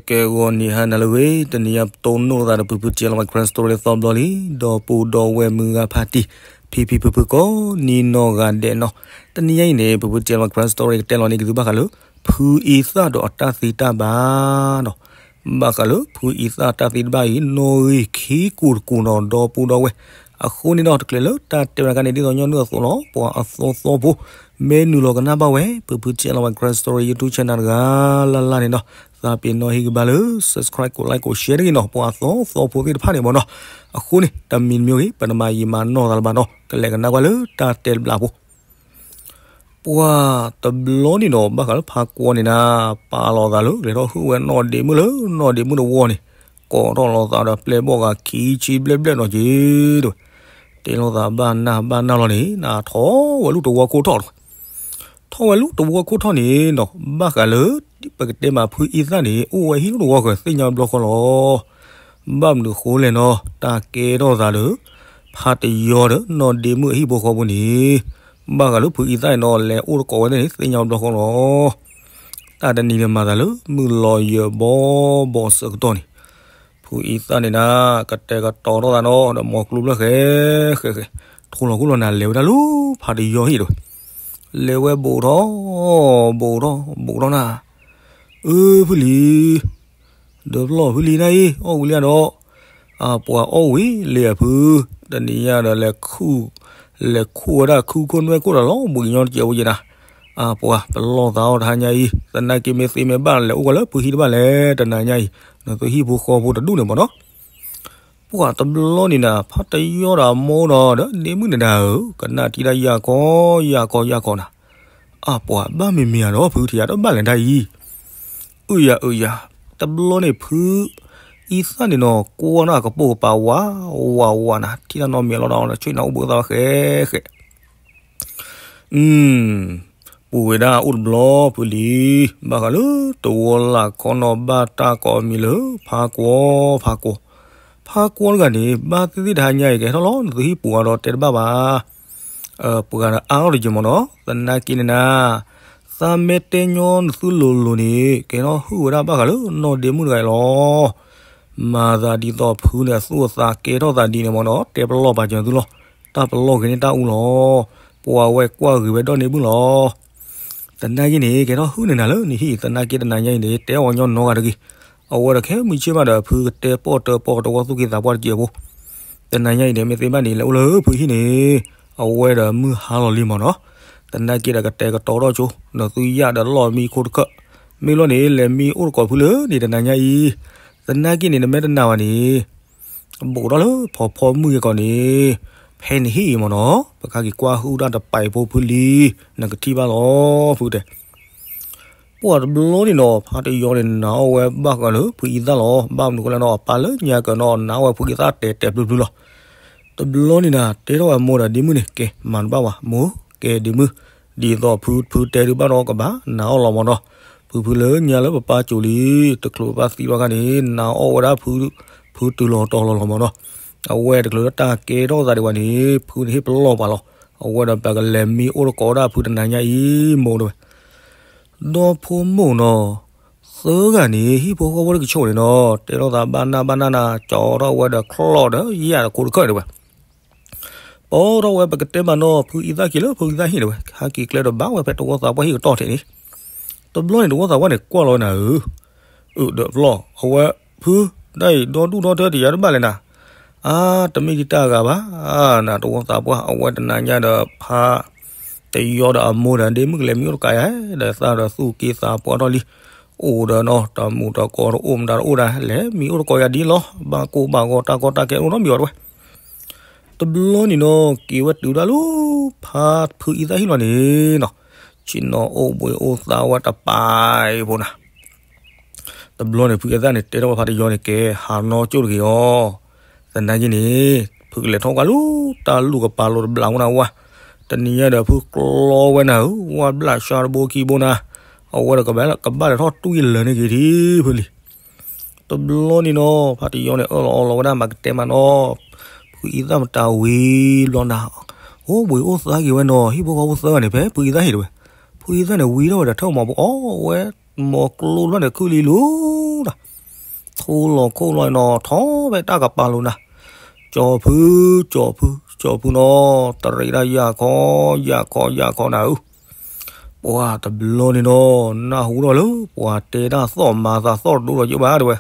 ကဲ ဂီၤနံၤဟါနၤလၢအဂ့ၤ, တနံၤညါပတိၢ်နီၣ်လိာ်သးဒီး ဖုဖု T L Y Grand Story သီဘျီလံ, ဒီပုၢ်ဒီဝဲၢ်မုၢ်ဂၤဖါတံၢ်, ဖံဖံဖုဖုကိးနီၢ်ဂၤဒဲးနီၤ. တနံၤညါအံၤန့ၣ် ဖုဖု T L Y Grand Story ကတဲလီၤန့ၢ်က့ၤသုဘၣ်ဃးလၢ ဖုအံသၣ်ဒီးအတၢ်သံတၢ်ဘၣ်နီၤ. ဘၣ်ဃးလၢဖုအံသၣ်တၢ်သံတၢ်ဘၣ်အံၤ နီၣ်ဂံၢ်ခံကိၢ်တကိၢ်နီၤ ဒီပုၢ်ဒီဝဲၢ်. အဃိန့ၣ်ဒီး တချုးလၢတၢ်တဲဝဲဒၣ်အခါန့ၣ် ဒ်သိးညီနုၢ်အသိးလီၤ, ပှၤအသီသီဖိ မ့ၢ်နုာ်လီၤကနၣ်ဘၣ်ဝဲ ဖုဖု T L Y Grand Story YouTube channel တဂၤလၢ်လၢ်န့ၣ်ဒီး သးပ့ၤနီၣ်ဟ့ၣ်ဂံၢ်ဘါလၢ subscribe ကိး like ကိး share တဂ့ၤနီၤ, ပှၤအသီသီဖိသ့ၣ်တဖၣ်န့ၣ်မ့ၢ်နီၤ. အဃိန့ၣ် တမံၤတမံၤဂ့ၤ ပတမၤယံာ်မၤနီၢ်သးလၢၤဘၣ်နီၤ, ကလဲၤကနၣ်ကွၢ်လၢတၢ်တဲတဘျီဖိ ပှၤတဘျီန့ၣ်ဒီး ဘၣ်ဃးလၢဖါကွီန့ၣ်နၤ, ပာ်လီၤသးလၢ လဲၤထီၣ်ဟုၣ်ဝဲနီၢ်ဒ့မုၣ်လၢ နီၢ်ဒ့မုၣ်တဝီန့ၣ်, ကိးထီၣ်လီၤသးဒီးပျဲၢ်ဘီၣ်ဂၤခံဆံဘျဲၣ်ဘျဲၣ်နီၤက့ၤတဲဝဲ. တဲလိာ်သးဘၣ်နၢ်ဘၣ်နၢ်လီၤန့ၣ် နထီၣ်ဝဲလူၢ်တဝီခိၣ်ထီၣ်တဝဲ. ထီၣ်ဝဲလူၢ်တဝီခိၣ်ထီၣ်န့ၣ်နီၤ, ဘၣ်ဃးလၢ ပကတဲမးဖုအံသၣ်န့ၣ် အိၣ်ဝဲဟံၣ်လူၢ်တဝီဃၢၤ သ့ၣ်ညါဘျီဃီလီၤ. ဘၣ်မနုၤဃိလဲၣ်နီၤ, တၢ်ကဲထီၣ်သးဒီး ဖါတယီဒီးနီၢ်ဒ့မုၣ်အဟံၣ်ဖိဃီဖိန့ၣ်, ဘၣ်ဃးလၢဖုအံသၣ်န့ၣ်နီၤ လဲၤအိၣ်တကိးဝဲန့ၣ် သ့ၣ်ညါဘျီဃီလီၤ. တၢ်တနံၤန့ၣ်မၤသးလၢ မုၢ်လီၤယၢၤဘီဘီအဆၢကတီၢ်န့ၣ်, ဖုအံသၣ်န့ၣ်နၤ ကတဲာ်ကတီၤထီၣ်သးနီၤ ဒီးမိၤကျိဖျၢၣ်ဃဲဃဲဃဲ, ထိလီၤခိၣ်လီၤနၤ လဲၤဝဲဒၣ်လၢဖါတယီဟံၣ်တဝဲ. လဲၤဝဲဘူးထီၣ် ဘူးထီၣ် ဘူးထီၣ်နၤ, အၢ ဖုလံၤ ဒီးပလီၢ်ဖုလံၤနၤအံၤ အီၣ်ဝံၤလံဒီး, အပှၤအီၣ်ဝံၤလံအဖု, တနံၤညါဒီးလဲၤခူၣ်, လဲၤခူၣ်ဝဲဒၣ်ခုခိၣ်နွဲၣ်ခိၣ်ဒီးလီၤဘှံးညီတကဲးဝဲယဲနၤ, အပှၤပလီၢ်သးအီၣ်တဟါညါအံၤ သနာ်က့မ့ၢ်သ့မ့ၢ်ဘၣ်လဲၤအိၣ်ကွၢ်လၢဖုဟံၣ်တဘၣ်လဲၣ် တနၤညါအံၤ, နသုဟံၣ်ဖိဃီဖိတဒူၣ်န့ၣ်မ့ၢ်နီၤ. ပှၤတဘျီန့ၣ်နၤ ဖါတယီဒီးအမိၢ်ဒီး ဒီးဒ့မုၣ်န့ၣ်နၤဧၢ, ကနၣ်ထံၣ်ဒၣ်ယၤကီယၤကီယၤကီနၤ, အပှၤဘၣ်မ့ၢ်မ့ၢ်ဧါဒီးဖုထံၣ်ဧါတဘၣ်လဲၣ်ဒ်အံၤ, အၢယၤအၢယၤ, တဘျီန့ၣ်ဖုအံသၣ်န့ၣ်နီၤ ကွၢ်နီၢ်ကပိာ်ကပၤဝးဝးဝးနၤ ထံၣ်တၢ်နီတမံၤလီၤဒီး ဆ့ၣ်နီၤအိၣ်ဘှံးသးဝဲဃဲဃဲ ပူၤဝဲဒၣ်အိၣ်တဘျီဖုလံၤ, ဘၣ်ဃးလၢတဝီလၢ်ခီနီၤ ဘၣ်တၢ်ကိးအမံၤလၢ ဖါကွီ, ဖါကွီ, ဖါကွီတဂၤန့ၣ် ဘၣ်သ့ၣ်သ့ၣ်တဟါညါအံၤ ကဟဲထီၣ်လီၤနသုဟံၣ်ပူၤအါဒီးတဲတဘၣ်ဘၣ်, ပှၤဂၤဒီးအါထီၣ်တယံာ်မ့ၢ်နီၤ, သနာ်က့န့ၣ်နၤ သးမ့ၢ်တဲညီနသုလိၤလိၤန့ၣ် ကဟဲထီၣ်ဟုၣ်ဝဲဒၣ်ဘၣ်ဃးလၢနီၢ်ဒ့မုၣ်တဂၤအံၤလီၤ. မၤသးဒ်သိးဖုန့ၣ် အသူၣ်အသးကဲထီၣ်သးဒ်န့ၣ်မ့ၢ်နီၤ, တဲပလီၢ်ပာ်စၢၤသုလီၤ, တၢ်ပလီၢ်ဂ့ၤန့ၢ်တၢ်အူလီၤ, ပှၤဝဲကွၢ်ဂ့ၤဝဲဒီးန့ၢ်မုၣ်လီၤ. သနာ်က့န့ၣ် ကဲထီၣ်ဟုၣ်န့ၢ်နၤလၢနဟံၣ် သနာ်က့တနၤညါအံၤန့ၣ် တဲအီၤညီနီတဂၤတဂ့ၤ, အဝဲဒီးခဲမုၢ်ဆ့ၣ်မးဒီး ဖုကတဲပီၣ်တၢၢ်ပီၣ်တဝီသူၣ်က့သးပှၢ်တစဲးဖိ, တနၤညါအံၤန့ၣ် မ့ၢ်သ့ဘၣ်န့ၣ် လဲၤအိၣ်လၢဖုဟံၣ်န့ၣ်, အဝဲဒီးမုၢ်ဟါလီၤလံမ့ၢ်နီၤ, သနာ်က့ဒီးကတဲာ်ကတီၤထီၣ်ဆိ နသုယၣ်ဒီးလီၢ်မံခိၣ်တခၢၣ်, မ့ၢ်လီၤန့ၣ်လဲၤမံအိၣ်တကိးဖုလၢန့ၣ်တနၤညါအံၤ, သနာ်က့န့ၣ် နမ့ၢ်တနာ်ဘၣ်န့ၣ် ဘူးထီၣ်လၢဖီဖီမုၢ်ဂ့ၤကီးန့ၣ်, ဖဲနဟံၣ်အံၤမ့ၢ်နီၤ, ပကဟဲက့ၤကွၢ်ဟုၣ်တၢ်တပာ်အံၤဖိဖုလံၤ, နကထံၣ်ဘၣ်လီၤဖုတဲ. ပှၤတဘျီန့ၣ်နီၤ ဖါတယီန့ၣ် နာ်အီၣ်ဝဲဘၣ်ဃးလၢဖုအံသၣ်လီၤ, ဘၣ်မနုၤဃိလဲၣ်နီၤ အပၢ်လၢညါကၢၤနီၤ နာ်အီၣ်ဝဲဖုအံသၣ်တဲာ်တဲာ်ဖျုးဖျုးလီၤ. တဘျီန့ၣ်နၤ တဲထီၣ်ဝဲမိၢ်ဒီးဒ့မုၣ်န့ၣ် ကဲမၤတဘၣ်ဝဲ မိၢ်ကဲဒ့မုၣ်, ဒ်သိးဖုဖုတဲဒုးဘၣ်ဒီးကဘၣ်နာ်အီၣ်လီၤမ့ၢ်နီၤ, ဖုဖုလၢညါလၢပပၢ်စိၤလံ, တချုးပၢ်သံလီၤခါန့ၣ် နာ်အီၣ်ဝဲဒၣ်ဖု, ဖုတုၤလီၤတီၤလီၤလီၤမ့ၢ်နီၤ, အဝဲတချုးလၢတၢ်ကဲထီၣ်သးဒံးဝဲန့ၣ် ဖုန့ၣ်ဟ့ၣ်ပလီၢ်ပှၤလီၤ, အဝဲဒီးပကလဲၤမံအိၣ်တကိးဒၣ်ဖုတနၤညါအံၤမိၢ်တဲဝဲ ဒီဖိမိၢ်နီၤ, သၢဂၤန့ၣ် ဟံၣ်ဖိဃီဖိတကဆိးန့ၣ်နီၤ တဲထီၣ်သးဘၣ်နၢ်ဘၣ်နၢ်နၤ ကၠီထီၣ်ဝဲဒီးချီၣ်ဒီးယၣ်တကိးတခၢၣ်တဲဝဲ, ပိာ်ထီၣ်ဝဲပကတဲမးနီၤ ဖုအံသၣ်က့ၤလၢဖုအံသၣ်ဟံၣ်တဲဝဲ, ဟဲက့ၤကျဲဒီးဘၣ်ဝဲဖဲတဝီသးပှၢ်ဟံၣ်ကတီၢ်ထဲန့ၣ်, တဘျီန့ၣ် တဝီသးပှၢ်န့ၣ် ကွၢ်လီၤဝဲနၤဧၢ အၢၣ်ဒီးပလီၢ် အဝဲ ဖု တၢ်အံၤဒီဒူၣ်ဒီထၢတယၤတဘၣ်လဲၣ်နၤ, အါ တမ့ၢ်ဒ်တၢ်ဂၤဘၣ်, နတဝီသးပှၢ် အဝဲတနၤညါဒီးဖါ တယီဒီးအမိၢ်ဒီးဒ့မုၣ်ကလဲၤမံအိၣ်တကိးယၤ, ဒီးသးဒီးသူၣ်က့သးပှၢ်ထီၣ်လံ, အိၣ်ဒီးနီၤ တမူးတကိးတအိၣ်မတၤတအိၣ်ဒၣ် လဲၤမံအိၣ်တကိးယၤဒ်လီၤ, ဘၣ်ကိၢ်ဘၣ်ဂီၤတၢ်ကီတၢ်ခဲအိၣ်နီတမံၤဘၣ်တဲဝဲ တဘျီန့ၣ်နီၤ က့ၤဝဲတုၤဒၣ်လၢ ဖါဖုအံသၣ်ဟံၣ်လီၤန့ၣ်နီၤ, ဆ့ၣ်နီၤအိၣ်ဘှံးအိၣ်သါဝဲတပၤအံၤဖိနၤ, တဘျီန့ၣ် ဖုအံသၣ်န့ၣ် တဲထီၣ်ဝဲဖါတယီန့ၣ် ကဲ ဟးနီၢ်ကၠိၣ်တဂ့ၤအီၤ, သနာ်က့န့ၣ် ဖုကလဲၤထီၣ်ကွၢ်လၢတၢ်လူၢ်ကပၤလိၤတဘျီဝဲနၤဝဲ, တနံၤညါဒီးဖုကျီဝဲနၤဧၢ, ဝဲဘျၣ်ဆှါတဘိခံဘိနၤ, အဝဲဒီးကဘၣ်လဲၤထီၣ်တွံၢ်လၢာ်န့ၣ်က့ၤထံဖုလံ တဘျီန့ၣ်နီၤ ဖါတယီန့ၣ် အၢၣ်လီၤအီလီၤဝဲဒၣ် မၤကတဲမးနီၤ, ဖုအံသၣ်မတၤဝံၤဘျီနၤ, အိၣ်ဘှံးအိၣ်သါက့ၤဝဲနီၤ, ဟံၣ်ဖိဃီဖိသၢဂၤန့ၣ် ဖဲဖုအံသၣ်ဟံၣ်တဲဝဲ, ဖုအံသၣ်န့ၣ် ဝံထီၣ်ဝဲဒီးထၢၣ်မီၤဖိအီၣ်ဝဲ, မီၤကျိတဖၣ်န့ၣ် ခုၣ်လံလူၤဒီး ထူလီၤခိၣ်လီၤနီၤ ထီၣ်ဖဲတၢ်ကပၤလိၤနၤ, ကၠီၤဖု, ကၠီၤဖု, ကၠီၤဖုနီၤ, တရံးဒၣ်ယၢ်ခီ, ယၢ်ခီ, ယၢ်ခီနၤဧၢ, ပှၤတဘျီန့ၣ်နီၤ နၢ်ဟူထီၣ်လၢ ပှၤတဲတၢ်သီၣ်မၤသးသီၣ်တဒိၣ်ဒီးယဲၢ်ဘၣ်တဲဝဲ,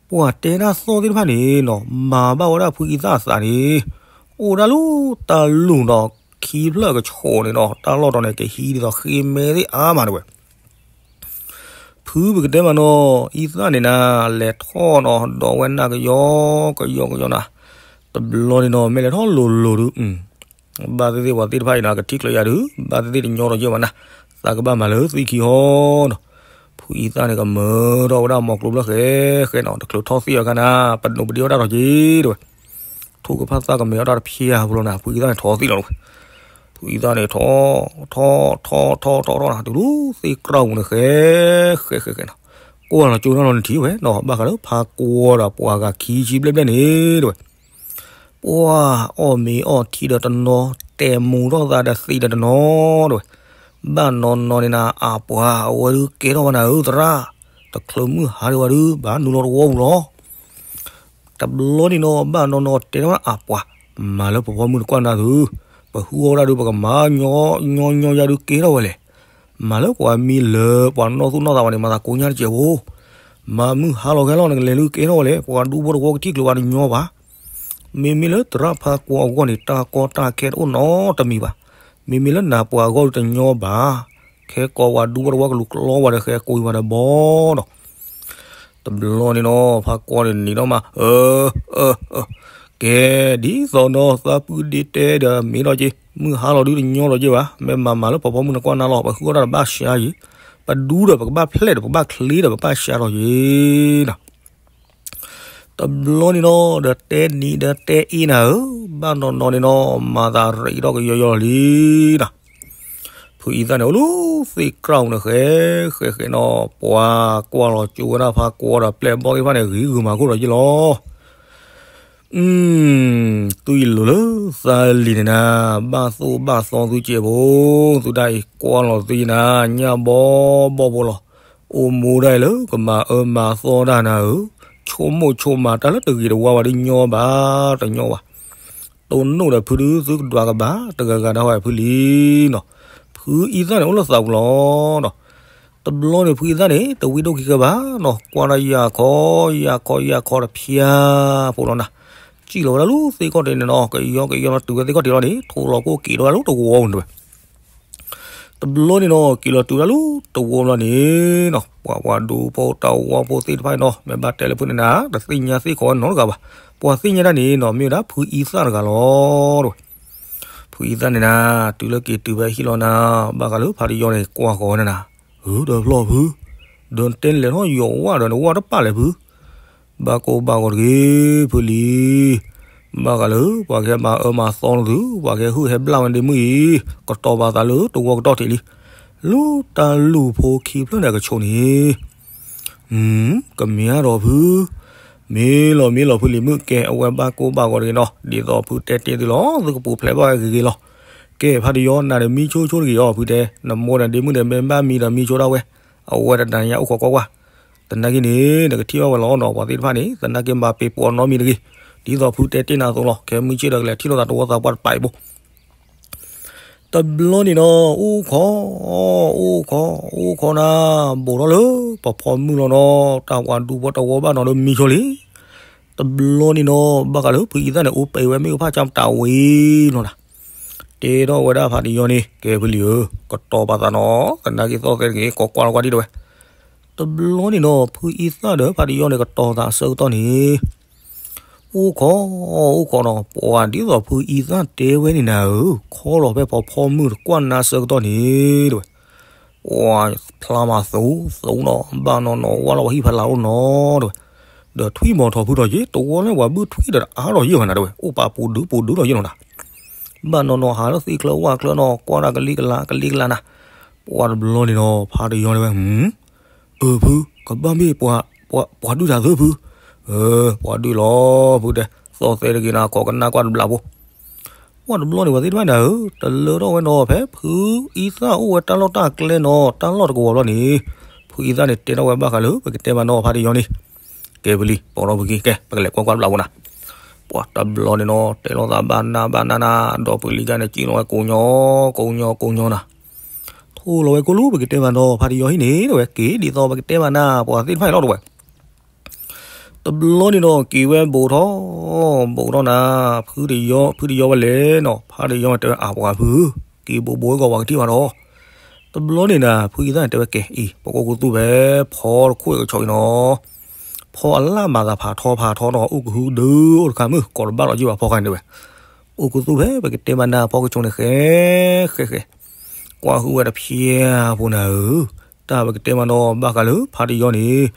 ပှၤတဲတၢ်သီၣ်သ့ၣ်တဖၣ်န့ၣ်နီၤ မၤဘၣ်ဝဲဒၣ်ဖုအံသၣ်အသးန့ၣ်, အိၣ်ဒၣ်လၢတၢ်လူၢ်နီၤ ခံဖျၢၣ်ကဆိးန့ၣ်နီၤ တၢ်လီၢ်တီၤန့ၣ် ကဟံးဒ်သိးဃ့မဲသ့ၣ်အါမးတဲဝဲ ဖုပကတဲမးနီၤ အံသၣ်န့ၣ်နၤ လဲၤထီၣ်နီၤ ဒီးဝဲနၢ်ကယီကယီကယီနၤ, တဘျီန့ၣ်နီၤ မ့ၢ်လဲၤထီၣ်လိၤလိၤဒုး, ဘၣ်သ့ၣ်သ့ၣ်ပှၤသ့ၣ်တဖၣ်အံၤနၤ ကထံၣ်ကျၢၤယၤဒုး ဘၣ်သ့ၣ်သ့ၣ်တညီဒီးယဲၢ်ဘၣ်နၤ, သးကဘၣ်မၤလၢသ့ၣ်ခံဟီနီၤ, ဖုအံသၣ်န့ၣ် ကမၢထီၣ်ဝဲဒၣ်မီၤကျိၤဖျၢၣ်ဃဲဃဲနီၤ တချုးထီၣ်သ့ၣ်အီၤအခါနၤ ပဒိးပဒ့အီၣ်တၢ်ထီၣ်က့ၤတဲဝဲ ထိၣ်ကဖၣ်သၣ်ကမဲအီၣ်တၢ်တဖျၢၣ်အဖိလီၤနၤ ဖုအံသၣ်န့ၣ်ထီၣ်သ့ၣ်လီၤဝဲ, ဖုအံသၣ်န့ၣ်ထီၣ်, ထီၣ်, ထီၣ်, ထီၣ်, ထီၣ်, ထီၣ်, ထီၣ်နၤ တုၤလၢသ့ၣ်ကြၢးပူၤန့ၣ်ဃဲ, ဃဲ, ဃဲ, ဃဲနီၤ, ကွၢ်လီၤကၠိထီၣ်လီၤနထံၣ်ဝဲနီၤ ဘၣ်ဃးလၢဖးကွီၤဒီးပှၤဂၤခံဆံဘျဲၣ်ဘျဲၣ်န့ၣ်တဲဝဲ ပှၤအီၣ်မ့ၤအီၣ်ထံဒီးတနီၤ တဲာ်မူၤထီၣ်သးဒီးသံးဒီးတနီၤတဲဝဲ, ဘၣ်နီၤနီၤန့ၣ်နၤ အပှၤအဝဲဒုးကဲထီၣ်ဝဲနၤဧၢသရၣ်, တချုးမုၢ်ဟါဒံးဝဲဒုး ဘၣ်နုာ်လီၤတဝီပူၤလီၤ. တဘျီန့ၣ်နီၤ ဘၣ်နီၤနီၤတဲထီၣ်ဝဲအပှၤ, မၤလၢပဖီမုၢ်တကွၢ်နၤသု, ပဟုအီၣ်ဝဲဒၣ်ဒုး ပကမၤညီညီညီယၤဒုးကဲထီၣ်ဝဲလဲၣ်, မၤလၢပှၤမံလၢပှၤနီၢ်သူၣ်နီၢ်သးဘၣ်န့ၣ် မၤသးကိညါတစဲးဖိ မၤမုၢ်ဟါလီၤခဲလီၤ နကလဲၤဒုးကဲထီၣ်ဝဲလဲၣ်, ပှၤဒူဖိတဝီကထံၣ်ကျိၤဝဲတညီဘၣ်. မ့မ့ၢ်လၢသရၣ်ဖးကွီၤအဂီၢ်န့ၣ် တၢ်ကီတၢ်ခဲတအိၣ်နီတမံၤဘၣ်. မ့မ့ၢ်လၢနၤပှၤအဂီၢ်ဒုးတညီဘၣ်. ခဲကိးပှၤဒူဖိတဝီကလူၤကျီဝဲဒီးဃဲကိးအံၤဝဲဒီးဘီဒီး တဘျီန့ၣ်နီၤ ဖးကွီၤန့ၣ်နံၤဒီးမး အၢ အၢ အၢ ကဲ ဒ်သိးနီၤ သးပုၢ်ဒ့တဲဒီးမ့ၢ်ဒီးက့ၤ မုၢ်ဟါလီၤဒုးတညီလီၤက့ၤဘၣ်, မ့ၢ်မၤမၤလၢပဖီမုၢ်နကွၢ်နၤလီၤ ပဃုအီၣ်တၢ်တဘၣ်ဆါယံၤ, ပဒူဒီးပကဘၣ်ဖျဲးဒီး ပကဘၣ်ချ့ဒီးပကဘၣ်ဆါထီၣ်ယံၤနီၤ. တဘျီန့ၣ်နီၤ ဒီးတဲနံၤဒီးတဲအ့နၤဧၢ, ဘၣ်နီၤနီၤန့ၣ်နီၤ မၤသးရံးထီၣ်ကယီယီလံနီၤ. ဖုအံသၣ်န့ၣ် အိၣ်လၢသ့ၣ်ကြၢးန့ၣ် ဃဲ ဃဲ ဃဲနီၤ ပှၤကွၢ်လီၤကၠိဝဲဒၣ်ဖးကွီၤဒီးပျဲၢ်ဘီၣ်သ့ၣ်တဖၣ်န့ၣ် ဂ့ၤဂုာ်မၤခိၣ်ဒီးယ့ၢ်လီၤ. သုအံၤလိၤလၢသးလံၤန့ၣ်နၤ, ဘၣ်သိၣ်ဘၣ်သီသုကဲးဖိ, သုဒၣ်အံၤကွၢ်လီၤသုယံၤနၤ, ညၣ်ဘီဘီဖိလီၤ. အိၣ်မူဒၣ်အံၤလၢကမၤအၢမၤသီတၢ်နၤဧၢ, ဆိကမိၣ်ဆိကမးတၢ်လၢတဂ့ၤတဝါဘၣ်ဒ်ညီဘၣ်, တညီဘၣ်. တိၢ်နီၣ်ဒီးဖုဒုး သုကဒွးကဘၣ် တဂၤဂၤဒၣ်ဝဲဖုလံနီၤ. ဖုအံသၣ်န့ၣ်အိၣ်လၢသးပူၤလီၤနီၤ. တဘျီန့ၣ် ဖုအံသၣ်န့ၣ် တဝံဒိၣ်ခံကဘၣ်နီၤ, ကွၢ်ဒၣ်ယၤခီ ယၤခီ ယၤခီတဖျါဖိလီၤနၤ. စံၣ်လီၤဝဲဒၣ်လၢသ့ၣ်ခီၣ်ထံးန့ၣ်နီၤ, ကယီကယီလီၤတုၤဝဲသ့ၣ်ခီၣ်ထံးလီၤန့ၣ် ထိးလီၤခိၣ်က့ၤထီၣ်ဝဲဒၣ်လၢတဝီပူၤန့ၣ်ဝဲ တဘျီန့ၣ်နီၤ က့ၤလီၤတုၤဝဲဒၣ်လၢတဝီလီၤန့ၣ်နီၤ, ပှၤပှၤဒူဖိတဝီဖိသ့ၣ်တဖၣ်န့ၣ်နီၤ မ့ၢ်ဘၣ်တဲလၢဖုန့ၣ်နၤ တသ့ၣ်ညါသ့ၣ်ခီဝဲနီတဂၤဘၣ်. ပှၤသ့ၣ်ညါတၢ်န့ၣ်နီၤ မ့ၢ်ဝဲဒၣ်ဖုအံသၣ်တဂၤလီၤ. ဖုအံသၣ်န့ၣ်နၤ တုၤလၢက့ၤတုၤဖဲဟံၣ်လီၤနၤ, ဘၣ်ဃးလၢဖးတယီန့ၣ် ကွၢ်ဃီၤဝဲန့ၣ်နၤ, အၢ ဒီးဖျီၣ်ဖု, ဒီးနတဲလဲၤထီၣ်ယီၤဝၣ်ဒီးနဝၣ်တပၣ်လဲၣ်ဖု ဘၣ်ကိၢ်ဘၣ်ဂီၤတဂ့ၤ ဖုလံ. ဘၣ်ဃးလၢပှၤကဟဲမၤအၢမၤသီလီၤသု, ပှၤကဟဲဟုၣ်ဟဲဘျၣ်ဝဲဒ့မုၣ်အံၤ, ကတီၤပာ်သးလၢတဝီကတီၢ်ထံးလံ. လၢတၢ်လူၢ်ဖိခံဖျၢၣ်န့ၣ်အကဆိးန့ၣ်, ကမ့ၢ်အါဒီးဖု, မ့ၢ်လီၤမ့ၢ်လီၤဖုလံၤမုၣ်ကဲ အဝဲဘၣ်ကိၢ်ဘၣ်ဂီၤတဂ့ၤနီၤ, ဒ်သိးဖုတဲတ့ၢ်သုလီၤ သုကပူၤဖျဲးဘၣ်ဝဲဂ့ၤဂ့ၤလီၤ. ကဲဖးတယီ နၤဒီးမံဆိဆိတဂ့ၤအီၤ ဖုတဲ, နမိၢ်ဒီးဒ့မုၣ်ဒီးမ့ၢ်ဘၣ်မံဒီးမံဆိဒၣ်ဝဲ, အဝဲတနၤညါအိၣ်ခိးကွၢ်ကွၢ် သနာ်က့န့ၣ် နကထံၣ်ဘၣ်ဝဲလီၤနီၤ, ပှၤသ့ၣ်တဖၣ်န့ၣ် သနာ်က့မၤပ့ၤပိာ်နီတမံၤတဂ့ၤ, ဒ်သိးဖုတဲတ့ၢ်နၤအသိးလီၤ, ခဲမုၢ်ဆ့ၣ်ဒီးကလဲၤထံၣ်လိာ်သးတဝီသးပှၢ်တပာ်အံၤဘိ တဘျီန့ၣ်နီၤ အိၣ်ခိး, အိၣ်ခိး, အိၣ်ခိးနၤ, ဘူးထီၣ်လၢပဖီမုၢ်လီၤနီၤ, တၢ်ပှၤဒူဖိတဝီဘၣ်နီၤဒီးမံဆိလံ. တဘျီန့ၣ်နီၤ ဘၣ်ဃးလၢဖုအံသၣ်န့ၣ် အိၣ်ပ့ၤဝဲမ့ၣ်အူဖၣ်ကၠၢ်မတၤဝံၤလီၤနၤ တဲထီၣ်ဝဲဒၣ်ဖးတယီန့ၣ် ကဲဖုလံၤဧၢ, ကတီၤပာ်သးနီၤ, သနာ်က့သီၣ်သဲတဂ့ၤ ကိးကွၢ်လီၤကွၢ်ဒံးတဲဝဲ. တဘျီန့ၣ်နီၤ ဖုအံသၣ်ဒီးဖးတယီန့ၣ် ကတီၤသးအဆၢကတီၢ်န့ၣ် အိၣ်ခိး, အိၣ်ခိးနီၤ, ပှၤဒ်သိးဖုအံသၣ်တဲဝဲန့ၣ်နၤဧၢ, ခီလီၤဖဲပဖီမုၢ်တကွၢ်နၤဆၢကတီၢ်န့ၣ် တဲဝဲ. ပှၤဖျါမးသူ, သူနီၤ, ဘၣ်နီၤနီၤ ဝၢ်လီၤပှၤဟံၣ်ဖးလာ်အိၣ်နီၤ တဲဝဲ. ဒီးထွံၣ်မီၤထီၣ်ဖုထီၣ်က့ၤ တဝီလၢပှၤဘုထွံၣ်ဒီးတအါထီၣ်ယဲၢ်ဘၣ်နၤ တဲဝဲ, အိၣ်ပာ်ပူၤဒုပူၤဒုထီၣ်ယဲၢ်နီၤနၤ. ဘၣ်နီၤနီၤ ဟးလၢသ့ၣ်ချၢဝၣ်ချၢနီၤ ကွၢ်တၢ်ကလံကလး ကလံကလးနၤ. ပှၤတဘျီန့ၣ်နီၤ ဖးတယီတဲဝဲ အၢ ဖု, ကဘၣ်မ့ၢ်ပှၤဒုၣ်တၢ်သၢဖု, အၢ ပှၤဒုၣ်လီၤဖုတဲ, သီၣ်သဲတဂ့ၤနၤ ခိးကနၣ်ကွၢ်တဘျီဖိ. ပှၤတဘျီန့ၣ် ပှၤသ့ၣ်တဖၣ်န့ၣ်ဧၢ, တလၢထီၣ်ဝဲနီၤ ဖဲဖုအံသၣ်အိၣ်ဝဲတၢ်လီၢ်တၢ်ကျဲနီၤ တၢ်လီၢ်တကဝီၤဘျီန့ၣ်, ဖုအံသၣ်န့ၣ် တဲထီၣ်ဝဲဘၣ်ဃးလၢ ပကတဲမးနီၤ ဖးတယီန့ၣ်, က ကဲဖုလံ ပိာ်ထီၣ်ဖုက့ၤ ကဲ ပကလဲၤကွၢ်ကွၢ်တဘျီဖိနၤ. ပှၤတဘျီန့ၣ်နီၤ တဲလိာ်သးဘၣ်နၢ်ဘၣ်နၢ်နၤ ဒီးဖုလံၤဂၤန့ၣ် စံၣ်လီၤဝဲကိးညီ ကိးညီကိးညီနၤ ထိၣ်လီၤဝဲကိၣ်လၢပကတဲမးနီၤ ဖါတယီဟံၣ်န့ၣ် တဲဝဲ က့ၤဒ်သိးပကတဲမးနၤ ပှၤသ့ၣ်တဖၣ်န့ၣ်လီၤ တဲဝဲ. တဘျီန့ၣ်ဒီး က့ၤဝဲဘူးထီၣ် ဘူးထီၣ်နၤ ဖုတယီ ဖုတယီဝဲလဲၣ်နီၤ ဖါတယီတဲဝဲ အါ ပှၤဖု က့ၤဘူးဘူးဝဲကီး ပှၤကထံၣ်ဘၣ်ဒီး တဘျီန့ၣ်နၤ ဖုအံသၣ်န့ၣ်တဲဝဲ ကဲအံၤ ပကအိၣ်ခူသူၣ်ဖဲ ဖီတခိၣ်အကဆီအံၤနီၤ ဖီအလၣ်မၤသးဖးထီဖးထီနီၤ အိၣ်ကဟုကဒု အိၣ်တခါမုၣ် ကိးတဘၣ်လီၤက့ၤဘၣ် ဖီခါန့ၣ်တဲဝဲ. အိၣ်ခူသူၣ်ဖဲပကတဲမးနၤ ဖီကဆိန့ၣ် ဃဲ ဃဲ ဃဲ ကွၢ်ဟုၣ်ဝဲတဖျၢၣ်ဖိနၤဧၢ, တၢ်ပကတဲမးနီၤ ဘၣ်ဃးလၢဖါတယီန့ၣ်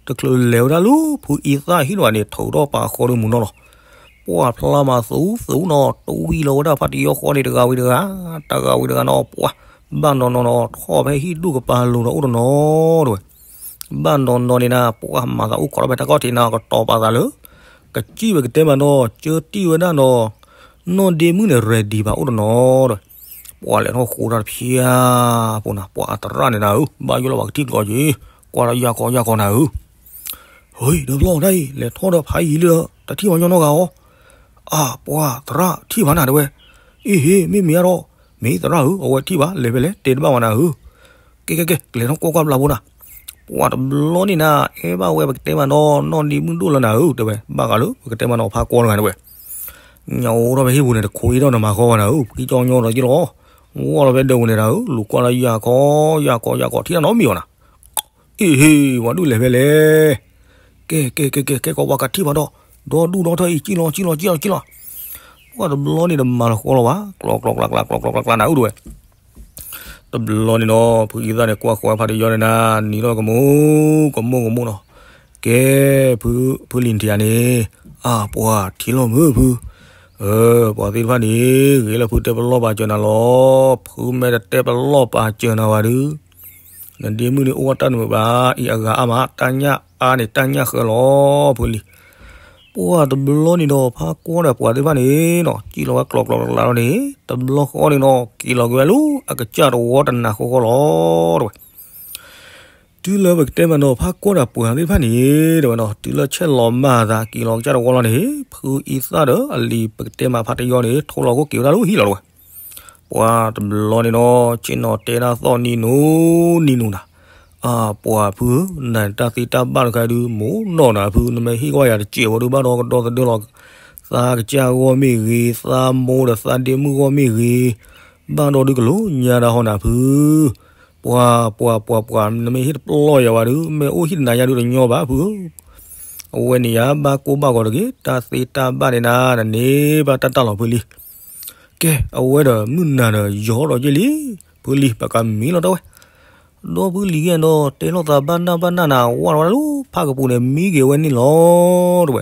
တချုးလဲၤဝဲဒၣ်လၢဖုအံသၣ်ဟံၣ်ဒံးဘၣ်န့ၣ် ထုးထီၣ်ပာ်ဃီဒီးမုၢ်နီၤလီၤ. ပှၢ်ဖျါမးသူသူနီၤ တဝံၣ်လီၤဝဲဒၣ်ဖါတယီဃီန့ၣ် တဂၤဝံၤတဂၤ တဂၤဝံၤတဂၤနီၤ ပှၢ် ဘၣ်နီၤနီၤနီၤ ထီၣ်ဖဲဟံၣ်ဒူၣ်ကပၤလိၤဒီးအိၣ်တနီၤတဲဝဲ. ဘၣ်နီၤနီၤန့ၣ်နၤ ပှၢ်မၤသးအိၣ်ခိးထီၣ်ဖဲတၢ်ကီၢ်ထံးနၤ ကတီၤပာ်သးလၢ ကစံၣ်ဝဲကတဲမးနီၤ ကၢတံၢ်ဝဲဒၣ်နီၤ နီၢ်ဒ့မုၣ်န့ၣ် ready ဘၣ်အိၣ်တနီၤတဲဝဲ. ပှၢ်လဲၤထီၣ်ဃိတၢ်တဖျၢၣ်ဖိနၤ ပှၢ်အသရၣ်န့ၣ်နၤဧၢ ဘၣ်ယိၣ်လီၤပှၤကထံၣ်ကျီက့ၤ ကွၢ်တၢ်ယၢ်ခီယၢ်ခီနၤဧၢ. ဟ့ ဒီးဖျီတၢ်အံၤ လဲၤထီၣ်ဒီးဖးယံၤလံဒီး တထံၣ်ဝဲညီနီတဂၤအီၤ. အါ ပှၢ်သရၣ်ထံၣ်ဘၣ်နၤတဲဝဲ. အ့ဟ့ မ့ၢ်မ့ၢ်အါထီၣ် မ့ၢ်သရၣ်ဧၢ အဝဲထံၣ်ဘၣ် လဲၤဖဲလဲၣ် တဲတဘၣ်ဝဲနၤဧၢ. ကဲကဲကဲ ကလဲၤထီၣ်ကွၢ်ကွၢ်ဘျးဖိနၤ. ပှၢ်တဘျီန့ၣ်နၤ အဲၣ်ဘၣ်ဝဲပကတဲမးနီၤ နီၢ်ဒ့မုၣ်ဒိၣ်လၢနၤဧၢ တဲဝဲ ဘၣ်ဃးလၢပကတဲမးနီၤ ဖါကွီတဂၤတဲဝဲ ညါအိၣ်ထီၣ်ဖဲဟံၣ်ပူၤန့ၣ် တခိးအ့ၣ်ထီၣ်နမၤဃီဝဲနၤဧၢ ဖှံကၠီညီဒီးယ့ၢ်လီၤ. ဝီၢ်လီၤဖဲဒၢးပူၤန့ၣ်နၤဧၢ လူၤကွၢ်လၢယၢ်ခီ ယၢ်ခီ ယၢ်ခီ ထံၣ်တၢ်နီတမံၤအီၤနၤ. အ့ဟ့ ပှၤဒူၣ်လဲၤဖဲလဲၣ်. ကဲကဲကဲကဲ ကဲကီးပှၤကထံၣ်ဘၣ်ဒီး ဒီဒူၣ်ဒီထၢအံၤ စံၣ်လီၤ စံၣ်လီၤ စံၣ်လီၤ စံၣ်လီၤ. ပှၢ်တဘျီန့ၣ်တမၤလီၤဃီလီၤဘၣ် ကျီကျီကျီကျီကျီကျီနၤဧၢ တဲဝဲ တဘျီန့ၣ်နီၤ ဖုအံသၣ်န့ၣ် ကွၢ်ဃီဖါတယီန့ၣ်နၤ နံၤထီၣ်ကမူ ကမူကမူနီၤ. ကဲ ဖု ဖုလံၤထံးဧါန့ၣ် အါ ပှၢ်ထံၣ်လီၤမုၢ်ဖု ပှၤသ့ၣ်တဖၣ်န့ၣ် ဂ့ၤလၢဖုတဲပလီၢ်ပာ်စၢၤနၤလီၤ. ဖုမ့ၢ်တတဲပလီၢ်ပာ်စၢၤနၤဝဲဒီး နဒ့မုၣ်န့ၣ်အိၣ်ဝဲတၢ်တမုာ်ဘၣ်အံၤ အဂၤအါမး တၢ်ညၣ်အါန့ၣ် တၢ်ညၣ်ဃၢလီၤ ဖုလံၤ. ပှၢ်တဘျီန့ၣ်ဒီး ဖါကွီဒီးပှၤသ့ၣ်တဖၣ်န့ၣ်နီၤ စံၣ်လီၤဝဲကျီကျီကျီကျီလီၤန့ၣ် တဘျီဃီန့ၣ်နီၤ က့ၤလီၤက့ၤဝဲလၢအကစၢ်တဝီတနၤဃီဃီလီၤ တဲဝဲ. တုၤလၢပကတဲမးနီၤ ဖါကွီဒီးပှၤသ့ၣ်တဖၣ်န့ၣ် တဲဝဲနီၤ တုၤလၢဆဲးလီၤမၢ်သး က့ၤလီၤကစၢ်တဝီလီၤန့ၣ် ဖုအံသၣ်ဒီးအလံၤပကတဲမးဖါတယီန့ၣ် ထိၣ်လီၤခိၣ်က့ၤဝဲဒၣ်လၢဟံၣ်လီၤ တဲဝဲ. ပှၢ်တဘျီန့ၣ်နီၤ ဆ့ၣ်နီၤတဲဒၣ်သီၣ်နံၤနူနံၤနူနၤ, အါ ပှၢ်ဖု နတၢ်သ့တၢ်ဘၣ်တခါဒုး မိၢ်နီၢ်နၤဖု နမ့ၢ်ဟ့ၣ်ကွၢ်ယၤတစဲးဝဲဒုး ဘၣ်ဒီးကဒီသဒၢလီၤ သးကစၢ်ဂီၢ်မ့ၢ်ဂ့ၤ သးမိၢ်ဒီးသးဒ့မုၣ်ဂီၢ်မ့ၢ်ဂ့ၤ, ဘၣ်ဒီးဒုးကလိညါဒၣ်ဟီနၤဖု ပှၢ် ပှၢ် ပှၢ် ပှၢ် နမ့ၢ်ဟ့ၣ်တပလီၢ်ယၤဝဲဒုး မ့ၢ်အိၣ်ဟံၣ်တနၤညါဒုးတညီဘၣ်ဖုဧၢ, အဝဲန့ၣ်ယၤဘၣ်ကိၢ်ဘၣ်ဂီၤတဂ့ၤ တၢ်သ့တၢ်ဘၣ်န့ၣ်နၤ နန့ၢ်ဘၣ်တၢ်တၢ်လီၤဖုလံ. ကဲ အဝဲဒီးမုၢ်နၤဒီးယီၤဒီးယ့ၢ်လံ, ဖုလံ ပကမံလီၤတဲဝဲ, ဒီဖုလံၤဂ့ၤဒီး တဲလိာ်သးဘၣ်နၢ်ဘၣ်နၢ်နၤ ဝၢ်လီၤဝဲဒၣ်လၢဖးကပူၤန့ၣ် မံဂ့ၤဝဲန့ၣ်လီၤ တဲဝဲ.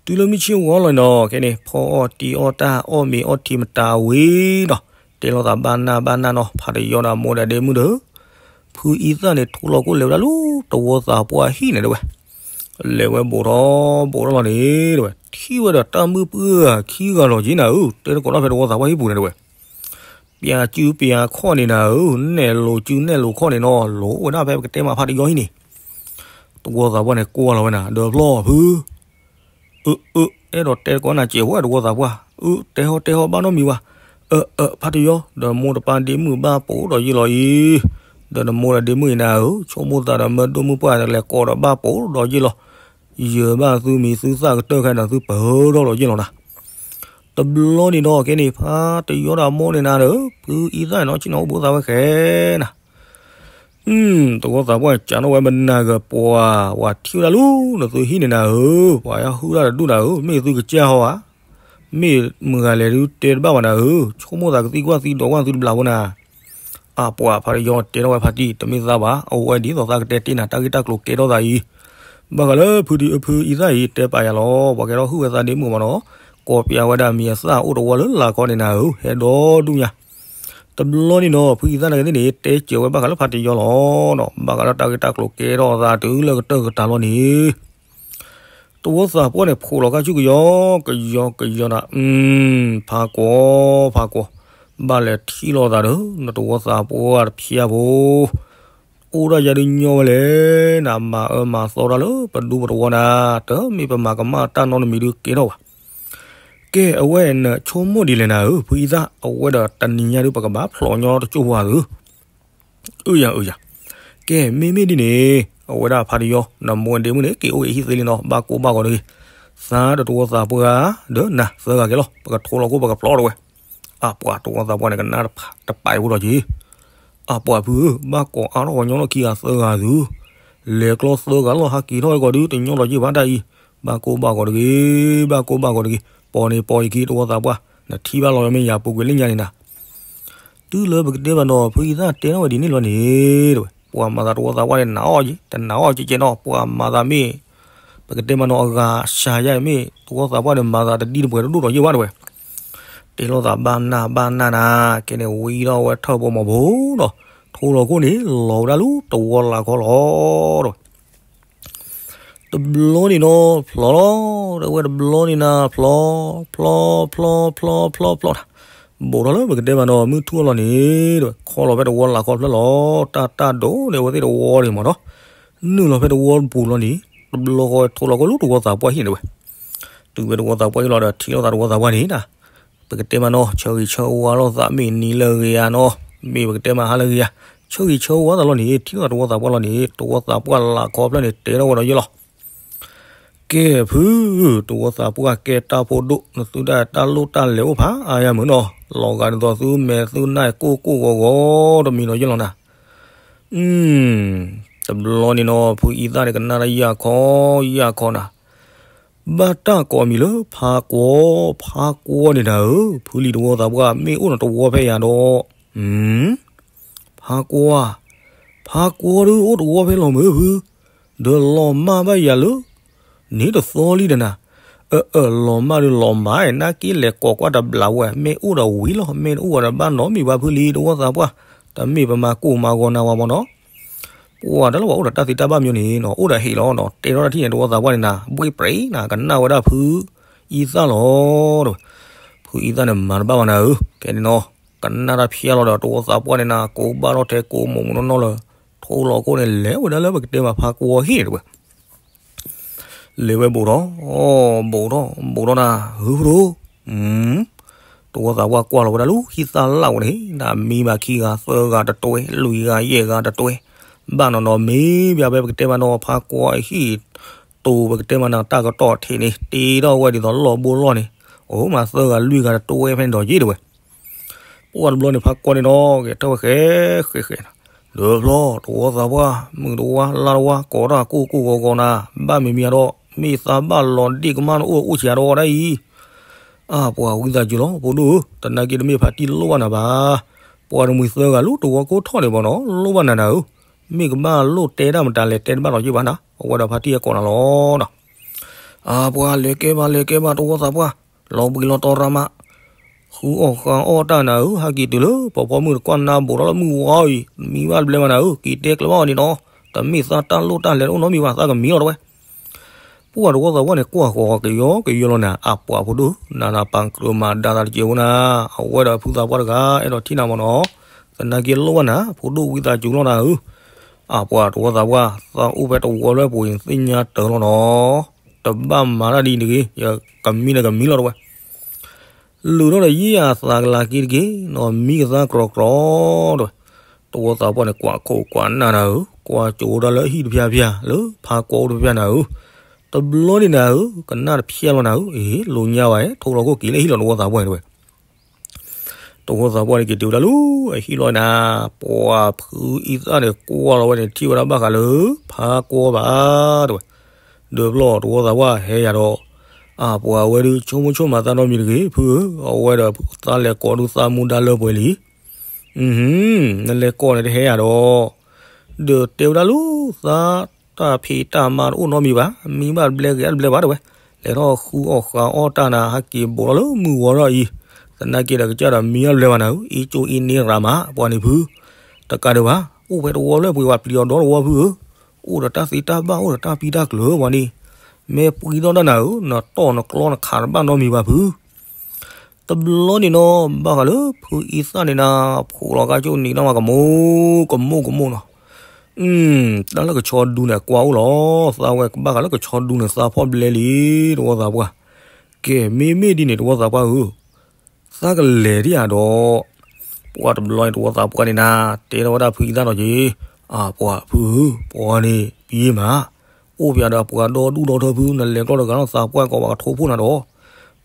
တုၤလၢမုၢ်ဆ့ၣ်ဝီလီၤနီၤ ခဲန့ၣ် ဖီအီၣ်တံၢ်အီၣ်တၢ် အီၣ်မ့ၤအီထံမတၤဝံၤနီၤ, တဲလိာ်သးဘၣ်နၢ်ဘၣ်နၢ်နီၤ ဖးတယီဒီးမိၢ်ဒီးဒ့မုၣ်ဒီး ဖုအံသၣ်န့ၣ် ထိၣ်လီၤကိၣ်လဲၤဝဲဒၣ်လၢတဝီသးပှၢ်ဟံၣ်န့ၣ်တဲဝဲ. လဲၤဝဲဘူးထီၣ်ဘူးထီၣ်လီၤန့ၣ်တဲဝဲ ထံၣ်ဝဲဒီးတၢ်မုၣ်ပှၢ်ခံဂၤလီၤက့ၤနၤဧၢ, တဲတကိးထီၣ်ဖဲတဝီသးပှၢ်ဟံၣ်ပူၤန့ၣ်တဲဝဲ ပျးစုပျးခီၣ်န့ၣ်နၤဧၢ, နဲၣ်လိၤစုနဲၣ်လိၤခီၣ်န့ၣ်နီၤ လိၤဝဲဒၣ်ဖဲပကတဲမးဖးတယီဟံၣ်န့ၣ်, တဝီသးပှၢ်န့ၣ် ကွၢ်လီၤဝဲနၤ ဒီဖျီၣ်ဖု အၢ အၢ အဲၣ်ဒိးတဲကိးနၤစဲးဝဲ တဝီသးပှၢ်, အၢ တဲဟီတဲဟီဘၣ်နီတမံၤဘၣ်, အၢ အၢ ဖးတယီ ဒီးမိၢ်တပၢ်ဒ့မုၣ်ဘၣ်ပိာ်ဒီးယ့ၢ်လီၤအံၤ, ဒီးနမိၢ်ဒီးဒ့မုၣ်အံၤနၤဧၢ, ဆိကမိၣ်သးဒီးမၢဒိၣ်မုၢ်ပှၢ် လဲၤကိးဒီးဘၣ်ပိာ်ဒီးယ့ၢ်လီၤ, ယၢၤဘၣ်သုမံၤသုသၣ်ကတၢၢ်ခဲဒီးသုပၢၤထီၣ်ဒီးယ့ၢ်လီၤနၤ. တဘျီန့ၣ်ဒီး ခဲန့ၣ် ဖးတယီဒီးမိၢ်န့ၣ်နၤဒီး ဖုအံသၣ်န့ၣ်နီၤ ဆ့ၣ်နီၤအိၣ်ဘူးသးဝဲခဲနၤ တဝီသးပှၢ်န့ၣ် ကးထီၣ်ဝဲမနၤဂၤပှၤ, ပှၤထံၣ်ဝဲဒၣ်လၢနသုဟံၣ်န့ၣ်နၤဧၢ, ပှၤယဟုၣ်ဒၣ်တဒူၣ်နၤဧၢ, မ့ၢ်သုကစၢ်ဟီဧါ, မ့ၢ်မုၢ်ဂၤလဲၤဒုးတဲတဘၣ်ဘၣ်နၤဧၢ, ဆိကမိၣ်သးကသံကွၢ်သံဒိးကွၢ်သုတဘျီဖိနၤ. အါပှၤဖးတယီတဲထီၣ်ဝဲဖးတံၢ် တမ့ၢ်သးဘၣ်, အဝဲဒ်သိးသးကတဲတ့ၢ်နၤ တၢ်ဂ့ၢ်တၢ်ကျိၤကဲထီၣ်သးအံၤ, ဘၣ်ဃးလၢဖုဒံဖုအံသၣ်အံၤ တဲပာ်ယၤလီၤ, ပှၤကဲထီၣ်ဟုၣ်ဝဲသးဒ့မုၣ်မးနီၤ, ကိးပျးဝဲဒၣ်မံၤအသၣ်အိၣ်တဝီလၢလာ်ခီန့ၣ်နၤဧၢ, ဟဲဒီဒူၣ်ညါ တဘျီန့ၣ်နီၤ ဖုအံသၣ်န့ၣ်ကသ့ၣ်န့ၣ် တဲစၢၤဝဲဘၣ်ဃးလၢဖးတယီလီၤနီၤ, ဘၣ်ဃးလၢတၢ်ဂ့ၢ်တၢ်ကျိၤကဲထီၣ်သးတုၤလၢကတၢၢ်ကတၢၢ်လီၤန့ၣ်, တဝီသးပှၢ်န့ၣ် ဖိးလီၤခါဆူကယီ, ကယီကယီနၤ, ဖးကွီ, ဖးကွီ, ဘၣ်လဲၤထံၣ်လိာ်သးဒီး နတဝီသးပှၢ်တဖျၢၣ်ဖိ, ကွၢ် အိၣ်ဒၣ်ယၤဒုးညီဝဲလဲၣ်နၤ, မၤအၢမၤသီတၢ်လၢပဒူပတဝီနၤ, တမ့ၢ်ပမၤကမၣ်တၢ်နီတမံၤဒုးကဲထီၣ်ဘၣ်. ကဲ အဝဲနဆိကမိၣ်ဒ်လဲၣ်နၤဧၢ, ဖုအံသၣ်, အဝဲဒီးတနံၤညါဒုး ပကဘၣ်ဖျိးညီတစိၢ်ဖိဧါသု. အၢယၤ အၢယၤ, ကဲ မ့မ့ၢ်ဒ်န့ၣ် အဝဲဒၣ်ဖါတယီ နမိၢ်ဒ့မုၣ်န့ၣ် က့ၤအိၣ်က့ၤဟံၣ်သ့လံနီၤ, ဘၣ်ကိၢ်ဘၣ်ဂီၤတဂ့ၤ, သးဒီးတဝီသးပှၢ်ဒီးနၤသၢဂၤက့ၤလီၤ, ပကထိလီၤခိၣ်ပကဖျီတဝဲ. အပှၤတဝီသးပှၢ်န့ၣ် ကနၣ်တပာ်အံၤဖိလီၤက့ၤ. အပှၤဖုဧၢ, ဘၣ်ကိးအါထီၣ်ဂီၤညီလီၤခံဂၤသၢဂၤသု, လဲၤကျီသၢဂၤလီၤ ဟးက့ၤထီၣ်ဝဲကီးဒုး တညီလီၤက့ၤဘၣ်တၢ်အံၤ, ဘၣ်ကိၢ်ဘၣ်ဂီၤတဂ့ၤ, ဘၣ်ကိၢ်ဘၣ်ဂီၤတဂ့ၤ, ပိာ်န့ၣ်ပိာ်အံၤခံတဝီသးပှၢ်, နထံၣ်ဘၣ်လီၤမ့ၢ်ယၤပူၤကွံာ်လၢညါန့ၣ်နၤ. တုၤလၢပကတဲဘၣ်နီၤ ဖုအံသၣ်တဲထီၣ်ဝဲဒ်န့ၣ်လီၤန့ၣ် တဝဲ ပှၤမၤသးတဝီသးပှၢ်န့ၣ် နာ်အီၣ်က့ၤ တနာ်အီၣ်ကဲကဲနီၤ, ပှၤမၤသးမ့ၢ် ပကတဲမးနီၤအဂၤစှၤယါအံၤမ့ၢ် တဝီသးပှၢ်န့ၣ် မၤသးတဒ်တပှဲၤတဒိၣ်ထီၣ်ယ့ၢ်ဘၣ်တဝဲ. တဲလိာ်သးဘၣ်နၢ်ဘၣ်နၢ်နၤ, ကဲန့ၣ်ဝံထီၣ်ဝဲထၢၣ်ဖိမီၤဖိနီၤ, ထိလီၤခိၣ်န့ၣ် လီၤဝဲဒၣ်လၢတဝီလၢ်ခီလီၤတဝဲ. တဘျီန့ၣ်နီၤ ဖျီလီၤ, တဝဲတဘျီန့ၣ်နၤ ဖျီ, ဖျီ ဖျီ ဖျီ ဖျီ ဖျီနၤ, ဘူးထီၣ်လၢပကတဲမးနီၤ မုၢ်ထူၣ်အလီၢ်န့ၣ် တဝဲ ခီလီၤဖဲတဝီလၢ်ခီဖျၢၣ်လီၤ, တၢ်တၢ်ဒိၣ်န့ၣ် အဝဲသ့ၣ်တဝီန့ၣ်မးနီၤ, နုာ်လီၤဖဲတဝီပူၤလီၤန့ၣ် တဘျီဃီထိလီၤခိၣ်လၢတဝီသးပှၢ်ဟံၣ်န့ၣ်တဝဲ. တုၤဝဲတဝီသးပှၢ်ဟံၣ်လီၤဒီး ထံၣ်လိာ်သးတဝီသးပှၢ်န့ၣ်နၤ ပကတဲမးနီၤ ဆၢဂ့ၤဆၢဝါလိာ်သး မ့ၢ်နံၤလၢဂ့ၤဧါနီၤ, မ့ၢ်ပကတဲမးဟါလၢဂ့ၤဧါ, ဆၢဂ့ၤဆၢဝါသးလီၤန့ၣ် ထံၣ်လိာ်သးတဝီသးပှၢ်လီၤန့ၣ် တဝီသးပှၢ်လၢ်ခီဖျၢၣ်န့ၣ် တဲထီၣ်ဝဲဒီးယဲလီၤ. ကဲဖု, တဝီသးပှၢ်ကဲတၢ်ဖိဒိၣ် နသုတၢ်တၢ်လိၣ်တၢ်လဲၤအိၣ်ဖးအါယၤမုာ်နီၤ, လီၤဂာ်ဒ်သိးသုမဲာ်သုနၢ်ကိၢ်ကိၢ်ဂီၤဂီၤတမံၤလီၤယဲလီၤနၤ. တဘျီန့ၣ်နီၤ ဖုအံသၣ်န့ၣ် ကနၣ်တၢ်ယၢ်ခီယၢ်ခီနၤ, ဘၣ်တၢ်ကိးအမံၤလၢ ဖါကွီ, ဖါကွီန့ၣ်နၤဧၢ, ဖုလံၤတဝီသးပှၢ် မ့ၢ်အိၣ်နတဝီဖဲယၤဒီး, ဖါကွီ, ဖါကွီဒီးအိၣ်တဝီဖဲလီၤမုာ်ဖု, ဒီးလီၤမၢ်ဘၣ်ယၤလၢ န့ၣ်တသီလံဒီးနၤ, အၢ အၢ လီၤမၢ်ဒီးလီၤမၢ် နာ်က့လဲၤကိးကွၢ်တဘျီဝဲ မ့ၢ်အိၣ်ဒီးဝံၤလီၤ မ့ၢ်တအိၣ်ဝဲဒီးဘၣ်နီတမံၤဘၣ်ဖုလံၤတဝီသးပှၢ်, တမ့ၢ်ပမၤကိၢ်မၤဂီၤနၤဝဲမးနီၤ. ပှၤတၢ်လၢပှၤအိၣ်ဒီးတၢ်သ့တၢ်ဘၣ်မၠိန့ၣ်နီၤ အိၣ်ဒီးဟ့ၣ်လီၤနီၤ တဲထီၣ်တၢ်ထံၣ်န့ၣ် တဝီသးပှၢ်န့ၣ်နၤ ဘှ့ၣ်ပြံနၤ ကနၣ်ဝဲဒၣ်ဖုအံသၣ်လီၤ. ဖုအံသၣ်န့ၣ်မၤတဘၣ်ဘၣ်နၤဧၢ, ကဲန့ၣ်နီၤ ကနၣ်တၢ်ဖျါလီၤဒီး တဝီသးပှၢ်န့ၣ်နၤ ကိးဘၣ်ထီၣ်ထဲကိးမိၢ်မုၢ်နီၢ်နီၢ်လၢ ထိလီၤခိၣ်န့ၣ် လဲၤဝဲဒၣ်လၢပကတဲမးဖါကွီဟံၣ်န့ၣ်တဝဲ လဲၤဝဲဘူးထီၣ်, ဘူးထီၣ် ဘူးထီၣ်နၤ ဟုဖုဒိၣ်, တဝီသးပှၢ်ကွၢ်လီၤဝဲဒၣ်လၢဟံၣ်သၣ်လၣ်ဝဲန့ၣ် နမံဘၣ်ခံဂၤသၢဂၤတတွဲ လွံၢ်ဂၤယဲၢ်ဂၤတတွဲ, ဘၣ်နီၢ်နီၢ်မ့ၢ်ဘၣ်ဖဲပကတဲမးနီၤ ဖါကွီအဟံၣ်တိၤ ပကတဲမးနီၤတၢ်ကတီၢ်ထံးန့ၣ် တ့ထီၣ်ဝဲဒ်သိးလီၢ်ဘိလီၢ်န့ၣ်, အိၣ်မးသၢဂၤလွံၢ်ဂၤတတွဲဖဲန့ၣ်ဒီးယ့ၢ်တဝဲ ပှၢ်တဘျီန့ၣ် ဖါကွီန့ၣ်ဒီး ဂဲၤထၢၣ်ဝဲဃဲဃဲဃဲနၤ, ဒီးဖျီ တဝီသးပှၢ် မုၢ်တဝါလါတဝါ ကိးတၢ်ကိၢ်ကိၢ်ဂီၤဂီၤနၤ, ဘၣ်မံၤမံၤဒီး မ့ၢ်သးဘၣ်လီၤဒ့ၣ်ကမၣ်နအိၣ်အိၣ်ဆံးဒီးဒ်အံၤ, အါ ပှၤဝံသးစူၤလီၤ ဖိဒိၣ်ဧၢ, သနာ်က့တမ့ၢ်ဖါတံၢ်လိၣ်ဘၣ်နၤဘၣ်, ပှၤတမှံၤသၢဂၤလၢတဝီကိးထီၣ်န့ၣ်ဘၣ်နီၤ လိၣ်ဘၣ်နၤနၤဧၢ, မ့ၢ်ကဘၣ်လိၣ်တဲတၢ်မတၤလဲၣ် တဲတဘၣ်လီၤယ့ၢ်ဘၣ်နၤ, အဝဲဒီးဖါတံၢ်အကိးနၤလီၤနီၤ အါ ပှၤလဲၤကဲဘၣ်လဲၤကဲဘၣ် တဝီသးပှၢ်, လီၤဘှံးလီၤတီၤရၤမး, ဃုအီၣ်ဃုအီၣ်တၢ်နၤဧၢ, ဟဲက့ၤတုၤလၢ ပီၤဖီမုၢ်တကွၢ်နါဘူးထီၣ်လၢမုၢ်ဝါအံၤ, မံဘၣ်တဘျဲဘၣ်နၤဧၢ, က့ၤတဲကျၢၤဘၣ်အီၤန့ၣ်နီၤ, တမ့ၢ်သးတၢ်လိၣ်တၢ်လဲၤတအိၣ်နီတမံၤဘၣ် သးကမံလီၤတဝဲ ပှၢ်တဝီသးပှၢ်န့ၣ် ကွၢ်ဃီၤကယီကယီလီၤနၤ, အါ ပှၤဖိဒိၣ်ဧၢ, နၤနၤပာ်ကြၢးမၤဒါသးတကဲးဖိနၤ, အဝဲဒီးဖုသးပှၢ်တဂၤ အဲၣ်ဒိးထံၣ်နၤမ့ၢ်နီၤ, သနာ်က့လိၣ်ဘၣ်နၤ, ဖိဒိၣ်ဝံသးစူၤလီၤနၤဧၢ, အါ ပှၤတဝီသးပှၢ် သးအိၣ်ဖဲတဝီလၢပှ့ၤသ့ၣ်ညါတၢ်လီၤနီၤ, တဘၣ်မၤတၢ်ဒ်အံၤတဂ့ၤ, ယကမံဒီးကမံလီၤတဝဲ လုၢ်ထီၣ်ဒီးယဲၢ်အသးကလၤက့ၤတက့ၢ်, နီၢ်မံကသါကြီကြီတဝဲ, တဝီသးပှၢ်န့ၣ် ကွၢ်ခိၣ်ကွၢ်နၢ်နၤဧၢ, ကွၢ်ကၠိဒၣ်လၢဟံၣ်တဖၠါဖၠါ လၢဖးကွီအိၣ်တဖၠါနၤဧၢ, တဘျီန့ၣ်နၤဧၢ, ကနၣ်တဖျါလီၤနၤဧၢ, အ့ လိာ်ညါဘၣ် ထိလီၤခိၣ်က့ၤလၢဟံၣ်လီၤတဝီသးပှၢ်န့ၣ်တဝဲ တဝီသးပှၢ်န့ၣ်က့ၤတုၤဝဲဒၣ်လၢအဟံၣ်လီၤနၤ, ပှၤဖုအံသၣ်န့ၣ်ကွၢ်လီၤဝဲန့ၣ် ထံၣ်ဝဲဒၣ်ဘၣ်ဃးလၢ ဖးကွီဘၣ်တဝဲ, ဒီးဘျီတဝီသးပှၢ်ဟဲယၤဒီး, အါ ပှၤဝဲဒုးဆိကမိၣ်ဆိကမးသးနီတမံၤတဂ့ၤ, ဖုဧၢ, အဝဲဒီးသးလဲၤကိးဒုးသးမူဒါလၢပှဲၤလံ, နလဲၤကိးန့ၣ်တဟဲယၤဒီး, ဒီးတဲဝဲဒၣ်လၢသး တၢ်ဖံးတၢ်မၤတအိၣ်နီတမံၤဘၣ်, မံဘၣ်တဘျဲဂ့ၤတဘျဲဘၣ်တဝဲ, လဲၤထီၣ်ဃုအီၣ်ဃုအီၣ်တၢ်နၤ ဟဲက့ၤဘူးထီၣ်လၢမုၢ်ဝီထီၣ်အံၤ, သနာ်က့ဒီးကစၢ်ဒီးမံဘၣ်တဘျဲဘၣ်နၤဧၢ, အ့ၣ်ကၠိအ့ၣ်န့ၢ်ရၤမး ပှၤန့ၣ်ဖု, တကးဒံးဘၣ်, အိၣ်ဖဲတဝီလၢပှ့ၤဝဲပျံၤအီၤဒီတဝီဖုဧၢ, အိၣ်ဒီးတၢ်သ့တၢ်ဘၣ် အိၣ်ဒီးတၢ်ပံတၢ်ကျၢၤပှၤန့ၣ်, မ့ၢ်ပှံၤထီၣ်တၢ်နၤဧၢ, နတီၢ်နကျီနခးတဘၣ်နီတမံၤဘၣ်ဖု တဘျီန့ၣ်နီၤ ဘၣ်ဃးလၢဖုအံသၣ်န့ၣ်နၤ ဖိးလီၤကၢ်ကၠိနံၤနီၢ်မးကမိၢ်ကမိၢ်ကမိၢ်နီၤ, အ တၢ်လၢကဆီဒူန့ၣ် အကွၢ်အိၣ်လီၤ. သးဝဲကဘၣ်ဃးလၢကဆီဒူန့ၣ် သးဖီၣ်ဘျဲလံ တဝီသးပှၢ်. ကဲ မ့မ့ၢ်ဒ်န့ၣ် တဝီသးပှၢ်ဧၢ, သးကလဲၤဒ်ယၤဒီး ပှၤတဘျီန့ၣ် တဝီသးပှၢ်န့ၣ်နၤ တဲထီၣ်ဝဲဒၣ်ဖုအံသၣ်နီၤက့ၤ, အပှၤဖုဧၢ, ပှၤန့ၣ် ပယ့ၢ်မး, အိၣ်ပယၤဒီးအပှၤဒီဒူၣ်ဒီထၢဖု နလဲၤကျီၢ်တဂၤနီၢ်သးပှၢ်ကိးဘၣ်ကထိဖိနၤဒီး,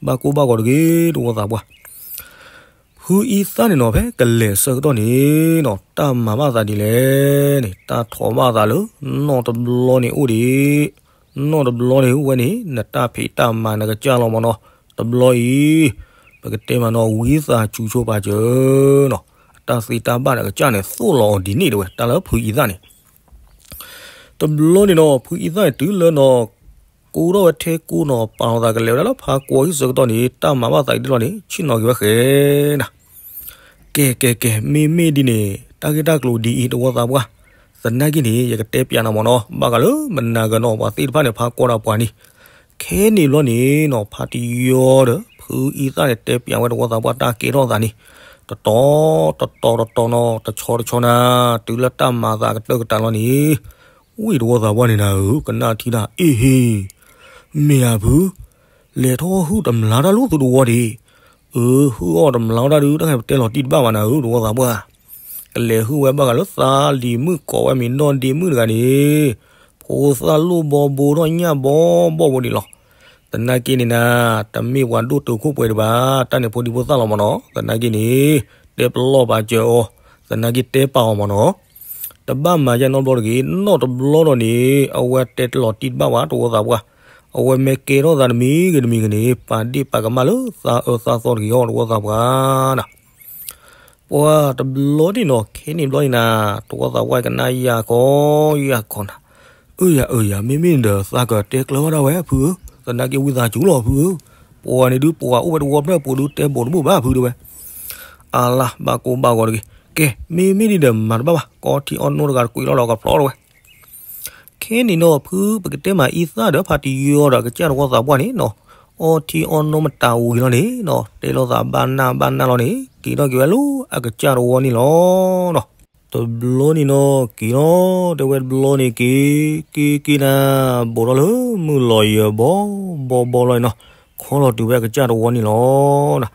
ဘၣ်ကိၢ်ဘၣ်ဂီၤတဂ့ၤ တဝီသးပှၢ်. ဖုအံသၣ်န့ၣ်နီၤ ဖဲကလဲၤဆၢကတီၢ်န့ၣ်နီၤ တၢ်မၤဘၣ်သးဒ်လဲၣ်န့ၣ် တၢ်ထိးဘၣ်သးလၢ နီၢ်တဘျီန့ၣ်အိၣ်ဒံး, နီၢ်တဘျီန့ၣ်အိၣ်ဝဲန့ၣ် နတၢ်ဖံးတၢ်မၤနကစၢ်လီၤမၢ်နီၤ. တဘျီအံၤ ပကတဲမးနီၤ ဝံသးစူၤဆိပာ်စၢၤနီၤ, အတၢ်သ့တၢ်ဘၣ်နကစၢ်န့ၣ် သိၣ်လီၤအီၤဒ်န့ၣ်တဝဲ တၢ်လၢဖုအံသၣ်န့ၣ် တဘျီန့ၣ်နီၤ ဖုအံသၣ်န့ၣ်တုၤလၢနီၤ ကိးထီၣ်ဝဲထဲကိးနီၤ ပာ်လီၤသးကလဲၤဝဲဒၣ်လၢဖးကွီၤဟံၣ်ဆၢကတီၢ်န့ၣ် တၢ်မၤဘၣ်သးအံၤဒ်လီၤန့ၣ် ဆ့ၣ်နီၤက့ၤဝဲဃဲနၤ. ကဲ ကဲ ကဲ မ့မ့ၢ်ဒ်န့ၣ် တၢ်ဂ့ၢ်တၢ်ကျိၤဒ်အံၤ တဝီသးပှၢ်, သနာ်က့န့ၣ် ယကတဲပျးနၤမၢ်နီၤ ဘၣ်ဃးလၢမနၤဂၤနီၤ ပှၤသ့ၣ်တဖၣ်န့ၣ် ဖးကွီၤဒီးပှၤန့ၣ် ခဲန့ၣ်ဘျီန့ၣ်နီၤ ဖါတယီဒီး ဖုအံသၣ်န့ၣ် တဲပျးဝဲတဝီသးပှၢ် တၢ်ကဲထီၣ်သးန့ၣ် တတီၤတတီၤတတီၤနီၤ တဆီတဆီနၤ တုၤလၢတၢ်မၤသးကတၢၢ်ကတၢၢ်လီၤန့ၣ်, ဝံၢ်တဝီသးပှၢ်န့ၣ်နၤဧၢ ကနၣ်ထံတၢ် အ့ဟ့ မ့ၢ်ဧါဖု, လဲၤထီၣ်ဟုၣ်တမျါတၢ်လၢသုတဝီဒံး, အၢ ဟုၣ်အီၣ်တမျါတၢ်ဒုး တၢ်ဟဲပတဲလီၤတံၢ်တဘၣ်ဘၣ်နၤဧၢ တဝီသးပှၢ်, ကလဲၤဟုၣ်ဝဲဘၣ်ဃးလၢသးလံၤမုၣ်ကိးဝဲမံၤနီၢ်ဒ့မုၣ်တဂၤန့ၣ်, ဖိသၣ်လိၣ်ဘီဘိထီၣ်ညၣ်ဘီဘီဘိန့ၣ်လီၤ. သနာ်က့န့ၣ်နၤ, တမ့ၢ်ပှၤဒိၣ်တုာ်ခိၣ်ပှဲၤဒံးဘၣ်, တၢ်န့ၣ်ဖိဒံဖိသၣ်လီၤမၢ်နီၤ, သနာ်က့န့ၣ်, တဲပလီၢ်ပာ်စၢၤအီၤ, သနာ်က့တဲပာ်အီၤမၢ်နီၤ. တဘၣ်မၤယဲၢ်နီတဘျီတဂ့ၤ, နီၢ်တဘျီဒီးန့ၣ် အဝဲတဲတလီၤတံၢ်တဘၣ်ဘၣ် တဝီသးပှၢ်, အဝဲမ့ၢ်ကဲထီၣ်သးတမံၤဂ့ၤတမံၤဂ့ၤန့ၣ် ပာ်ဒ့ၣ်ပာ်ကမၣ်လၢသးအၢသးသီတဂ့ၤအီၤ တဝီသးပှၢ်နၤ. ပှၤတဘျီန့ၣ်နီၤ, ခဲန့ၣ်ဘျီန့ၣ်နၤ, တဝီသးပှၢ်ကနၣ်ယၤကီယၤကီနၤ, အၢယၤအၢယၤ မ့မ့ၢ်ဒီးသးကတဲကျၢၤဘၣ်ဒၣ်ဝဲဖုဧၢ, သနာ်က့ဝံသးစူၤလီၤဖုဧၢ, ပှၤန့ၣ်ဒုးပှၤအိၣ်ဝဲတဝီဖျၢၣ်ပူၤဒုးတဲဘိးတဘိၣ်ဘၣ်ဖုတဲဝဲ. အါလါ ဘၣ်ကိၢ်ဘၣ်ဂီၤတဂ့ၤ, ကဲ မ့မ့ၢ်ဒ်ဒီးမၤတဘၣ်ဘၣ်, ကအီထံအီနိတဂၤတကွံာ်လီၤဒီးကဖျီတဝဲ ခဲန့ၣ်နီၤ ဖုပကတဲမးအံသၣ်ဒီးဖါတယီဒီးအကစၢ်တဝီသးပှၢ်န့ၣ်နီၤ, အီထံအီနိမတၤဝံၤလီၤန့ၣ်နီၤ, တဲလိာ်သးဘၣ်နၢ်ဘၣ်နၢ်လီၤန့ၣ် က့ၤထီၣ်က့ၤဝဲလၢအကစၢ်တဝီန့ၣ်လီၤနီၤ. တဘျီန့ၣ်နီၤ က့ၤလီၤ, တဲဝဲတဘျီန့ၣ်က့ၤ, က့ၤက့ၤနၤ, ဘိးထီၣ်လၢမုၢ်လီၤယၢၤဘီဘီဘီလီၤန့ၣ်နီၤ, ခီလီၤတုၤဖဲအကစၢ်တဝီန့ၣ်လီၤ.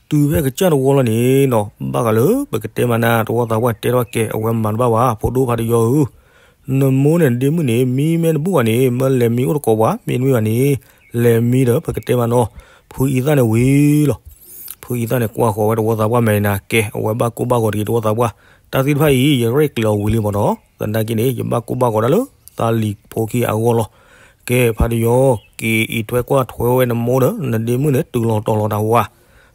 တုၤဖဲအကစၢ်တဝီလီၤန့ၣ်နီၤ, ဘၣ်ဃးလၢပကတဲမးနၤ တဝီသးပှၢ်တဲထီၣ်ကဲ အဝဲမၤတဘၣ်ဘၣ် ဖိဒိၣ်ဖါတယီဧၢ နမိၢ်န့ၣ်ဒ့မုၣ်န့ၣ် မံမ့ၢ်တဘူၣ်ဘၣ်န့ၣ် မ့ၢ်လဲၤမံအိၣ်တကိးပှၤ မ့တမ့ၢ်ဘၣ်န့ၣ် လဲၤမံဒီးပကတဲမးနီၤ, ဖုအံသၣ်န့ၣ်ဝံၤလီၤ. ဖုအံသၣ်န့ၣ်ကွၢ်ဃီၤဝဲတဝီသးပှၢ်မဲာ်နၤ ကဲ အဝဲဘၣ်ကိၢ်ဘၣ်ဂီၤတဂ့ၤ တဝီသးပှၢ်, တၢ်သ့ၣ်တဖၣ်အံၤ ယရဲၣ်ကျဲၤအီၤဝံၤလံမၢ်နီၤ, သနာ်က့န့ၣ် ယဘၣ်ကိၢ်ဘၣ်ဂီၤဒၣ်လၢ သးလံၤဖိခံအဂီၢ်လီၤ. ကဲ ဖါတယီ က့ၤအံၤထွဲကွၢ်ထွဲဝဲနမိၢ်ဒီး နဒ့မုၣ်န့ၣ် တုၤလီၤတီၤလီၤတၢ်ဝါ,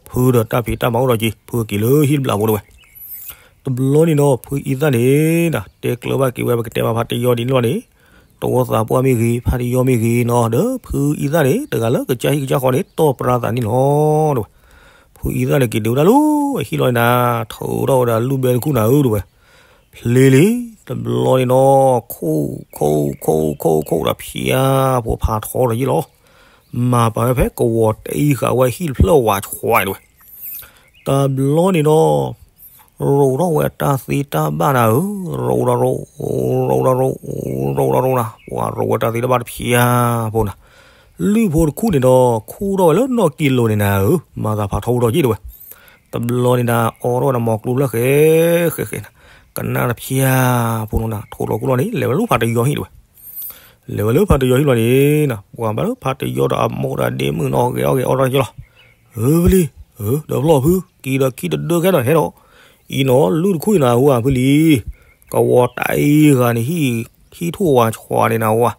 ဖုဒီးတၢ်ဖံးတၢ်မၤအိၣ်ဒီးက့ၤ ဖုက့ၤလၢဟံၣ်တဘျးဖိတဝဲ တဘျီန့ၣ်နီၤ ဖုအံသၣ်န့ၣ် တဲကျၢၤဘၣ်က့ၤဝဲ ပကတဲမးဖါတယီဒ်န့ၣ်လီၤန့ၣ်, တဝီသးပှၢ်မ့ၢ်ဂ့ၤ ဖါတယီမ့ၢ်ဂ့ၤနီၤ ဒီးဖုအံသၣ်န့ၣ် တဂၤလၢကစၢ်ဟံၣ်ကစၢ်ဃီန့ၣ် တီၢ်ပြၢသးန့ၣ်လီၤ တဝဲ. ဖုအံသၣ်န့ၣ်က့ၤတုၤဝဲဒၣ်လၢအဟံၣ်လီၤန့ၣ်နၤ, ထုးထီၣ်ဝဲဒၣ်လူၢ်ဘဲတခူၣ်နၤဧၢ တဝဲ. ဖျ့လံ, တဘျီန့ၣ်နီၤ ခိၣ် ခိၣ် ခိၣ် ခိၣ် ခိၣ်ဒီးဖၠါဖိဖးထီဒီးယ့ၢ်လီၤ. မၤပာ်ဝဲဖဲကဝီၤတအံၣ်ဃာ်ဝဲဟံၣ်တဖျၢၣ်ဝးဆှးတဝဲ တဘျီန့ၣ်နီၤ, ရိးထီၣ်ဝဲတၢ်သ့တၢ်ဘၣ်နၤဧၢ, ရိးဒီးရိး, ရိးဒီးရိး, ရိးဒီးရိးနၤ, ပှၤရိးဝဲတၢ်သ့တၢ်ဘၣ်တဖၠါဖိနၤ, လုၢ်ဖိတခူၣ်န့ၣ်ဒီး ခူၣ်ထီၣ်ဝဲလၢနီၣ်ကံလိၤန့ၣ်နၤဧၢ, မၤသးဖးထီအိၣ်ထီၣ်ယ့ၢ်တဝဲ. တဘျီန့ၣ်နၤ အိးထီၣ်ဝဲဒီးမီၤကျိၤဖျၢၣ်ဃဲဃဲဃဲနၤ, ကနၣ်တဖၠါဖိနၤ ထိးလီၤကူၣ်လီၤန့ၣ် လဲၤဝဲလၢဖါတယီဟံၣ်တဝဲ လဲၤဝဲလၢဖါတယီဟံၣ်လီၤန့ၣ်နၤ, ပှၤဘၣ်လၢဖါတယီဒီးအမိၢ်ဒီးဒ့မုၣ်နီၤ ဂဲၤအီၣ်ဂဲၤအီထီၣ်ယ့ၢ်လီၤ. ဧၢ ပလံၤ, ဒီးဖျီၣ်ဖု က့ၤဒီးခံတဒၢခဲဒီးဟဲဒီး, အံၤနီၤ လုၢ်တခူၣ်အံၤနၤဧါ ဖုလံၤ, ကဝီၤတအံၣ်ဃာ်န့ၣ် ဟံၣ်ထိၣ်ဝးဆှးန့ၣ်နၤဧါ,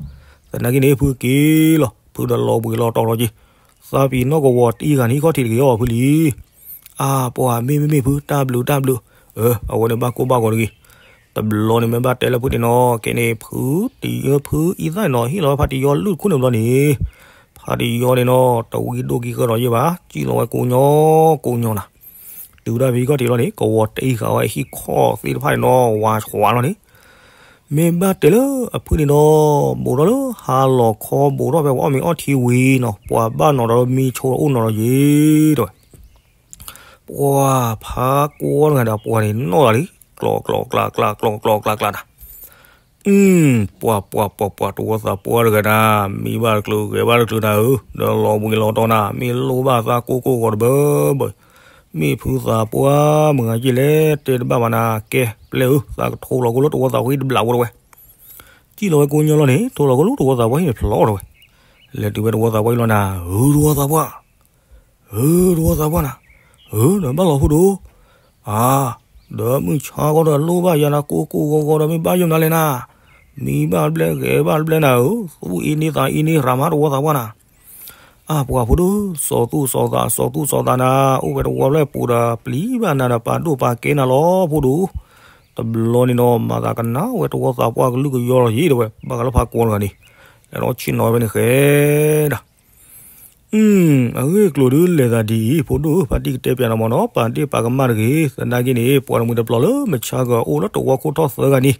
သနာ်က့န့ၣ် ဖုက့ၤလီၤ, ဖုဒီးလီၤဘှံးလီၤတီၤလီၤက့ၤ, သးပ့ၤနီၣ်ကဝီၤတအံၣ်ဃာ်န့ၣ် ဟံၣ်ခီၣ်ထံးတဂ့ၤအီၤ ဖုလံၤ အါ ပှၤမ့ၢ်မ့ၢ်မ့ၢ်ဖု တၢ်ဘျုးတၢ်ဘျုး, အဝဲန့ၣ်ဘၣ်ကိၢ်ဘၣ်ဂီၤတဂ့ၤ. တဘျီန့ၣ်မ့ၢ်ဘၣ်တဲလၢဖုန့ၣ်နီၤ, ကဲန့ၣ် ဖုတယီ ဖုအံသၣ်န့ၣ်နီၤ ဟ့ၣ်လီၤဝဲဖါတယီလုၢ်တခူၣ်န့ၣ်ဘျီန့ၣ်, ဖါတယီန့ၣ်နီၤ တဝံဒိၣ်ကံဃၢၤဒီးယ့ၢ်ဘၣ်, စံၣ်လီၤဝဲကိးညီကိးညီနၤ, တုၤဒၣ်ဖဲဟံၣ်ခီၣ်ထံးလီၤန့ၣ် ကဝီၤတအံၣ်ဃာ်ဝဲဟံၣ်ခီၣ်သ့ၣ်တဖၣ်န့ၣ်နီၤ ဝးဆှးလီၤန့ၣ် မ့ၢ်ဘၣ်တဲလၢအဖုန့ၣ်နီၤ, ဘူးထီၣ်လၢဟါလီၤခီ ဘူးထီၣ်ဖဲပှၤအီၣ်မ့ၤအီထံဝံၤနီၤ, ပှၤဘၣ်နီၤဒီးမ့ၤဆိအိၣ်နီၤဒီးယ့ၢ်တဝဲ. ပှၤဖးကွီတဂၤဒီးပှၤန့ၣ်နီၣ်လီၤလံ, ကျီကျီကျါကျါ ကျီကျီကျါကျါနၤ. အ ပှၤပှၤပှၤပှၤ တဝီသးပှၢ်တဂၤနၤ, မံဘၣ်တချုးဂဲၤဘၣ်တချုးနၤဧၢ, ဒီးလီၤဘှံးလီၤတီၤနၤ, မ့ၢ်လိၣ်ဘၣ်သးကိၢ်ကိၢ်ဂီၤတဘၢဘၢ, မ့ၢ်ဖုသးပှၢ်မုၢ်ဂၤက့လဲၣ် တဲတဘၣ်ဘၣ်နၤ, ကဲပျဲၢ်ဧၢ, သးကထိလီၤကိၢ်လၢတဝီသးပှၢ်ဟံၣ်တဘျီဝဲတဝဲ, စံၣ်လီၤဝဲကိးညီလီၤန့ၣ် ထိလီၤကိၢ်လၢတဝီသးပှၢ်ဟံၣ်န့ၣ်ဖျီထီၣ်ဝဲ, လဲၤတုၤဝဲတဝီသးပှၢ်ဟံၣ်လီၤနၤ, ဧၢ တဝီသးပှၢ် ဧၢ တဝီသးပှၢ်နၤ, ဧၢ ဒီးဘၣ်လီၤဖိဒိၣ်, အါ, ဒီးမုၢ်ဆါခီဒီးလိၣ်ဘၣ်ယၤနၤ ကိၢ်ကိၢ်ဂီၤဂီၤဒီးမ့ၢ်ဘၣ်ယိၣ်နၤလဲၣ်နၤ, မံဘၣ်တဘျဲဂဲၤဘၣ်တဘျဲနၤဧၢ, သူၣ်အ့န့သးအ့န့ရၤမးတဝီသးပှၢ်နၤ, အါ ပှၤဖိဒိၣ်, စီၤသူၣ်စီၤသး စီၤသူၣ်စီၤသးနၤ, အိၣ်ဝဲတဝီဖျၢၣ်ပူၤဒီးပျံၤဘၣ်နၤဒီးပာ်ဒိၣ်ပာ်ကဲနၤလီၤဖိဒိၣ်, တဘျီန့ၣ်ဒီး မၤသးကနၣ်ဝဲတဝီသးပှၢ်ကလုၢ်ကယီလီၤယံၤတဲဝဲ, ဘၣ်ဃးလၢဖးကွီတဂၤန့ၣ်, လဲၤထီၣ်ဆ့ၣ်နီၤဝဲဖဲန့ၣ်ဃဲဒၣ် အဂ့ၢ်ကျိၤဒုးလဲၤသးဒ်အံၤ, ဖိဒိၣ်ဧၢ, ဖါတံၢ်ကတဲပၠးနၤမ့ၢ်နီၤ, ပာ်ဒ့ၣ်ပာ်ကမၣ်တဂ့ၤ, သနာ်က့န့ၣ် ပှၤတမှံၤတပျီၤလၢမုၢ်ဆါဂီၤအိၣ်လၢတဝီခိၣ်ထီၣ်သၢဂၤန့ၣ်,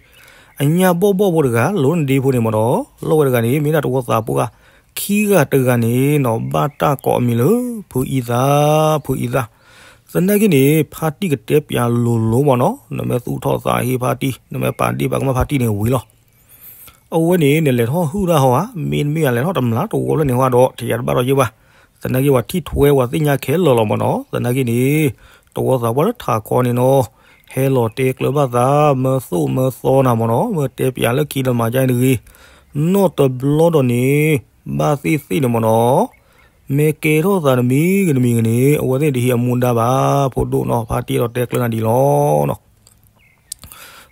အညၣ်ဘီၣ်ဘီၣ်ဖိတဂၤ လီၤနဒ့ဖိန့ၣ်မ့ၢ်နီၤ, လီၢ်ဝဲတဂၤန့ၣ် မ့ၢ်ဒၣ်တဝီသးပှၢ်, ခံဂၤတဂၤန့ၣ်နီၤ ဘၣ်တၢ်ကိးအမံၤလၢ ဖုအံသၣ်, ဖုအံသၣ်, သနာ်က့န့ၣ် ဖါတံၢ်ကတဲပၠးလိၤလိၤမ့ၢ်နီၤ, နမ့ၢ်သူၣ်ထီၣ်သးဟ့ဖါတံၢ်, နမ့ၢ်ပာ်ဒ့ၣ်ပာ်ကမၣ်ဖါတံၢ်န့ၣ်ဝံၤလီၤ အဝဲန့ၣ် နလဲၤထီၣ်ဟုၣ်တၢ်ဟီဧါ, မ့တမ့ၢ် လဲၤထီၣ်တမျၢ်တဝီဖျၢၣ်န့ၣ်ဟီဒီး ထံၣ်ယၤတဘၣ်ဒီးယ့ၢ်ဘၣ်, သနာ်က့ ပှၤထံၣ်ထွဲ ပှၤသ့ၣ်ညါခဲလၢာ်လီၤမ့ၢ်နီၤ, သနာ်က့န့ၣ် တဝီသးပှၢ်လၢထးခီန့ၣ်နီၤ, ဟဲလီၤတဲကျၢၤဘၣ်သး မၢသိၣ်မၢသီနၤမ့ၢ်နီၤ, မ့ၢ်တဲပၠးလၢခံလၢမၤကၢ်အံၤတဂ့ၤ, နီၢ်တဘျီဒီးန့ၣ် ဘၣ်သ့ၣ်သ့ၣ်န့ၣ်မ့ၢ်နီၤ, မ့ၢ်ကဲထီၣ်သးတမံၤဂ့ၤတမံၤဂ့ၤန့ၣ် အဝဲသ့ၣ်တဟံးအမူဒါဘၣ်, ဖိဒိၣ်နီၤ, ဖါတံၢ်အဲၣ်ဒိးတဲကျၢၤနၤဒ်လီၤနီၤ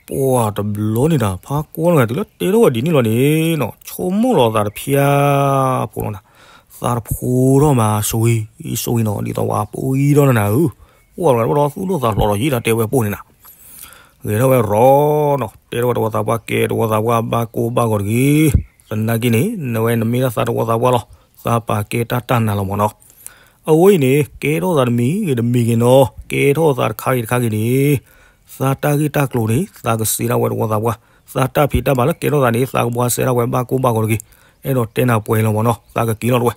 ပှၤတဘျီန့ၣ်ဒီး ဖါကွီတဂၤတုၤလၢတဲထီၣ်ဝဲဒ်န့ၣ်လီၤန့ၣ်နီၤ, ဆိကမိၣ်လီၤသးတဖျၢၣ်ဖိလီၤနၤ, သးတဖိထီၣ်မး ဆိၣ်ဂ့ၤ ဆိၣ်ဂ့ၤနီၤ, ဒ်သိးပှၤပှံထီၣ်နၤဧၢ, ပှၤတဂၤတဘၣ်ဒီးသူၣ်ဒိၣ်သးဖျိးလီၤယံၤဒီးတဲဝဲပိၢ်န့ၣ်နၤ, ဂဲၤထီၣ်ဝဲရီနီၤ, တဲထီၣ်ဝဲတဝီသးပှၢ် ကဲ တဝီသးပှၢ် ဘၣ်ကိၢ်ဘၣ်ဂီၤတဂ့ၤ, သနာ်က့န့ၣ် နဝဲနမ့ၢ်ဒၣ်သးတဝီသးပှၢ်လီၤ, သးပာ်ကဲတၢ်တၢ်နၤလီၤမ့ၢ်နီၤ အဝဲအံၤန့ၣ် ကဲထီၣ်သးတမံၤဂ့ၤတမံၤဂ့ၤနီၤ, ကဲထီၣ်သးတခါဂ့ၤတခါဂ့ၤန့ၣ်, သးတၢ်ဂ့ၢ်တၢ်ကျိၤန့ၣ် သးကစံးဒၣ်ဝဲတဝီသးပှၢ်, သးတၢ်ဖံးတၢ်မၤလၢကဲထီၣ်သးန့ၣ် သးကဘှါစဲဒၣ်ဝဲဘၣ်ကိၢ်ဘၣ်ဂီၤတဂ့ၤ, အဲၣ်ဒိးတဲနၤပှဲၤလီၤမ့ၢ်နီၤ, သးကက့ၤလီၤတဝဲ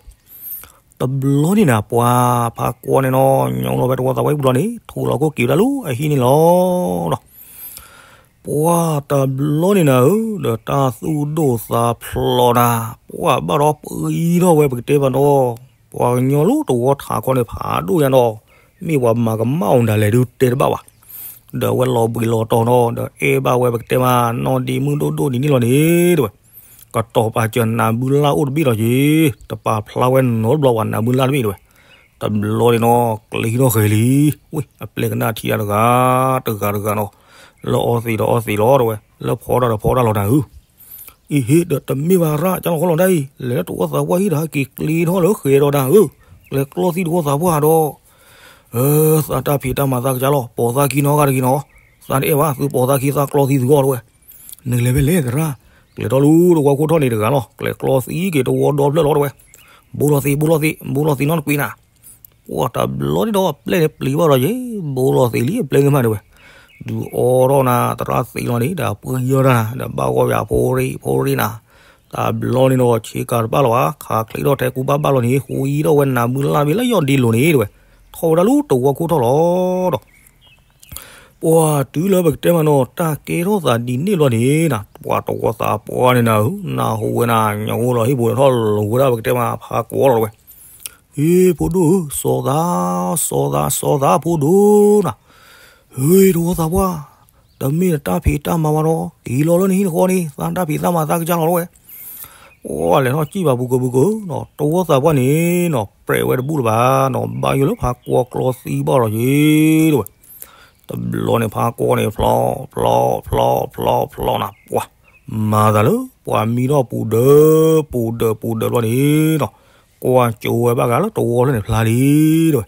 တဘျီန့ၣ်နၤ ပှၤဖးကွီန့ၣ်နီၤ ညိလီၤဝဲတဝီသးပှၢ်ဟံၣ်ပူၤလီၤန့ၣ် ထိးလီၤခိၣ်က့ၤဝဲဒၣ်လၢအဟံၣ်န့ၣ်လီၤနီၤ. ပှၤတဘျီန့ၣ်နၤဧၢ, ဒီးတၢ်သူၣ်ဒိၣ်သးဖျိးနၤ, ပှၤဘၣ်ဒီးပှံထီၣ်ဝဲပကတဲမးနီၤ, ပှၤကညီလၢတဝီထးခီန့ၣ်ဖးဒိၣ်ညါနီၤ, မ့ၢ်ပှၤမၤကမၣ်အီၤဒၣ်လဲာ်ဒုးတဲတဘၣ်ဘၣ်. ဒီးအဝဲလီၤဘှံးလီၤတီၤနီၤ, ဒီးအဲၣ်ဘၣ်ဝဲပကတဲမး နီၢ်ဒ့မုၣ်ဒိၣ်ဒိၣ်ဒ်န့ၣ်လီၤန့ၣ် တဲဝဲ ကတီၤပာ်စၢၤနးဘုလၢ်အိၣ်တဘ့ၣ်လီၤက့ၤ, တပာ်ဖျါဝဲနီတဘျီဘၣ်နးဘုလၢ်တဘ့ၣ်တဲဝဲ. တဘျီန့ၣ်နီၤ ကျ့ထီၣ်ဃဲၤလံ, ဝ့ၢ် အပျဲၢ်ကနၣ်ထံၣ်တၢ်တဂၤတဂၤတဂၤနီၤ, လၢအီသံးဒီးအီသံးလီၤတဲဝဲ, လၢဖီတၢ်ဒီးဖီတၢ်လီၤနၤဧၢ. အံၤဟ့ၣ် ဒီးတမ့ၢ်ဘၣ်ရၣ်ကၢ်လီၤဃီလီၤဒၣ်အံၤ, လဲၤလၢတဝီသးပှၢ်ဟံၣ်ဒီးဟဲက့ၤကျ့ထီၣ်လၢဃဲၤဒီးနၤဧၢ, ကျဲကျီသံတဝီသးပှၢ်ဒီး သးတၢ်ဖံးတၢ်မၤသးကစၢ်လီၤ, ပိာ်သးခံနီတဂၤတဂ့ၤနီၤ, သးတအဲၣ်ဘၣ်သုပိာ်သးခံသးကျီသံသုဂီၢ်တဲဝဲ. နကလဲၤဖဲလဲၣ်သရၣ်, ကျဲၤထီၣ်လၢတဝီခိၣ်ထီၣ်န့ၣ်တဂၤလီၤ, ကျဲကျီသံက့ၤတဝီဒီဖျၢၣ်လီၤတဲဝဲ. ဘိလီၤသံး ဘိလီၤသံး ဘိလီၤသံးနီတကွံနၤ. ပှၤတဘျီန့ၣ်ဒီးအပျဲၢ်န့ၣ်ပျံၤဘၣ်ဒီးယ့ၣ်, ဘိလီၤသံးလံအပျဲၢ်န့ၣ်မးတဲဝဲ. ဒုးအိးထီၣ်နၤ သရၣ်သံးလီၤန့ၣ် ဒီးပှံယီၢ်တၢ်နၤ ဒီးဘၣ်ဂီၢ်ယၤဖိရ့ဖိရ့နၤ. တဘျီန့ၣ်ဒီးဆ့ကၤတဘၣ်လီၤဘၣ်, ခးချံးထီၣ်ထဲကူဘၣ်ဘၣ်လီၤန့ၣ် ဃုအံၤထီၣ်ဝဲနးဘုလၢ်ဘ့ၣ်လၢယီၢ်ဒ့လိၤန့ၣ်တဲဝဲ. ထီၣ်ဝဲဒၣ်လၢတဝီခိၣ်ထီၣ်လီၤဒီး ပှၤတုၤလၢပကတဲမးနီၤ တၢ်ကဲထီၣ်သးဒ်န့ၣ်ဘျီန့ၣ်နၤ, ပှၤတဝီသးပှၢ်န့ၣ်နၤဧၢ, နၢ်ဟူဝဲနၤ ညၣ်အိၣ်လီၤဟံၣ်ပူၤထီၣ်လီၤဝဲဒၣ်ပကတဲမးဖးကွီလီၤတဲဝဲ. ဟ့ၣ် ဖိဒိၣ်ဧၢ, စီၤသး စီၤသး စီၤသးဖိဒိၣ်နၤ. ဟ့ၣ် တဝီသးပှၢ်, တမ့ၢ်နတၢ်ဖံးတၢ်မၤဘၣ်ဒီး က့ၤလီၤလၢနဟံၣ်နဃီန့ၣ် သးတၢ်ဖံးတၢ်မၤသးကစၢ်လီၤတဲဝဲ. ပှၤလဲၤထီၣ်စံၣ်ဘၣ်ပူၤကၢၤပူၤကၢၤနီၤ, တဝီသးပှၢ်န့ၣ်နီၤ ပြဲးဝဲတဘူၣ်လၢၤဘၣ်နီၤ, ဘၣ်ယိၣ်လၢဖးကွီကျီသံဘၣ်လီၤက့ၤတဲဝဲ. တဘျီန့ၣ်ဖးကွီန့ၣ်ဖျီ ဖျီ ဖျီ ဖျီ ဖျီနၤ, ပှၤမၤသးလၢ ပှၤမံထီၣ်ပူၤဒၢး ပူၤဒၢး ပူၤဒၢးဘျီန့ၣ်နီၤ, ကွၢ်ကၠိဝဲဘၣ်ဂၤလၢတဝီဖျၢၣ်န့ၣ်ဖျါလံတဲဝဲ.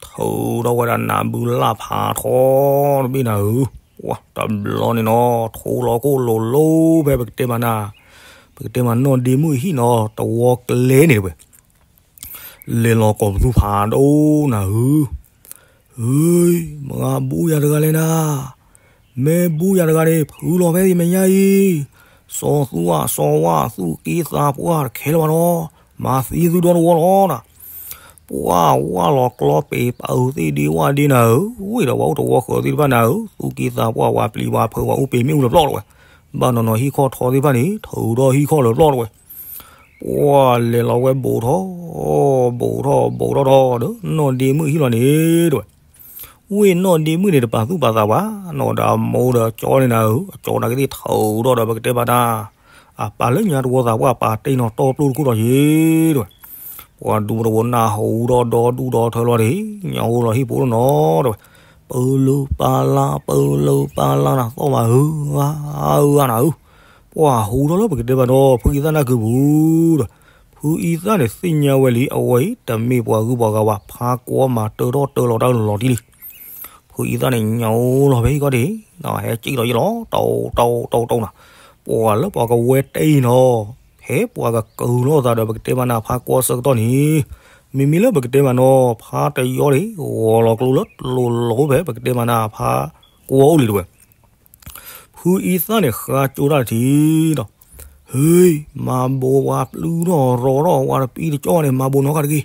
ထုးထီၣ်ဝဲဒၣ်နးဘုလၢ်ဖးထီတဘ့ၣ်နၤဧၢ, ပှၤတဘျီန့ၣ်နီၤ ထိလီၤခိၣ်လိၤလိၤဖဲပကတဲမးနၤ, ပကတဲမးနီၢ်ဒ့မုၣ်ဟံၣ်နီၤ တဝီကျဲန့ၣ်တဲဝဲ. လဲၤလီၤကိးပသူဖးဒိၣ်နၤဧၢ. ဧၢ, မ့ၢ်ဂ့ၤဘူၣ်ယၤတဂၤလဲၣ်နၤ. မ့ၢ်ဘူၣ်ယၤတဂၤန့ၣ် ဖုလီၤဖဲအံၤမဲာ်ညါအံၤ, စီၤသူအၣ် စီၤဝါ သူၣ်က့သးပှၢ်တခဲလၢၤဘၣ်နီၤ, မၤသံသုဒီတဝီလီၤနၤ. ပှၤဝၣ်လီၤကျီပ့ၤပာ်အုးသ့ၣ်ဒ့ဝၣ်ဒ့နၤဧၢ, ဝ့ၢ်ဒီးပှၤအိၣ်တဝီဃၢၤသ့ၣ်တဖၣ်နၤဧၢ, သူၣ်က့သးပှၢ်ဝၤပျံၤဝၤဖုးဝၤအူပ့ၤမ့ၣ်အူတဖျီၣ်လီၤဝဲ. ဘၣ်နီၢ်နီၢ်ဟံၣ်ခီၣ်ထီသ့ၣ်တဖၣ်န့ၣ် ထုးထီၣ်ဟံၣ်ခီၣ်လၢၤပျီၢ်တဝဲ. ပှၢ်လဲၤလီၤဝဲဘူးထီၣ် ဘူးထီၣ် ဘူးထီၣ်ထီၣ်ဒီး နီၢ်ဒ့မုၣ်ဟံၣ်လီၤန့ၣ်တဝဲ. ဝ့ၢ်နီၢ်ဒ့မုၣ်န့ၣ် တပာ်သူၣ်ပာ်သးဘၣ်နီၤ ဒီးအမိၢ်ဒီးကၠီန့ၣ်နၤဧၢ, အကၠီနာ်က့သ့ၣ်ထုးထီၣ်ဒီး ပကတဲဘၣ်နၤ အပၢ်လၢညါတဝီသးပှၢ် ပာ်တ့ၢ်နီၣ်တီပျိၢ်တခိၣ်ဒီးယ့တဝဲ. ပှၤဒူပတဝီနၢ်ဟူဒီးဒီဒူၣ်ဒီထၢလီၤန့ၣ် ညါအိၣ်လီၤဟံၣ်ဖိတနီၤတဝဲ. ပၢလၢပၢလါ ပၢလၢပၢလါနၤ သီၣ်မးဧၢ ဂၤဧၢ ဂၤနၤဧၢ. ပှၤဟူထီၣ်လၢပကတဲဘၣ်ဒီး ဖုအံသၣ်နၢ်ကုပူၤဒီး ဖုအံသၣ်န့ၣ်သ့ၣ်ညါဝဲလံ အဝဲအံၤ တမ့ၢ်ပှၤဂုၤပှၤဂၤဘၣ် ဖးကွီမၤတၢထီၣ်တၢလီၤတၢ်လီၤလီၤတံၢ်လံ. ဖုအံသၣ်န့ၣ် ညါအိၣ်လီၤဖဲဟံၣ်ခီၣ်ဒ့ၣ် ဟဲကံၣ်လီၤယ့ၣ်လီၤ တီတီတီတီနၤ. ပှၤလၢပှၤကဝဲတဲအံၤနီၤ ဖဲပှၤကကုၤလိာ်သးဒီးပကတဲမၤနၤဖးကွီဆၢကတီၢ်န့ၣ် မ့မ့ၢ်လၢပကတဲမၤနီၤ ဖးတယီန့ၣ် ဂီၤလီၤကျိလၢတလိၤလီၤအိၣ်ဖဲ ပကတဲမၤနၤဖးကွီအိၣ်လံတဝဲ. ဖုအံသၣ်န့ၣ် ဃါကၠိတၢ်တထံၣ်ဒီး ဟ့ မၤဘိဝါပျုၢ်ထီၣ်ရီထီၣ်ဝါတပံတကၠီန့ၣ် မၤဘိနီၢ်ဂၤတဂ့ၤ.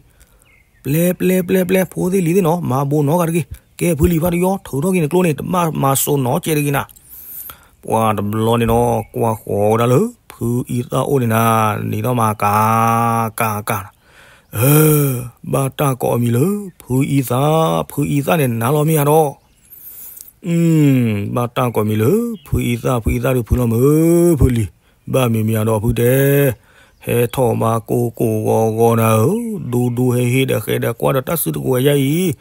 ပျဲပျဲပျဲပျဲ ဖိသ့ၣ်လံၤသ့ၣ်နီၤ မၤဘိနီၢ်ဂၤတဂ့ၤ. ကဲဖုလံၤဖးတယီ ထုးထီၣ်က့ၤနကျိန့ၣ် တဘၣ်မၤစိးနီၤကဲးတဂ့ၤနၤ. ပှၤတဘျီန့ၣ်နီၤ ကွၢ်ဃီၤဝဲဒၣ်လၢ ဖုအံသၣ်အိၣ်န့ၣ်နၤ နံၤထီၣ်မၤကၤကၤကၤနၤ. အၢ ဘၣ်တၢ်ကိးအမံၤလၢ ဖုအံသၣ် ဖုအံသၣ်န့ၣ် နၤလီၤမ့ၢ်ဧါဒီး ဘၣ်တၢ်ကိးမံၤလၢ ဖုအံသၣ် ဖုအံသၣ်ဒုးဖုလီၤမုၢ် ဖုလံၤ ဘၣ်မံၤမံၤဧါဒီးဖုတဲ ဟဲထီၣ်မၤကိၢ်ကိၢ်ဂီၤဂီၤနၤဧၢ, ဒူဒူဟဲဟ့ၣ်ဒီးဃဲဒီးကွၢ်ဒီးတၢ်စုတကဝဲၤယါအံၤ,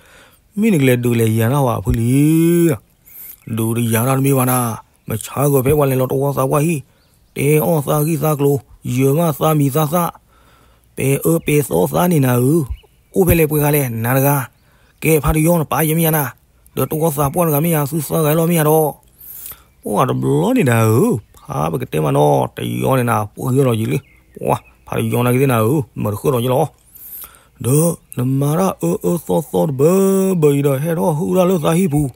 မ့ၢ်နကလဲၤဒုးလဲၤယၤတၢ်ဝဲဖုလံၤ ဒုးတယၤတၢ်တမ့ၢ်ဘၣ်နၤ, မဆါဂီၤဖဲပှၤလဲၤလီၤတဝီသးပှၢ်ဟံၣ်, တဲအီၣ်သးဂံၢ်သးကျိၤ, ယၢၤမးသးမံၤသးသၣ်, ပဲအၢပဲသီသးန့ၣ်နၤဧၢ, အိၣ်ဖဲလဲၣ်ပှဲၤဂၤလဲၣ် နၤတဂၤ, ကဲဖးတယီနပၢ်ယဲမ့ၢ်ယါနၤ, ဒီးတဝီသးပှၢ်တဂၤမ့ၢ်ယါ သုသၢဂၤလီၤမ့ၢ်ယါဒီး ပှၤတဘျီန့ၣ်နၤဧၢ, ဖးပကတဲမးနီၤ တယီန့ၣ်နၤ ပှၤဂ့ၢ်လီၤယံၤလံ, ပှၤဖးတယီနာ်က့သ့ၣ်နၤဧၢ, မၤတဃၢၣ်လီၤယံၤလီၤ ဒီးနမၤတၢ်အၢအၢသီသီတဘၢဘၢအံၤဒီး ဟဲထီၣ်ဟုၣ်တၢ်လၢသးဟံၣ်ပူၤ,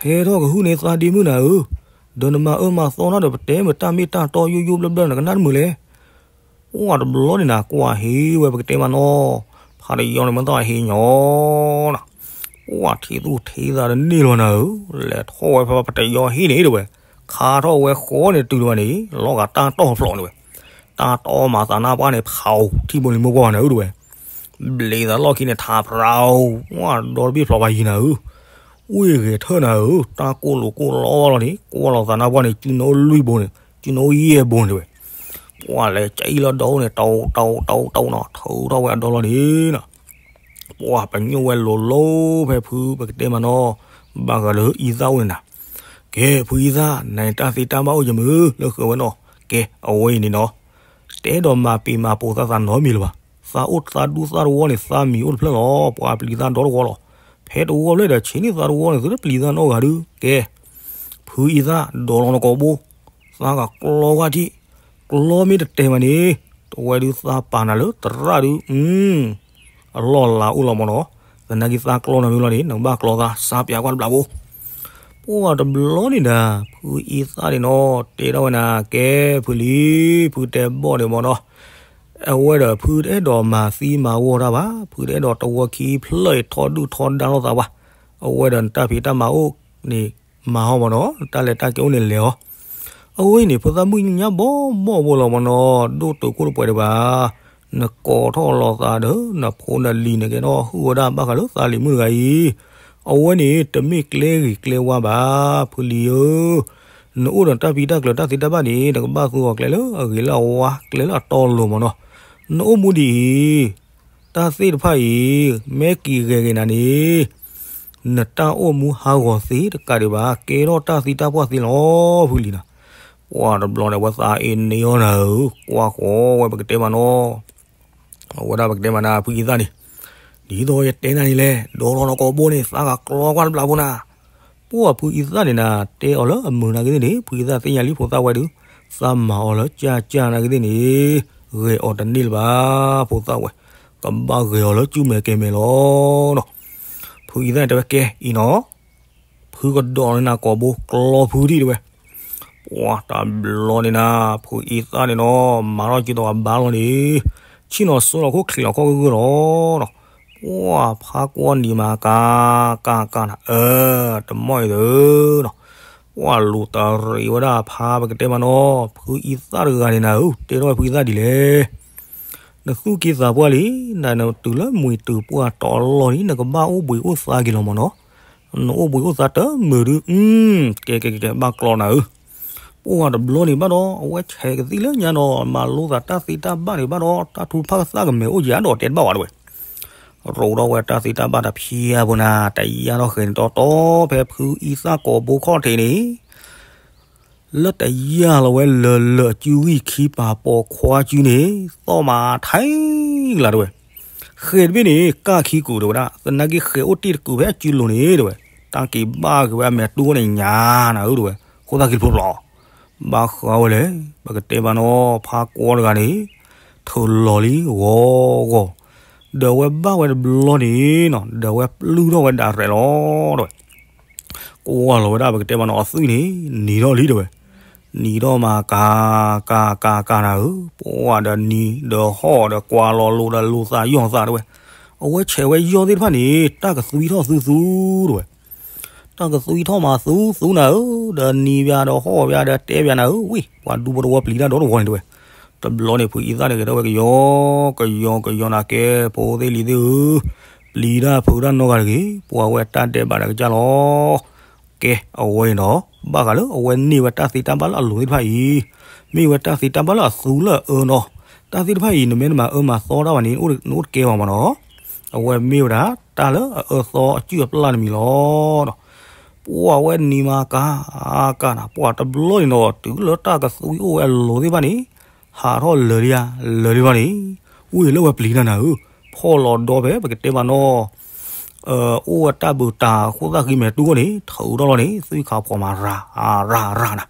ဟဲထီၣ်ကဟုၣ်န့ၢ်သးဒ့မုၣ်နၤဧၢ, ဒီးနမၤအၢမၤသီတၢ်ဒီး ပတဲမ့ၢ်တၢ်မ့ၢ်တၢ်တီယိယိဘျၢဘျၢ နကနၣ်တမုာ်လဲၣ်. ပှၤတဘျီန့ၣ်နၤ ကွၢ်ဟ့ဝဲပကတဲမးနီၤ, ဖးတယီန့ၣ်မ့ၢ်သီဟ့ညီနၤ, ပှၤထံသူၣ်ထံသးတန့ၢ်လီၤနၤဧၢ, လဲၤထီၣ်ဝဲဖဲဖးတယီဟံၣ်န့ၣ်တဝဲ, ခါထီၣ်ဝဲဃီန့ၣ်တုၤတဝဲန့ၣ် လီၤဂာ်တၢ်တီၢ်ဖျိးန့ၣ်ဝဲ, တၢ်တီၢ်မၤသးနါပှၢ်န့ၣ် ဖးအိၣ်ထံဘိလံၤမိၢ်ပှၢ်နၤဧၢတဝဲ ဘျံးသးလီၢ်ခံန့ၣ် ထးဖြးအိၣ်, ဝါဒီတဘ့ၣ်ဖျိးဘၣ်ယံၤနၤဧၢ, ဝ့ၢ်ဂဲၤထၢၣ်နၤဧၢ, တၢ်ကိၢ်လိာ်ကိၢ်လီဝါလီၤန့ၣ် ကွၢ်လီၤသးနါပှၢ်န့ၣ် စုနအိၣ်လွံၢ်ဘိန့ၣ် စုနအိၣ်ယဲၢ်ဘိန့ၣ်တဝဲ, ပှၤလဲၤကၠံၣ်လီၤဒီးအိၣ်န့ၣ် တဝ်တဝ်တဝ်တဝ်နီၤ ထုးထီၣ်ဝဲအဒီလီၤန့ၣ်နီၤ ပှၤပညိၣ်ဝဲလိၤလိၤဖဲဖုပကတဲမးနီၤ, ဘၣ်ဃးလၢအံသၣ်အိၣ်န့ၣ်နၤ, ကဲဖုအံသၣ် နတၢ်သ့တၢ်ဘၣ်အိၣ်ယမုာ်လၢဃၢၤဝဲနီၤ, ကဲအဝဲအံၤန့ၣ်နီၤ, တအဲၣ်ဒိးမၤပ့ၤမၤပိာ်သးသးနီတမံၤလၢၤဘၣ်, သးအိၣ်သးဒူသးတဝီန့ၣ် သးမံၤအိၣ်တဖျၢၣ်လီၤ, ပှၤပျံၤသးဒီတဝီလီၤ, ဖဲတဝီဖျၢၣ်ဒီးဆံးန့ၢ်သးတဝီန့ၣ် သုတပျံၤသးနီတဂၤဒုး, ကဲ ဖုအံသၣ် ဒိးလီၤနကိာ်ဘိ, သးဂၤကျီကွၢ်ထံၣ်, ကျီမ့ၢ်တတဲာ်မးန့ၣ်, တဝဲဒုးသးပာ်နၤလၢသရၣ်ဒုး, အလီၢ်လၤအိၣ်လီၤမးနီၤ, သနာ်က့သးကျီနၤမ့ၢ်လီၤန့ၣ် နကဘၣ်ကျီသး စါပၠးကွၢ်တဘျးဘိ, ပှၤတဘျီန့ၣ်ဒၣ် ဖုအံသၣ်န့ၣ်နီၤ တဲထီၣ်ဝဲနၤ ကဲဖုလံၤ, ဖုတဲဘီၣ်န့ၣ်မးနီၤ, အဝဲဒီးဖုတအဲၣ်ဒိးမၤသံမၤဝီတၢ်ဘၣ်, ဖုတအဲၣ်ဒိးတဝီခံဖျၢၣ်အံၤထီဒုၣ်ထီဒါလိာ်သးဘၣ်, အဝဲဒီးနတၢ်ဖံးတၢ်မၤအိၣ်န့ၣ် မၤဟီမးနီၤ, နတၢ်လဲၤတၢ်ကဲအိၣ်န့ၣ်လဲၤဟီ, အဝဲအံၤန့ၣ် ဖိသၣ်မုၣ်ညါဘီဘီဘိလီၤမးနီၤ, ဒိၣ်တုာ်ခိၣ်တပှဲၤဒံးဘၣ်, နကိးထီၣ်လီၤသးဒီး နဖိနလံၤန့ၣ်ကဲထီၣ်ဟုၣ်ဝဲဒၣ်ဘၣ်ဃးလၢသးလံၤမုၣ်တဂၤအံၤ, အဝဲန့ၣ် တမ့ၢ်ကျဲဂ့ၤကျဲဝါဘၣ်, ဖုလံၤဧၢ နအိၣ်ဒီးတၢ်ဖံးတၢ်ကျၢၤတၢ်သ့တၢ်ဘၣ်န့ၣ် နကဘၣ်သူအီၤကျဲလၢအဂ့ၤလၢအဝါ ကျဲလၢအတီအလိၤမးနီၤ, နအိၣ်မူဒ်အံၤ တၢ်သ့ၣ်တဖၣ်အံၤ မ့ၢ်က့ၤဂဲၤဂ့ၤနၤန့ၣ် နတၢ်အိၣ်မူဟးဂီၤသ့တကးဒံးဘၣ်, ကဲထီၣ်တၢ်သံတၢ်ပှၢ်သ့လီၤ ဖုလံၤနၤ, ပှၤတဘျီန့ၣ် အဝဲသးအ့န့အီၤနၤဧၢ, ကွၢ်ဃီဝဲပကတဲမးနီၤ အဝဲဒၣ်ပကတဲမးနၤ ဖုအံသၣ်န့ၣ်, ဒ်သိးယတဲနၤန့ၣ်လဲၣ်, ဒိးလီၤနကိာ်ဘိန့ၣ် သးဂၤကျီကွၢ်တဘျးဘိနၤ, ပှၢ်ဖုအံသၣ်န့ၣ်နၤ တဲအီၤလၢအမုာ်နာ်က့သ့ၣ်န့ၣ် ဖုအံသၣ်သ့ၣ်ညါလံဖိသၣ်ဝဲဒုး, သးမၤအီၤလၢကၢ်ကၢ်နာ်က့သ့ၣ်န့ၣ် ဂဲၤအီၤတန့ၢ်လၢၤဘၣ်, ဖိသၣ်ဝဲ, ကဘၣ်ဂဲၤအီၤလၢကၠူမဲာ်ကဲမဲာ်လီၤနီၤ, ဖုအံသၣ်တဲဝဲကဲအံၤနီၤ ဖုကဒိးန့ၢ်နၤကိာ်ဘိကျီဖုဒံးတဲဝဲ, ပှၢ်တဘျီန့ၣ်နၤ ဖုအံသၣ်န့ၣ်နီၤ မၤထီၣ်ကၠူသီးအဘါလီၤန့ၣ်, ဆ့ၣ်နီၤစိလီၤခိၣ်ချံးလီၤခိၣ်ဂၢၢ်ဂၢၢ်လီၤနီၤ, ပှၢ်ဖးကွီနံၤမၤကၤ ကၤကၤနၤ အၢ တမီၢ်အံၤသၢနီၤ, ပှၢ်လိာ်တရံးဝဲဒၣ်ဖါပကတဲမနီၤ ဖုအံသၣ်တဂၤန့ၣ်နၤဧၢ, တဲထီၣ်ဝဲဖုအံသၣ်ဒ်လဲၣ်, နသူၣ်က့သးပှၢ်လံ, နတုၤလၢမုၢ်တုၤပှၢ်တီလီၤလံ နကဘၣ်အိၣ်ဘှံးအိၣ်သါက့ၤလီၤမနီၤ, နအိၣ်ဘှံးအိၣ်သါတမုာ်ဒုး, ကဲကဲကဲ ဘၣ်ကျီနၤဧၢ, ပှၢ်တဘျီန့ၣ်ဘၣ်ဒီး အဝဲဆဲးကသံၣ်လၢညါနီၤ မၤလိသးတၢ်သ့တၢ်ဘၣ်န့ၣ်ဘၣ်ဒီး တၢ်ထုကဖၣ်ကသၣ်ကမဲာ်အိၣ်ယၤဒီးတဲတဘၣ်ဝဲတဝဲ ရိးထီၣ်ဝဲတၢ်သ့တၢ်ဘၣ်တဖၣ်အပူၤန့ၣ် တယၢ်ထီၣ်ဃဲၤန့ၣ်တီတီ ဖဲဖုအံသၣ်ကိးဘိခီၣ်ထံးန့ၣ် လၢတယၢ်လီၤဝဲလၢာ်လၢာ်အစုဂံၢ်ခံပၤပိာ်ခွါစုန့ၣ် သီၣ်မးထဲကလၤတဝဲ, ဃဲၤတဘ့ၣ်န့ၣ် ကၢ်ခံကုာ်တဝဲဒၣ် သနာ်က့ဃဲၤအိၣ်တ့ၢ်တကုာ်ဖဲအစုလိၤန့ၣ်တဝဲ, တၢ်က့ၤဘၣ်က့ၤဝဲအမဲာ်တူၢ်အီၤန့ၣ်ညါနၤဧၢတဝဲ, ဃိသၣ်ခံဖျိဖျိ ဘၣ်ဃးဝဲလဲၣ် ပကတဲဘၣ်နီၤ ဖါကွီတဂၤန့ၣ် ထုးလီၤလံဂီၤဂီၤ, ဒီးအဝဲဘၣ်ဝဲတဘျီန့ၣ်နီၤ ဒီးအဝဲပျုၢ်ထီၣ်ဝဲဒၣ်ရဲၣ်လီၤတဝဲ, ကွၢ်လီၤဝဲဒၣ်ပကတဲဘၣ်နီၤ အသွံၣ်န့ၣ် နံၤထီၣ်လံတဝဲ, နံၤထီၣ်မးကၤ ကၤ ကၤ ကၤနၤဧၢ, ပှၢ်ဒီးနံၤဒီးဟီၣ်ဒီးကွၢ်လီၤလိာ်ဒီးလိာ်သးယီၢ်သးတဝဲ, အဝဲဆဲးဝဲယီၢ်သ့ၣ်တဖၣ်န့ၣ် တၢ်ကသွံထီၣ်သူသူတဝဲ တၢ်ကသွံထီၣ်မးသူသူနၤဧၢ, ဒီးနံၤဘၣ်ဒီးဟီၣ်ဘၣ်ဒီးတဲဘၣ်နၤဧၢ, ဝံၢ် ပှၤဒူဖိတဝီပျံၤတၢ်ဒီတဝီန့ၣ်တဝဲ, တဘျီန့ၣ် ဖုအံသၣ်န့ၣ်ဂဲၤထီၣ်ဝဲကယီကယီကယီနၤ ကဲ ဖိသ့ၣ်လံၤသ့ၣ်ဧၢ, ပျံၤတၢ်ဖုးတၢ်နီတဂၤတဂ့ၤ, ပှၤဝဲတၢ်ဒဲးဘးဒီးကစၢ်လီၤ. ကဲအဝဲန့ၣ်ဒီး ဘၣ်ဃးလၢအဝဲန့ၢ်ဝဲတၢ်သ့တၢ်ဘၣ်လၢအလိၤသ့ၣ်တဖၣ်အံၤ, မ့ၢ်ဝဲတၢ်သ့တၢ်ဘၣ်လၢအသူလၢအအၢနီၤ, တၢ်သ့ၣ်တဖၣ်အံၤ နမ့ၢ်တမၤအၢမၤသီတၢ်ဘၣ်န့ၣ် နအိၣ်တကဲဘၣ်မးနီၤ, အဝဲမ့ၢ်ဝဲဒၣ်တၢ်လၢအအၢသီအစုၣ်အပျၢ်တမံၤလီၤ. ပှၢ်ဝဲနံၤမၤကၤ ကၤနၤ ပှၢ်တဘျီန့ၣ်ဒီး တုၤလၢတၢ်ကသွံအိၣ်ဝဲအလိၤသ့ၣ်တဖၣ်န့ၣ် ဟးထီၣ်လၢာ်လံဧါ လၢာ်လံဘၣ်န့ၣ်, ဝံၢ်လၢဝဲပျံၤတၢ်နၤဧၢ, ဖီၣ်လီၤဒီဖဲပကတဲဘၣ်နီၤ အိၣ်ဝဲတၢ်ဘုးတၢ်ဃိသၣ်ဃံမဲာ်တူၢ်အဂီၢ်န့ၣ် ထုးထီၣ်လီၤန့ၣ် သွံၣ်ခးဖှီၣ်မးရၤ ရၤ ရၤနၤ,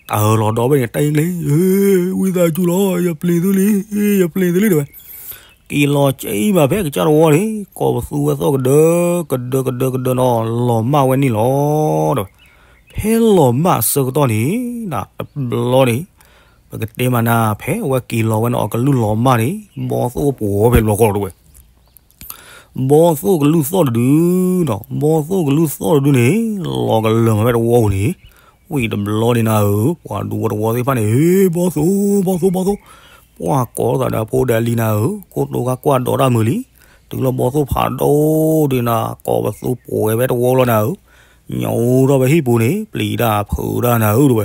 တၢ်လီၤဒီဖဲန့ၣ် တၢ်အ့ၣ်ကျ့ ဝံသးစူၤလီၤ ယပျံၤသုလံ ယပျံၤသုလံတဝဲ, က့ၤလီၤကံဘၣ်ဖဲကစၢ်တဝီန့ၣ် ကိးပသူဝဲသီၣ်ကဒၢ ကဒၢကဒၢကဒၢနီၤ လီၤမၢ်ဝဲန့ၣ်လီၤ. ဒီးဖဲလီၤမၢ်အဆၢကတီၢ်န့ၣ် တဘျီန့ၣ် ပကတဲမးနၤ ဖဲအဝဲက့ၤလီၤဝဲန့ၣ် အကလုၢ်လီၤမၢ်န့ၣ် ဘီသိၣ်ပှီၤဖဲဘျီကီၢ်တဝဲ ဘီသိၣ်ကလုၢ်သီၣ်တဒုနီၤ, ဘီသိၣ်ကလုၢ်သီၣ်တဒုန့ၣ် လီၤကလၢာ်မးဖဲတဝီပူၤန့ၣ်, ဝံၤတဘျီန့ၣ်နၤဧၢ, ပှၤဒူဖိတဝီသ့ၣ်တဖၣ်န့ၣ် ဟ့ ဘီသိၣ် ဘီသိၣ် ဘီသိၣ်, ပှၢ်ကိးသးဒီးဖိဒီးလံၤနၤဧၢ, ခိၣ်တိခါကွၢ်ဒီးတၢ်မုာ်လံ, တုၤလၢဘီသိၣ်ဖးဒိၣ်ဒုးနၤ ကိးပသူပှဲၤဖဲတဝီလီၤနၤဧၢ, ညိးထီၣ်ဖဲဟံၣ်ပူၤန့ၣ် ပျံၤတၢ်ဖုးတၢ်နၤဧၢတဝဲ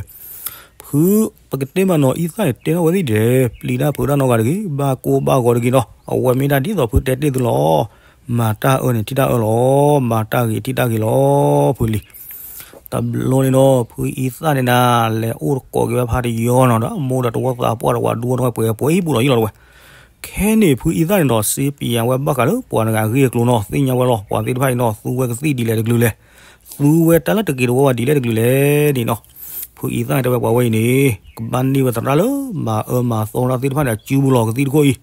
ဖု ပကတဲမးနီၤ အံသၣ်န့ၣ် တဲထီၣ်ဝဲသ့ၣ်ဒဲး ပျံၤတၢ်ဖုးတၢ်နီတဂၤတဂ့ၤ, ဘၣ်ကိၢ်ဘၣ်ဂီၤတဂ့ၤနီၤ, အဝဲမ့ၢ်ဒၣ်ဒ်သိးဖုတဲတ့ၢ်သုလီၤ, မၤတၢ်အၢန့ၣ်ထံၣ်တၢ်အၢလီၤ, မၤတၢ်ဂ့ၤထံၣ်တၢ်ဂ့ၤလီၤ ဖုလံၤ. တဘျီန့ၣ်ဒီး ဖုအံသၣ်န့ၣ်နၤ လဲၤအိၣ်တကိးက့ၤဝဲဖါတယီနီၤဒီး အမိၢ်ဒီးတဝီသးပှၢ်ဒီးပှၤဒူဖိတဝီပှဲၤပှဲၤဟံၣ်ပူၤဒီးယံာ်လီၤတဝဲ ခဲန့ၣ် ဖုအံသၣ်န့ၣ်ဒီးစ့ပၠးဝဲဘၣ်ဃးလၢပှၤတဂၤအဂ့ၢ်အကျိၤနီၤ, သ့ၣ်ညါဝဲလီၤ ပှၤသ့ၣ်တဖၣ်အံၤနီၤ သူဝဲကသံၣ်ဒ်လဲၣ်တကလုာ်လဲၣ်, သူဝဲတၢ်လၢတက့ၤတဝီဘၣ်ဒ်လဲၣ်တကလုာ်လဲၣ်န့ၣ်နီၤ, ဖုအံသၣ်န့ၣ်တဲဝဲပှၤဝဲအံၤန့ၣ် ကဘၣ်န့ၢ်ဝဲသရၣ်လၢမၤအၢမၤသီတၢ်သ့ၣ်တဖၣ်န့ၣ် အစုပူၤလီၤကသံၣ်တခိၣ်အံၤ,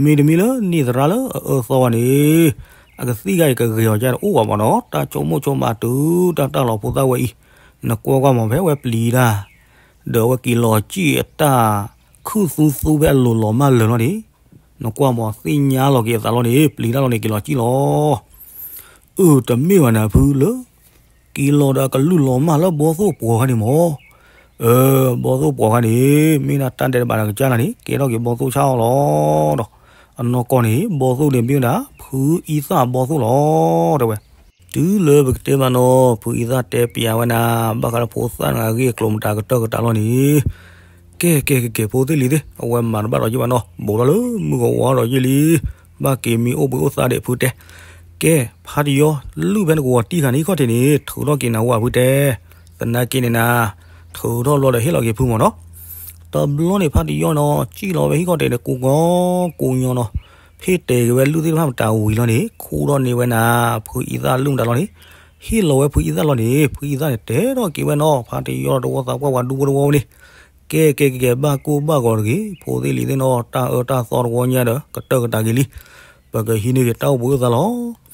မ့တမ့ၢ်လၢန့ၢ်သရၣ်လၢအအၢသီဘၣ်န့ၣ် အကသံၣ်ဂၤအံၤကဂဲၤအီၤကတအိၣ်ဘၣ်မးနီၤ, တၢ်ဆိကမိၣ်ဆိကမးတုၤတၢ်တၢ်လီၤဖိသၣ်ဝဲအံၤ, နကွၢ်ကွၢ်မးဖဲဝဲပျံၤတၢ် ဒီးအဝဲက့ၤလီၤစံၣ်အတၢ်ခုၣ်သူသူဖဲအလိၤလီၤမၢ်လၢာ်လီၤန့ၣ်, နကွၢ်မးသ့ၣ်ညါလီၤက့ၤအသးလီၤန့ၣ် ပျံၤတၢ်လီၤန့ၣ်က့ၤလီၤစံၣ်လီၤ. အၢ တမ့ၢ်ဘၣ်နၤဖုလၢ က့ၤလီၤဒီးအကလုၢ်လီၤမၢ်လၢဘီသိၣ်ပှီၤခါန့ၣ်မး, အၢ ဘီသိၣ်ပှီၤခါန့ၣ် မ့ၢ်ဒၣ်တၢ်ဒဲးတဘးဒီးကစၢ်နၤန့ၣ် ကဲထီၣ်က့ၤဘီသိၣ်ဆၣ်အီၤလီၤ. ဒီးအနီၢ်ကီၢ်န့ၣ် ဘီသိၣ်န့ၣ်မ့ၢ်ဝဲဒၣ် ဖုအံသၣ်ဘီသိၣ်လီၤ တဲဝဲ တုၤလၢပကတဲမးနီၤ ဖုအံသၣ်တဲပျးဝဲနၤ ဘၣ်ဃးလၢဖိသၣ်တဂၤအဂ့ၢ်အကျိၤမတၤကတၢၢ်ကတၢၢ်လီၤန့ၣ်, ကဲကဲကဲကဲ ဖိသ့ၣ်လံၤသ့ၣ် အဝဲမၤတဘၣ်ဒီးယုၢ်ဘၣ်နီၤ ဘူးထီၣ်လၢမုၢ်ကဝီၤဒီးယုၢ်လံ, ဘၣ်က့ၤမံအိၣ်ဘှံးအိၣ်သါဒံးဖုတဲ, ကဲ ဖါတယီ လုၢ်ဖဲနကဝီၤတံၢ်ခါန့ၣ် ဟံၣ်ခီၣ်ထံးန့ၣ် ထုးထီၣ်က့ၤနၤဝဲဖုတဲ, သနာ်က့န့ၣ်နၤ ထုးထီၣ်ဘျီဒီးဟ့ၣ်လီၤက့ၤဖုမးနီၤ. တဘျီန့ၣ် ဖါတယီနီၤ စံၣ်လီၤဝဲဟံၣ်ခီၣ်ထံးန့ၣ် ကူကီကူညီနီၤ, ဖ့ၣ်တဲာ်က့ၤဝဲလုၢ်သ့ၣ်တဖၣ်မတၤဝံၤလီၤန့ၣ် ခူၣ်ထီၣ်န့ၢ်ဝဲနၤ ဖုအံသၣ်လုၢ်မတၤလီၤန့ၣ်, ဟ့ၣ်လီၤဝဲဖုအံသၣ်လီၤန့ၣ် ဖုအံသၣ်န့ၣ် တဲထီၣ်က့ၤဝဲနီၤ ဖါတယီတဝီသးပှၢ်ပှၤဒူဖိတဝီဝဲန့ၣ်, ကဲကဲကဲကဲ ဘၣ်ကိၢ်ဘၣ်ဂီၤတဂ့ၤ ဖိသ့ၣ်လံၤသ့ၣ်နီၤ တၢ်အၢတၢ်သီတဝီညါဒီး ကတၢၢ်ကတၢၢ်က့ၤလံ, ပကဟံးန့ၢ်က့ၤတၢ်အိၣ်ဘှံးအိၣ်သါလီၤ.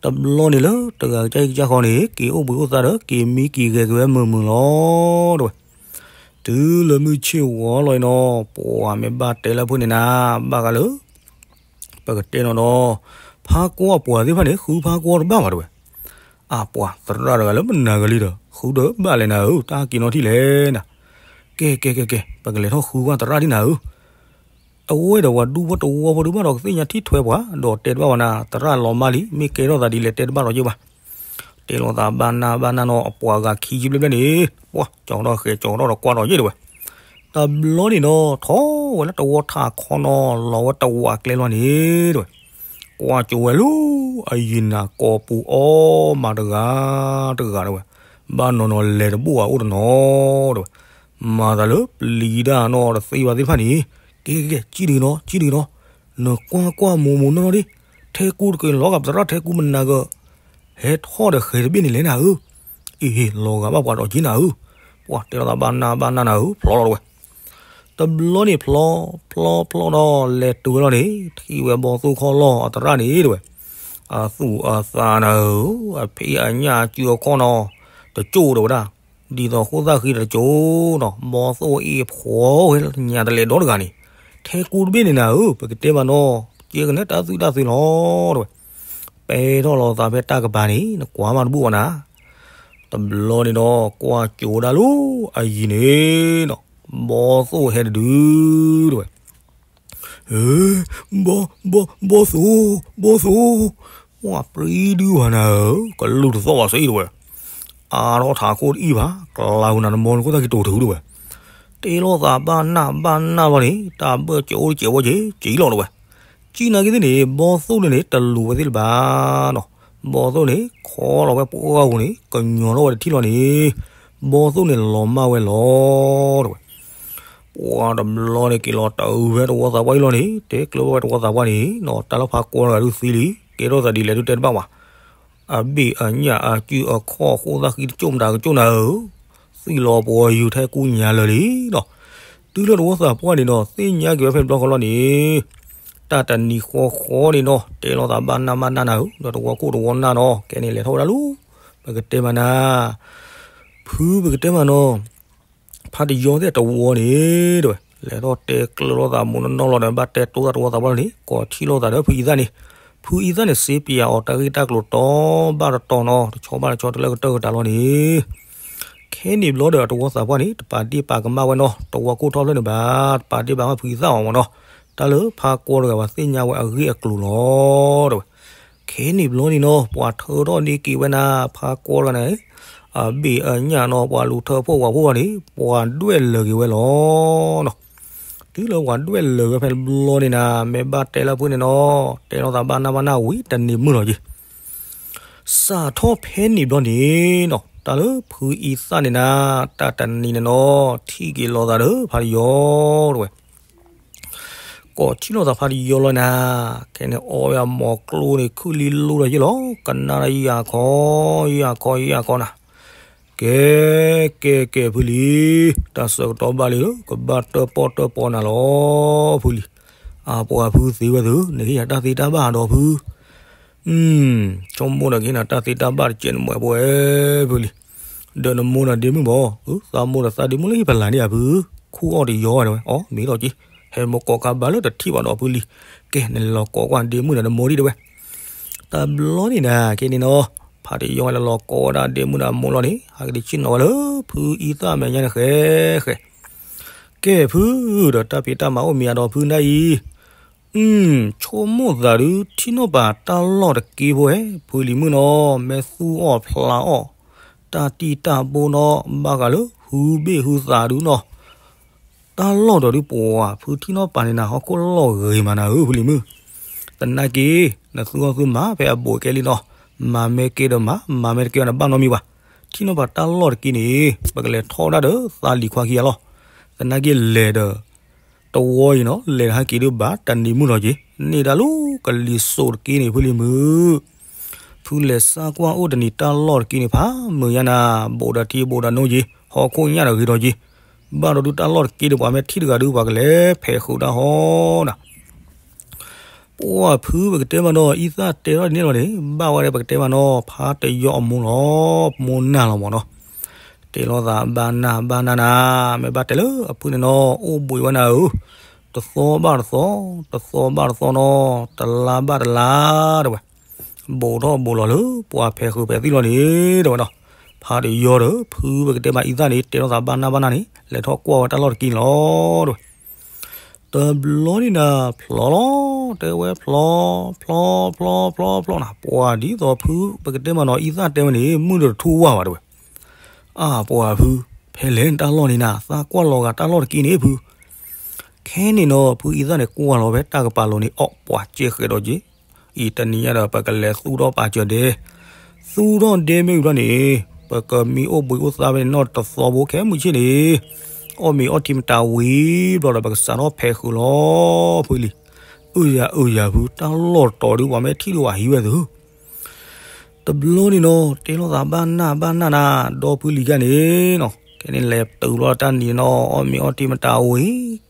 တဘျီန့ၣ်လၢတဂၤကစၢ်ဟံၣ်ကစၢ်ဃီန့ၣ် က့ၤအိၣ်ဘှံးအိၣ်သါဒီး က့ၤမံက့ၤဂဲၤက့ၤဝဲမုာ်မုာ်လီၤ တဲဝဲ တုၤလၢမုၢ်ဆ့ၣ်ဂီၤလီၤအံၤနီၤ ပှၤမ့ၢ်ဘၣ်တဲလၢဖုန့ၣ်နၤ ဘၣ်ဃးလၢ ပကတဲနီၤဒီး ဖါကွီအပှၤသ့ၣ်တဖၣ်န့ၣ် ဃုဖါကွီတဘၣ်ဘၣ်တဲဝဲ, အပှၤသရၣ်တဂၤလၢမနၤဂၤလံဒီး ဃုတဘၣ်လဲၣ်နၤဧၢ, တၢ်က့ၤနီထံၣ်လဲၣ်နၤ. ကဲ ကဲ ကဲ ကဲ ပကလဲၤထီၣ်ဃုကွၢ်သရၣ်ဒ်နၤဧၢ. အဝဲဒီးပှၤဒူဖိတဝီဖိဒုးဘၣ်ဒီးကသ့ၣ်ညါထံၣ်ထွဲပှၤ ဒီးတဲတဘၣ်ဝဲနၤ, သရၣ်လီၤမၢ်လံ မ့ၢ်ကဲထီၣ်သးဒ်လဲၣ်တဲတဘၣ်ဒီးယ့ၢ်ဘၣ်. တဲလိာ်သးဘၣ်နၢ်ဘၣ်နၢ်နီၤ အပှၤဂၤခံဆံဘျဲၣ်ဘျဲၣ်န့ၣ် ပှၤကၠီထီၣ်ဃဲၤကၠီထီၣ်ဒီးကွၢ်ဒီးယ့ၢ်တဝဲ. တဘျီန့ၣ်ဒီး ထီၣ်ဝဲလၢတဝီထးခီနီၤ လီၤဝဲတဝးကျဲလီၤန့ၣ်တဝဲ. ကွၢ်ကၠိဝဲလၢ အယံၤနၤကိာ်ပူၤအီၣ်မးတဂၤတဂၤတဝဲ, ဘၣ်နီၤနီၤလဲၤတဘူၣ်အအိၣ်တနီၤတဝဲ, မၤသးလၢပျံၤတၢ်နီတသ့ဘၣ်သ့ၣ်တဖၣ်န့ၣ်, ကဲကဲကဲ ကံၣ်တဂ့ၤနီၤ ကံၣ်တဂ့ၤနီၤ, နကွၢ်ကွၢ်မိၢ်မိၢ်နီၢ်နီၢ်ဒံး, ထဲကူတကလီၤဂာ်ပသရၣ်ထဲကူမနၤဂၤ, ဟဲထီၣ်ဒီးဃဲၤတဘ့ၣ်န့ၣ်လဲၣ်နၤဧၢ, အ့ၣ် လီၤဂာ်ဘၣ်ပှၤဒီးက့နၤဧၢ, ပှၤတဲလိာ်သးဘၣ်နၢ်ဘၣ်နၢ်နၤဧၢ ဖျီလီၤတဝဲ. တဘျီန့ၣ်ဖျီ ဖျီဖျီဒီးလဲၤတုၤဝဲလီၤန့ၣ် ထံၣ်ဝဲဘီသိၣ်ခီၣ်လီၢ်အသရၣ်န့ၣ်တဝဲ, အသူၣ်အသးနၤဧၢ, အဖံးအညၣ်အစုအခီၣ်နီၤ, တကၠိၣ်တဝဲဒၣ်, ဒ်သိးဃိၣ်သၣ်ဃံတကၠိၣ်နီၤ, ဘီသိၣ်အ့ၣ်ဖှီၣ်ဝဲညါတလဲၤဒီတဂၤန့ၣ်, ထဲကူတဘ့ၣ်န့ၣ်နၤဧၢ, ပကတဲဘၣ်နီၤ, ကဲကနဲတၢ်သူၣ်တၢ်သ့လီၤတဝဲ. ပဲထီၣ်လီၤသးဖဲတၢ်ကပၤန့ၣ် နကွၢ်မးတဘူၣ်ဝဲနၤ. တဘျီန့ၣ်ဒီး ကွၢ်ကၠိဒၣ်လၢ အယံၤန့ၣ်နီၤ, ဘီသိၣ်ဟဲတဒုတဝဲ. ဧ, ဘီ, ဘီ, ဘီသိၣ်, ဘီသိၣ်, ပှၤပြံဒုဝဲနၤဧၢ, ကလူၤတသီၣ်ဘၣ်စ့တဝဲ. အါထီၣ်ထးခိၣ်တအံၣ်ဘၣ်, ကျါဝဲနၤနမီနခိၣ်သၣ်ကံတိၤထုတဝဲ. တဲလိာ်သးဘၣ်နၢ်ဘၣ်နၢ်လီၤန့ၣ် တၢ်ဘၢၣ်ကအိၣ်တစဲးဝဲက့ၤကံလီၤတဝဲ. ကံနာ်က့သ့ၣ်န့ၣ် ဘီသိၣ်န့ၣ်န့ၣ် တလူၤဝဲသ့ၣ်လၢၤဘၣ်နီၤ. ဘီသိၣ်န့ၣ် ခီလီၤဝဲပှၤဂၤပူၤန့ၣ် ကညီၤထီၣ်ဝဲတထံၣ်လီၤန့ၣ်, ဘီသိၣ်န့ၣ်လီၤမၢ်ဝဲလီၤတဝဲ. ပှၤတဘျီန့ၣ်က့ၤလီၤတၢ်အုးဖဲတဝီသးပှၢ်အံၤလီၤန့ၣ် တဲကျၢၤဘၣ်ဝဲတဝီသးပှၢ်န့ၣ်နီၤ, တၢ်လၢဖးကွီတဂၤဒုးသံလံ, ကဲထီၣ်သးဒ်လဲၣ်ဒုးတဲတဘၣ်ဘၣ်. အဘ့ၣ်အညၣ်အစုအခီၣ်ဃိၣ်သၣ်ဃံတကၠိၣ်မတၤကကၠိၣ်နၤဧၢ, သွံၣ်လီၤပှီၤယူၤထဲကူညါလၢာ်လံနီၤ. တုၤလၢတဝီသးပှၢ်န့ၣ်နီၤ သ့ၣ်ညါက့ၤဝဲဖဲတဘျီဃီလီၤန့ၣ်, တၢ်တနံၤဃီဃီန့ၣ်နီၤ တဲလိာ်သးဘၣ်နၢ်ဘၣ်နၢ်နၤဧၢ, ဒီးတဝီခိၣ်တဝီနၢ်နီၤ ကဲန့ၣ်လဲၤထီၣ်ဝဲဒၣ်လီၤ. ပကတဲမးနၤ, ဖုပကတဲမးနီၤ ဖးတယီသ့ၣ်တဝီန့ၣ်တဝဲ, လဲၤထီၣ်တဲကျၢၤလိာ်သးမိၢ်နီၢ်နီၢ်လီၤဒီး ဘၣ်တဲတိသးတဝီသးပှၢ်လီၤန့ၣ် ကိးထံၣ်လိာ်သးဒီးဖုအံသၣ်န့ၣ်, ဖုအံသၣ်န့ၣ် စ့ပၠးအီၤတၢ်ဂ့ၢ်တၢ်ကျိၤတီဘၣ်တတီၤနီၤ တဆီဘၣ်တဆီတလၢကတၢၢ်ကတၢၢ်လီၤန့ၣ် ခဲန့ၣ်ဘျီဒီးအတဝီသးပှၢ်န့ၣ် တပာ်ဒ့ၣ်ပာ်ကမၣ်ဝဲနီၤ, တဝီခိၣ်ထီၣ်ဖျၢၣ်န့ၣ်ဘၣ် တပာ်ဒ့ၣ်ပာ်ကမၣ်ဖုအံသၣ်အီၤမးနီၤ, တၢ်လၢဖးကွီတဂၤဘၣ်သ့ၣ်ညါဝဲအဂ့ၢ်အကျိၤလီၤတဝဲ. ခဲန့ၣ်ဘျီန့ၣ်နီၤ ပှၤထၢထီၣ်ဒ့က့ၤဝဲနၤ ဖးကွီတဂၤန့ၣ်, အဘ့ၣ်အညၣ်နီၤ ပှၤလူၤထၢဖှိၣ်ဝၤဖှိၣ်ဝဲန့ၣ် ပှၤဒွဲၣ်လၢာ်က့ၤဝဲလီၤနီၤ. တုၤလၢပှၤဒွဲၣ်လၢာ်ဝဲဖဲတဘျီန့ၣ်နၤ မ့ၢ်ဘၣ်တဲလၢဖုန့ၣ်နီၤ တဲလိာ်သးဘၣ်နၢ်ဘၣ်နၢ်ဝံၤတနံၤမုၢ်လီၤက့ၤ စးထီၣ်ဖဲန့ၣ်ဘျီန့ၣ်နီၤ တၢ်လၢဖုအံသၣ်န့ၣ်နၤ တၢ်တနံၤန့ၣ်နီၤ ထံၣ်က့ၤလိာ်သးဒီးဖးတယီတဝဲ, ကိးထံၣ်လိာ်သးဖးတယီလီၤနၤ, ခဲန့ၣ်အီဝဲအမိၢ်ကျိန့ၣ် ခုၣ်လံလိဒီးယ့ၢ်လီၤ ကနၣ်ဒီးယၤခီ ယၤခီ ယၤခီနၤ, ကဲ ကဲ ကဲ ဖုလံၤ, တၢ်ဆၢကတီၢ်ဘၣ်လံလၢ ကဘၣ်တၢၣ်ပီၣ်တၢၣ်ပီနၤလီၤ ဖုလံၤ, အပှၤဖုသ့ဝဲသု နကဟ့ၣ်ယၤတၢ်သ့တၢ်ဘၣ်ဒီးဖု ဆိကမိၣ်ဒီးကဟ့ၣ်နၤတၢ်သ့တၢ်ဘၣ်တကဲးနမဲာ်ပဝဲဖုလံၤ, ဒီးနမိၢ်နၤဒ့မုၣ်ဘၣ်, သးမိၢ်ဒီးသးဒ့မုၣ်လၢဟံၣ်ဖလၢ်န့ၣ်ဧါဖု, ခူၣ်အီၣ်တယီဝဲ, အီ မ့ၢ်ဒီးက့, ဟဲမိၢ်ကိးကါဘၣ်လၢတထံၣ်ဘၣ်ဒီးဖုလံၤ, ကဲ နလဲၤလီၤကိးကွၢ်ဒ့မုၣ်ဒီးနမိၢ်ဒံးတဝဲ, တဘျီန့ၣ်နၤ ကဲန့ၣ်နီၤ, ဖးတယီဝဲလဲၤလီၤကိးဝဲဒၣ်ဒ့မုၣ်ဒီးအမိၢ်လီၤန့ၣ် ဟဲက့ၤဆ့ၣ်နီၤဝဲလၢ ဖုအံသၣ်မဲာ်ညါန့ၣ်ဃဲ ဃဲ ကဲဖု, ဒီးတၢ်ဖံးတၢ်မၤအိၣ်မံၤအဒီးဖုနၤအံၤ, ဆိကမိၣ်သးဒုး ထံၣ်နီၣ်ပာ်တၢ်လီၢ်တက့ဖိဝဲ, ဖုလံၤမုၣ်နီၤ မ့ၢ်သူၣ်အီၣ်ဖျးအီၣ်, တၢ်တံၢ်တၢ်ဘိနီၤ ဘၣ်ဃးလၢ ဟုဘ့ၣ်ဟုသးဒုးနီၤ, တၢ်လီၢ်ဒီးဒုးပှၤ ဖုထံၣ်နီၣ်ပာ်န့ၣ်နၤ ဟီၣ်ခိၣ်လီၢ်ဂ့ၤမးနၤဧၢ ဖုလံၤမုၣ်, သနာ်က့ နသူၣ်အီၣ်သူၣ်မၤဖဲအဘူးအကဲလံနီၤ, မၤမ့ၢ်ကဲဒီးမၤ မၤမ့ၢ်တကဲဒီးနဘၣ်နီတမံၤဘၣ်, ထံၣ်နီၣ်ပာ်တၢ်လီၢ်တက့န့ၣ် ပကလဲၤထီၣ်ဒၣ်ဒီးသးလံၤခွါခံဂၤလီၤ, သနာ်က့လဲၤဒီး တဝီအံၤနီၤ လဲၤတဟဲက့ၤဒုးဘၣ်တနံၤမုၢ်လီၤက့ၤ, န့ၢ်ဒၣ်လၢကလံၤစိးတက့န့ၣ် ဖုလံၤမုၣ်, ဖုလဲၤစၢ်ကွၢ်အိၣ်တနံၤတၢ်လီၢ်တက့န့ၣ် ဖးမုာ်ညါနၤ, ဘူးဒီးထံဘူးဒီးနိက့ၤ, ဟီၣ်ခိၣ်ညၣ်ဒီးဂ့ၤဒီးက့ၤ, ဘၣ်ဒီးဒုးတၢ်လီၢ်တက့ဒီးပှၤမ့ၢ်ထံၣ်တဂၤဒုးပှၤကလဲၤဖဲးဃုာ်တၢ်ဟီနၤ ပှၤဖုပကတဲမးနီၤ အံသၣ်တဲထီၣ်ဒ်န့ၣ်လီၤန့ၣ် ဘၣ်ဝဲဒၣ်ပကတဲမးနီၤ ဖးတယီအမိၢ်လီၤ မိၢ်နၢ်လီၤမးနီၤ, တဲလိာ်သးဘၣ်နၢ်ဘၣ်နၢ်နၤ, မ့ၢ်ဘၣ်တဲလၢအဖုန့ၣ်နီၤ အိၣ်ဘှံးဝဲနၤဧၢ, တသီဘၣ်တသီ, တသီဘၣ်တသီနီၤ, တလါဘၣ်တလါ, တဲဝဲ ဘူးထီၣ်ဘူးလီၤလၢပှၤဖဲးဃုာ်ဖဲးသံၣ်လီၤန့ၣ် တဲဝဲနီၤ. ဖးတယီဒီး ဖုပကတဲမးအံသၣ်န့ၣ် တဲထီၣ်သးဘၣ်နၢ်ဘၣ်နၢ်န့ၣ် လဲၤထီၣ်ကွၢ်ဝဲတၢ်လီၢ်တက့ၢ်န့ၣ်လီၤ တဲဝဲ. တဘျီန့ၣ်နၤ ဖျီလီၤ တဲဝဲဖျီ, ဖျီ, ဖျီ, ဖျီ, ဖျီနၤ ပှၤဒ်သိးဖုပကတဲမးနီၤ အံသၣ်တဲဝဲန့ၣ် မုၢ်ဒီးတထူၣ်ဝၢ်ဘၣ်တဲဝဲ. အါ ပှၤဖု, ဖဲလဲၣ်တၢ်လီၢ်န့ၣ်နၤ သးကွၢ်လီၤဂာ်တၢ်လီၢ်တက့ၢ်န့ၣ်ဖု. ခဲန့ၣ်နီၤ ဖုအံသၣ်န့ၣ်ကွၢ်လီၤဖဲတၢ်ကပၤလိၤန့ၣ် အီၣ်ပှၤကဲဃဲးဒီးက့ၤ, အံၤတနံၤညါဒီး ပကလဲၤသူၣ်ထီၣ်ပာ်စၢၤဒဲ, သူၣ်ထီၣ်ဒဲမ့ၢ်ဝံၤဘျီန့ၣ် ပကမံအိၣ်ဘှံးအိၣ်သါဖဲန့ၣ်နီၢ်တသီဘိခဲမုၢ်ဆ့ၣ်န့ၣ်, အီၣ်မ့ၤအီထံမတၤဝံၤဘျီဒီး ပကစးထီၣ်ဖဲးဃုာ်လီၤဖုလံ. အၢယၤအၢယၤဖု တၢ်လီၢ်တတီၤဒုး ပှၤမ့ၢ်ထံၣ်ဒုး ပှၤဟံးဝဲသု တဘျီန့ၣ်နီၤ တဲလိာ်သးဘၣ်နၢ်ဘၣ်နၢ်နၤ ဒီဖုလံၤခါန့ၣ်နီၤ ခဲန့ၣ်လဲၤတုၤဘျီတၢ်နံၤနီၤ အီၣ်မ့ၤအီထံမတၤဝံၤ,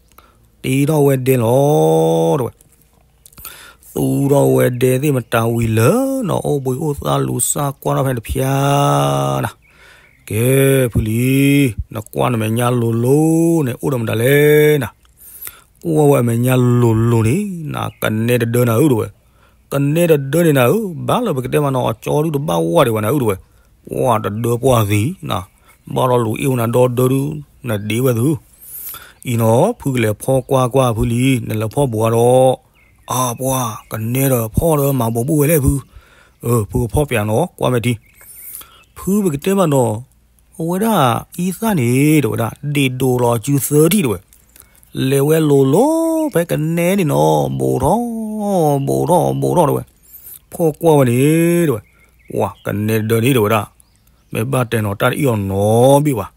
တ့ထီၣ်ဝဲဒဲလီၤ တဲဝဲ. သူၣ်ထီၣ်ဝဲဒဲသ့ၣ်မတၤဝံၤလၢနီၤ အိၣ်ဘှံးအိၣ်သါလူၤစၢ်ကွၢ်ထီၣ်ဖဲတဖၠါနၤ, ကဲဖုလံၤ, နကွၢ်နမဲာ်ညါလိၤလိၤန့ၣ် အိၣ်ဒီးမတၤလဲၣ်နၤ ကွၢ်ဝဲအမဲာ်ညါလိၤလိၤန့ၣ် နကနဲတဒၢနၤဧၢ တဲဝဲ. ကနဲတဒၢန့ၣ်နၤဧၢ, ဘၣ်လၢပကတဲမးနီၤ အကၠီဒုတဘၣ်ဝဲဒံးဘၣ်နၤဧၢ တဲဝဲ. ပှၤတဒၢပှၢ်သံနၤ, ဘၣ်ဒီးလူၤအ့ၣ်ဝဲနၤဒီဒၢဒု နဒ့ဝဲသု. အံၤနီၤ ဖုကလဲၤဖီၣ်ကွၢ်ကွၢ်ဖုလံၤ နလဲၤဖီၣ်ဘူးအါဒီး, အါ ပှၤကနဲဒီးဖီၣ်ဒီးမၤဘူးဘူးဝဲလဲၣ်ဖု. အၢ ဖုကဖီၣ်ပၠးနီၤ ကွၢ်မဲာ်ထံ ဖုပကတဲမးနီၤ အဝဲဒၣ်အံသၣ်န့ၣ် တဲဝဲဒၣ် ဒ့ၣ်ဒိးလီၤစုသၢထံၣ် တဲဝဲ, လဲၤဝဲလိၤလိၤဖဲကနဲန့ၣ်နီၤ ဘူးထီၣ် ဘူးထီၣ် ဘူးထီၣ် တဲဝဲ, ဖီၣ်ကွၢ်ဝဲန့ၣ် တဲဝဲ, ပှၤကနဲတဒၢန့ၣ် တဲဝဲဒၣ်, မ့ၢ်ဘၣ်တဲနီၤတၢ်တအံၣ်အီၤနီတဘ့ၣ်ဘၣ်,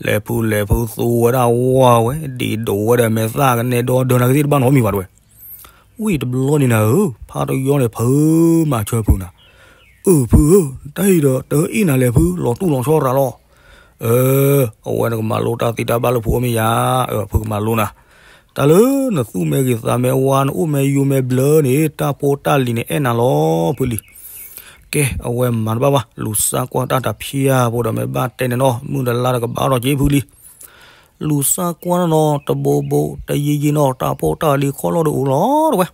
လဲၤဖုလဲၤဖုသူဝဲဒၣ်ဝါဝဲ ဒ့ၣ်ဒိးဝဲဒီးမဲာ်သၣ်ကနဲဒီဒၢနၤကသ့ၣ်တဘၣ်နီတမံၤဘၣ် တဲဝဲ. ဝံၤတဘျီန့ၣ်နၤဧၢ, ဖးတယီန့ၣ် ဖုမၤဆၢဖုနၤ, အၢ ဖုဧၢ, တၢ်အံၤဒီးတအ့ၣ်နၤလဲၣ်ဖု လီၤတူၢ်လီၤဆီရၤလီၤ. အၢ အဝဲနကမၤလိတၢ်သ့တၢ်ဘၣ်လၢဖုအိၣ်မ့ၢ်ယၤ, အၢ ဖုကမၤလိနၤ, တၢ်လၢနသူၣ်မဲဂ့ၤသးမဲဝါ နအိၣ်မဲယိၤမဲဘျၢန့ၣ် တၢ်ဖိတၢ်လံၤန့ၣ်အဲၣ်နၤလီၤ ဖုလံၤ. ကဲ အဝဲမၤတဘၣ်ဘၣ် လူၤစၢ်ကွၢ်တၢ်တဖၠါဖိဒီး မဲာ်ဘၣ်တဲန့ၣ်နီၤ မုၢ်တလါဒီးကဘၣ်ထီၣ်က့ၤဖုလံၤ. လူၤစၢ်ကွၢ်နီၤ တဘိဘိ တယံာ်ယံာ်နီၤ တၢ်ဖိတၢ်လံၤခီၣ်လီၢ်တအိၣ်လီၤ တဲဝဲ.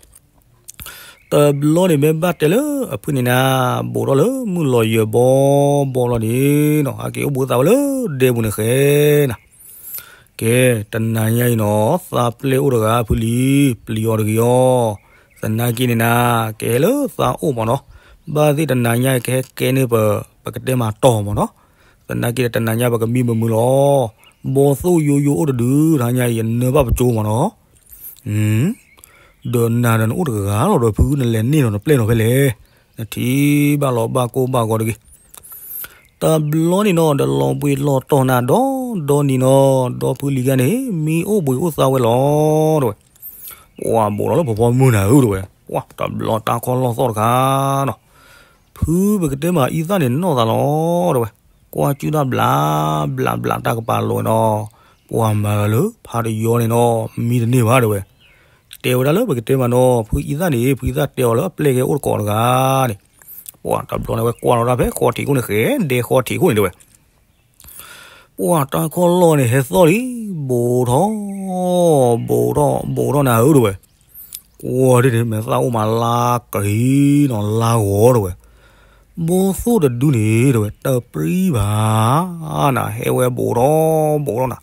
တဘျီန့ၣ် မ့ၢ်ဘၣ်တဲလၢအဖုန့ၣ်နၤ, ဘူးထီၣ်လၢမုၢ်လီၤယၢၤဘီဘီလီၤန့ၣ်နီၤ ဟဲက့ၤအိၣ်ဘူးသးဝဲလၢဒဲပူၤန့ၣ်ဃဲနၤ. ကဲ တနၤညါအံၤနီၤ သးပျဲၢ်အိၣ်တဂၤဖုလံၤ ပျံၤအီၤတဂ့ၤအီၤ, သနာ်က့န့ၣ်နၤ ကဟဲလၢသးအိၣ်မးနီၤ, ဘၣ်သ့ၣ်တနၤညါအံၤကဟဲကဲန့ၢ်ပ ပကတဲမၤတီၤမးနီၤ, သနာ်က့တနၤညါပကမံမုာ်မုာ်လီၤ. ဘီသိၣ်ယိယိအိၣ်တဒု တနၤညါအံၤ ယနၢၤဘၣ်ပကၠိမးနီၤ. ဒီးနၤဒီးနအိၣ်တဂၤလီၤဒီးဖု နလဲၤန့ၢ်ဒီးနပျဲၢ်နီၤဖဲလဲၣ်, နထံၣ်ဘၣ်လီၤဘၣ်ကိၢ်ဘၣ်ဂီၤတဂ့ၤ. တဘျီန့ၣ်နီၤ ဒီးလီၤဘှံးလီၤတီၤနၤဒီးဒီနံၤနီၤ ဒီဖုလံၤဂၤန့ၣ် မံအိၣ်ဘှံးအိၣ်သါဝဲလီၤ တဲဝဲ. ပှၤဘူးလီၤလၢဖီဖီမုၢ်နၤဧၢ တဲဝဲ, ပှၤတဘျီတၢ်ခီၣ်လီၢ်သီၣ်တခါနီၤ, ဖုပကတဲမးအံသၣ်န့ၣ်နီၢ်သးလီၤ တဲဝဲ, ကွၢ်စုတၢ်ဘျး ဘျးဘျးတၢ်ကပၤလိၤနီၤ, ပှၤမၤဂၤလၢဖးတယီန့ၣ်နီၤ မံတန့ၢ်ဘၣ် တဲဝဲ. တဲဝဲဒၣ်လၢပကတဲမးနီၤ ဖုအံသၣ်န့ၣ် ဖုအံသၣ်တဲအီၤလၢအပျဲၢ်ကဟဲအိၣ်တကိးတဂၤန့ၣ်, ပှၤတဘျီန့ၣ်ဝဲကွၢ်လီၤတၢ်ဖဲဃီထံးခိၣ်န့ၣ် ဃဲဒဲဃီထံးခိၣ်န့ၣ် တဲဝဲ. ပှၤတၢ်ခီၣ်လီၢ်န့ၣ်ဟဲသီၣ်လံ, ဘူးထီၣ် ဘူးထီၣ် ဘူးထီၣ်နၤဧၢ တဲဝဲ. ကွၢ်ဒ်န့ၣ် မဲာ်သၣ်အိၣ်မးလါကရံနီၤ လါဂီၤ တဲဝဲ. ဘီသိၣ်တဒုန့ၣ် တဲဝဲ တပြံဘၣ် နၤ ဟဲဝဲဘူးထီၣ် ဘူးထီၣ်နၤ,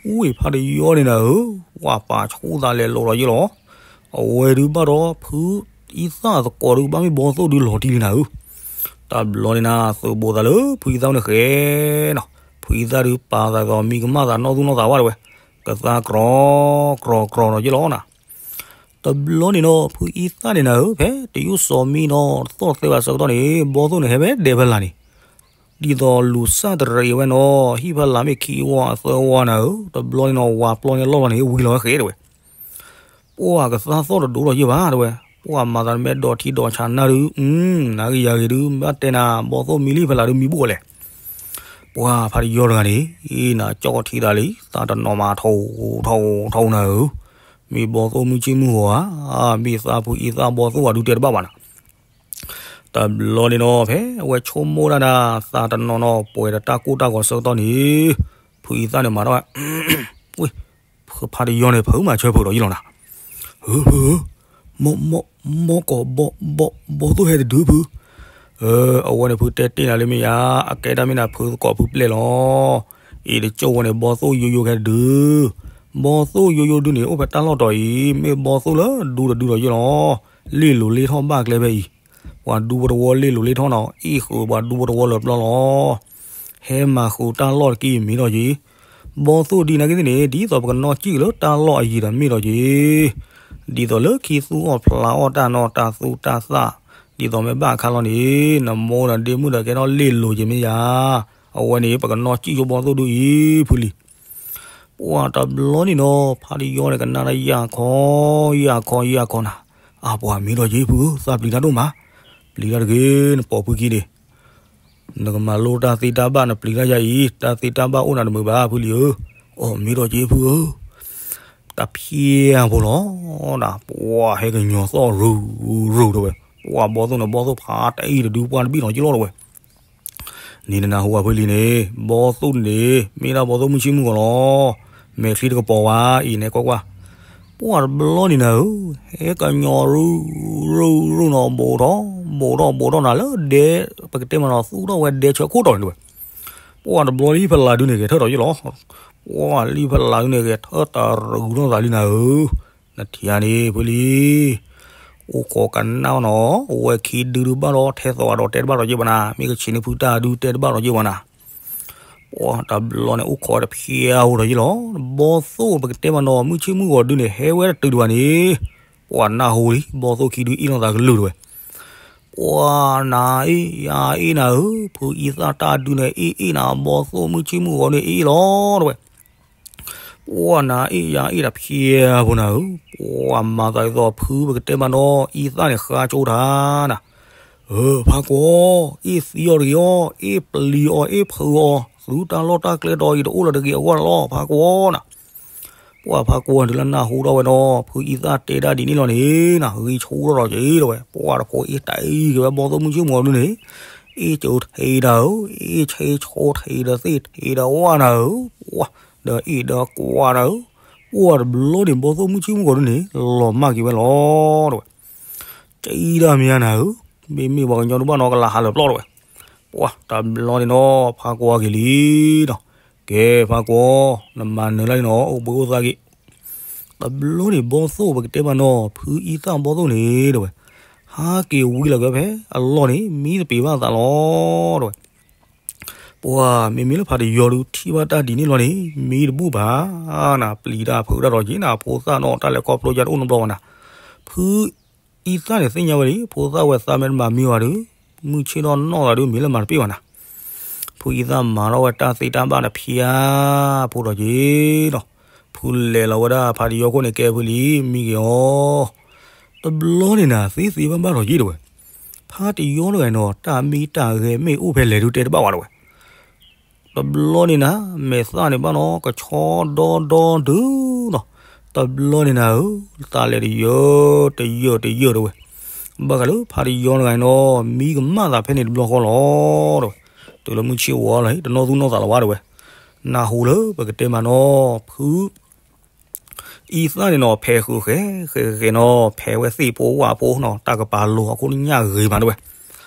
ဝံၤဖးတယီန့ၣ်နၤဧၢ, ပှၤပာ်ဆူၣ်သးလဲၤလိၤလီၤယ့ၢ်လီၤ. အဝဲဒုးဘၣ်ဒီး ဖုအံသၣ်သကိးဒုး ဘၣ်မ့ၢ်ဘီသိၣ်ဒုးလီၤတံၢ်လံနၤဧၢ. တဘျီန့ၣ်နၤ သုးဘူးသးလၢဖုအံသၣ်န့ၣ်ဃဲနီၤ, ဖုအံသၣ်ဒုးပာ်သးဒီးမံကမၣ်သးနီၢ်သူၣ်နီၢ်သးဝဲ တဲဝဲ, ကသါကြီ ကြီကြီယ့ၢ်လီၤနၤ. တဘျီန့ၣ်နီၤ ဖုအံသၣ်န့ၣ်နၤဧၢ ဖဲတယုၢ်စီၤမံနီၤ တသီၣ်သဲဘၣ်ဆၢကတီၢ်န့ၣ် ဘီသိၣ်န့ၣ်ဟဲဝဲဒဲဖဲလၢ်န့ၣ်, ဒ်သိးလူၤစၢ်တရံးဝဲနီၤ ဟံၣ်ဖဲလၢ်မ့ၢ်ခံဝီအသၢဝီနၤဧၢ, တဘျီန့ၣ်နီၤ ဝၤပျီန့ၣ်လီၢ်လီၤန့ၣ် ဝံၤလီၤဝဲဃဲ တဲဝဲ. ပှၤကသါသီၣ်တဒိၣ်လီၤယ့ၢ်ဘၣ် တဲဝဲ, ပှၤမၤသးတမ့ၢ်ဒီးထံဒီးဆးနၢ်ဒုး, နၤဂ့ၤယၤဂ့ၤဒုး ဘၣ်တဲနၤ ဘီသိၣ်မံလံဖဲလၢ်ဒုးမံဘူးလဲၣ်. ပှၤဖးတယီတဂၤန့ၣ် အံၤနၤကၠီၣ်ထံသးလံ သးတနီၤမးထီၣ်ထီၣ်ထီၣ်နၤဧၢ, မ့ၢ်ဘီသိၣ်မုၢ်ဆ့ၣ်မုၢ်ဂီၤဧါ, မ့ၢ်သးဖုအံသၣ်ဘီသိၣ်ဧါဒုးတဲတဘၣ်ဘၣ်နၤ. တဘျီန့ၣ်နီၤ ဖဲအဝဲဆိကမိၣ်ဒၣ်နၤ သးတနီၤနီၤ ပှဲၤဒီးတၢ်ကိၢ်တၢ်ဂီၤဆၢကတီၢ်န့ၣ် ဖုအံသၣ်န့ၣ်မၤထီၣ်ဝဲ ဝ့ၢ် ဖးတယီန့ၣ် ဖုမၤဆၢဖုးဒီးယ့ၢ်လီၤနၤ. ဧၢ ဧၢ မီၢ်ကီးဘီ ဘီ ဘီသိၣ်ဟဲတဒုဖု, အဝဲန့ၣ်ဖုတဲတ့ၢ်နၤလၢမ့ၢ်ယါ, အကဲတၢ်မ့ၢ်နၤဖုသကိးဖုပျဲၢ်လီၤ. အံၤတကၠိၢ်ဝဲန့ၣ် ဘီသိၣ်ယိယိခဲတဒု, ဘီသိၣ်ယိယိဒုန့ၣ် အိၣ်ဖဲတၢ်လီၢ်တီၤအံၤ, မ့ၢ်ဘီသိၣ်လၢဒူတဒုဒီးယ့ၢ်လီၤ. လ့ၣ်လိၤလ့ၣ်ထီၣ်ဘၣ်ကျဲဖဲအံၤ, ပှၤဒူဖိတဝီလ့ၣ်လိၤလ့ၣ်ထီၣ်နီၤ, အ့ၣ်ဃုာ်ပှၤဒူဖိတဝီလၢပျီလီၤ. ဟဲမၤဃုာ်တၢ်လီၢ်တက့ၢ်အံၤမ့ၢ်ဒီးက့ၤ, ဘီသိၣ်ဒ်န့ၣ်က့ၤန့ၣ် ဒ်သိးပကနီၢ်ကံၣ်လၢတၢ်လီၢ်အယံၤဒီးမ့ၢ်ဒီးက့ၤ ဒ်သိးလၢခံသူၣ်အီၣ်ဖျးအီၣ်တၢ်နီၤ တၢ်သူၣ်တၢ်သၣ်, ဒ်သိးမ့ၢ်ဘၣ်အခါလီၤန့ၣ် နမိၢ်ဒီးဒ့မုၣ်ဒီးကဲထီၣ်လ့ၣ်လိၤက့ၤမ့ၢ်ယါ. အဝဲန့ၣ် ပကနီၢ်ကံၣ်ဆိဘီသိၣ်ဒုအံၤဖုလံ. ပှၢ်တဘျီန့ၣ်နီၤ ဖါတယီန့ၣ်ကနၣ်တၢ်ယၢ်ခီ, ယၢ်ခီယၢ်ခီနၤ, အပှၤမ့ၢ်ဒီးက့ၤဖုဧၢ သးပျံၤတၢ်ဒိၣ်မး, ပျံၤတၢ်တဂ့ၤ နပိာ်ဖုခံန့ၣ် နကမၤလိတၢ်သ့တၢ်ဘၣ် နပျံၤတၢ်ယၤအံၤ တၢ်သ့တၢ်ဘၣ်အိၣ်နၤတမုာ်ဘၣ်ဖုလံဧၢ. အိၣ်မ့ၢ်ဒီးက့ၤဖုဧၢ, တဖျဲဖိလီၤ, ပှၢ်ဟဲကညီၤသီၣ်ရူၤရူၤတဲဝဲ, ပှၢ်ဘီသိၣ်န့ၣ် ဘီသိၣ်ဖးတအံၣ်တဒုပှၢ်တဘ့ၣ်နီၤက့ၤလီၤတဲဝဲ န့ၣ်နနၢ်ဟူဘၣ်ဖုလံန့ၣ် ဘီသိၣ်န့ၣ် မ့ၢ်ဒၣ်ဘီသိၣ်မုၢ်ဆ့ၣ်မုၢ်ဂီၤလီၤ. မဲာ်ချံတကပီၤဝဲအံၤန့ၣ်ကွၢ်ကွၢ်, ပှၢ်တဘျီန့ၣ်နၤဧၢ, ဟဲကညီၤရူၤရူၤရူၤနီၤ ဘူးထီၣ်ဘူးထီၣ်ဘူးထီၣ်နၤလၢဒဲ, ပကတဲမးနီၤ သူၣ်ထီၣ်ဝဲဒဲဆၢခိၣ်တီၤန့ၣ်တဲဝဲ, ပှၢ်တဘျီလံဖလးဒုန့ၣ်ဂဲၤထၢၣ်ထီၣ်ယ့ၢ်လီၤ. ပှၢ်လံဖလးဒုန့ၣ်ဂဲၤထၢၣ်တရူးထီၣ်သးလံနၤဧၢ. နထံၣ်ဧါန့ၣ်ဖုလံ အိၣ်ခိးကနၣ်နီၤ, အဝဲခံဒုဒုးဘၣ်ဒီးထဲသိးဒီးတဲတဘၣ်ဒီးယ့ၢ်ဘၣ်နၤ, မ့ၢ်ကဆံးန့ၢ်ဖုတၢ်ဒုတဲတဘၣ်ဒီးယ့ၢ်ဘၣ်နၤ. ပှၢ်တဘျီန့ၣ် အိၣ်ခိးတဖျဲဖိဒီးယ့ၢ်လီၤ. ဘီသိၣ်ပကတဲမးနီၤ မုၢ်ဆ့ၣ်မုၢ်ဂီၤဒုန့ၣ် ဟဲဝဲတတုၤဒံးဘၣ်န့ၣ်, ပှၢ်နၢ်ဟူလံ ဘီသိၣ်ခံဒုအ့ၣ်လိာ်သးကလုၢ်တဲဝဲ ပှၢ်နၤအ့ၣ်ယၤအ့ၣ်နၤဧၢ, ဖုအံသၣ်တၢ်ဒုန့ၣ်အ့ၣ်အ့ၣ်နၤ, ဘီသိၣ်မုၢ်ဆ့ၣ်မုၢ်ဂီၤန့ၣ်အ့ၣ်လီၤတဲဝဲ ပှၢ်နၤအ့ၣ်ယၤအ့ၣ်တဖျဲဖိနၤဧၢ, ပှၢ်မၤသးဒ်သိးဖုပကတဲမးနီၤ အံသၣ်န့ၣ်ဃါကၠိတၢ်နၤ, ဖးကွီၤ, အ့ၣ်သံအီၤတဂ့ၤအီၤ, အ့ၣ်ပျံၤအီၤ အ့ၣ်ဖုးအီၤ, သုတၢ်လီၢ်တၢ်ကျဲဒီးအံၤတအိၣ်လၢၤတဂ့ၤအဂီၢ်လီၤ ဖးကွီၤနၤ. ပှၢ်ဖးကွီၤတုၤလၢနၢ်ဟူထီၣ်ဝဲဒီး ဖုအံသၣ်တဲဒၣ်ဒ်န့ၣ်လီၤန့ၣ်နၤ, ဂံၢ်ဆူၣ်ထီၣ်ဒီးက့ၤတဲဝဲ, ပှၢ်တဖိအ့ၣ်တၢ်အံၤက့ၤဝဲဘီသိၣ်မုၢ်ဆ့ၣ်မုၢ်ဂီၤဒုန့ၣ်, အ့ၣ်ကၠိထံးတၢ်ဧၢ, အ့ၣ်ဆ့ဆိထံးဒီးသ့ၣ်ထံးဒီးဝၣ်နၤဧၢ, ပှၢ်ဒီးအ့ၣ်ဒီးကွၢ်နၤဧၢ, ပှၢ်တဘျီန့ၣ် ဘီသိၣ်မုၢ်ဆ့ၣ်မုၢ်ဂီၤဒုန့ၣ် လီၤမၢ်က့ၤဝဲလီၤတဲဝဲ ကံဒၣ်မ့ၢ်ဧါနၤဧၢ, မ့မ့ၢ်ပှၤကညီတဘၣ်နီၤ ကလၤဟးလၢာ်ပျီၢ်တဲဝဲ, ပှၢ်တဘျီန့ၣ်နီၤ ဖးကွီၤက့ၤလံနီၤ, ကဲဖးကွီၤ, နမၤနၢၤလၢန့ၣ်နီၤ အိၣ်ဘှံးအိၣ်သါက့ၤ, တဘျီန့ၣ် ဘီသိၣ်ပကတဲမးနီၤ ဖုအံသၣ်ဘီသိၣ်န့ၣ်တဲဝဲ, ဟးက့ၤဝံၤလီၤက့ၤဖဲအလီၢ်န့ၣ် မံတပ့ၤဘၣ်သးလီၤတဲဝဲ ပှၢ်မ့မ့ၢ်လၢဖးတယီဒုထံၣ်ဘၣ်တၢ်ဒ်န့ၣ်လီၤန့ၣ် မံတဘူၣ်ဘၣ်နၤ, ပျံၤတၢ်ဖုးတၢ်ဒီးက့ၤနၤ ဖိသၣ်နီၤ တၢ်လဲၤခီဖျိယါတအိၣ်နီတဘျီဘၣ်နၤ, ဖုအံသၣ်န့ၣ်သ့ၣ်ညါဝဲလံ ဖိသၣ်ဝဲသးမ့ၢ်တမၤမံဘၣ်ဒီး မုၢ်ဆ့ၣ်ထီၣ်နီၢ်သးဒုးမ့ၢ်လၢမၤတပ့ၢ်ဘၣ်နၤ, ဖုအံသၣ်မၤထီၣ်ဝဲတၢ်သ့တၢ်ဘၣ်တဖၠါဖိဒီးက့ၤနီၤ, ဖုလဲၤလီၤဝဲဒၣ်ဖးတယီခိၣ်န့ၣ်ကဲဖုလံ မံက့ၤအီၤ တဘျီန့ၣ်နၤ သ့သ့ဘၣ်ဘၣ်ထီၣ်က့ၤတဲဝဲ, ဖါတယီတဂၤနီၤ တၢ်မံတၢ်ဂဲၤမ့ၢ်အိၣ်ဖဲလဲၣ်ဒုးတဲတဘၣ်ဝဲတဲဝဲ, တဘျီန့ၣ်နၤ မဲာ်သၣ်န့ၣ်ဘၣ်နီၤ ကဆီဒီဒီဒုးနီၤ, တဘျီန့ၣ်နၤဧၢ, သးလဲၤတယၢၢ်တယၢၢ်တယၢၢ်တဲဝဲ, ဘၣ်ဃးလၢဖါတယီတဂၤနီၤ မံကမၣ်သးဖဲန့ၣ်တဘျီဃီလီၤတဲဝဲ, တုၤလၢမုၢ်ဆ့ၣ်ဝီလီၤ တနီၢ်သူၣ်နီၢ်သးလီၤဝဲတဲဝဲ, နၢ်ဟူလၢပကတဲမးနီၤ ဖု အံသၣ်န့ၣ်နီၤ ဖဲးဃုာ်ဃဲၤဃဲၤဃဲၤနီၤ ဖဲးဝဲသ့ၣ်ဖိဝၣ်ဖိနီၤ တၢ်ကပၤလိၤအခိၣ်ညၣ်ဂ့ၤမးတဲဝဲ,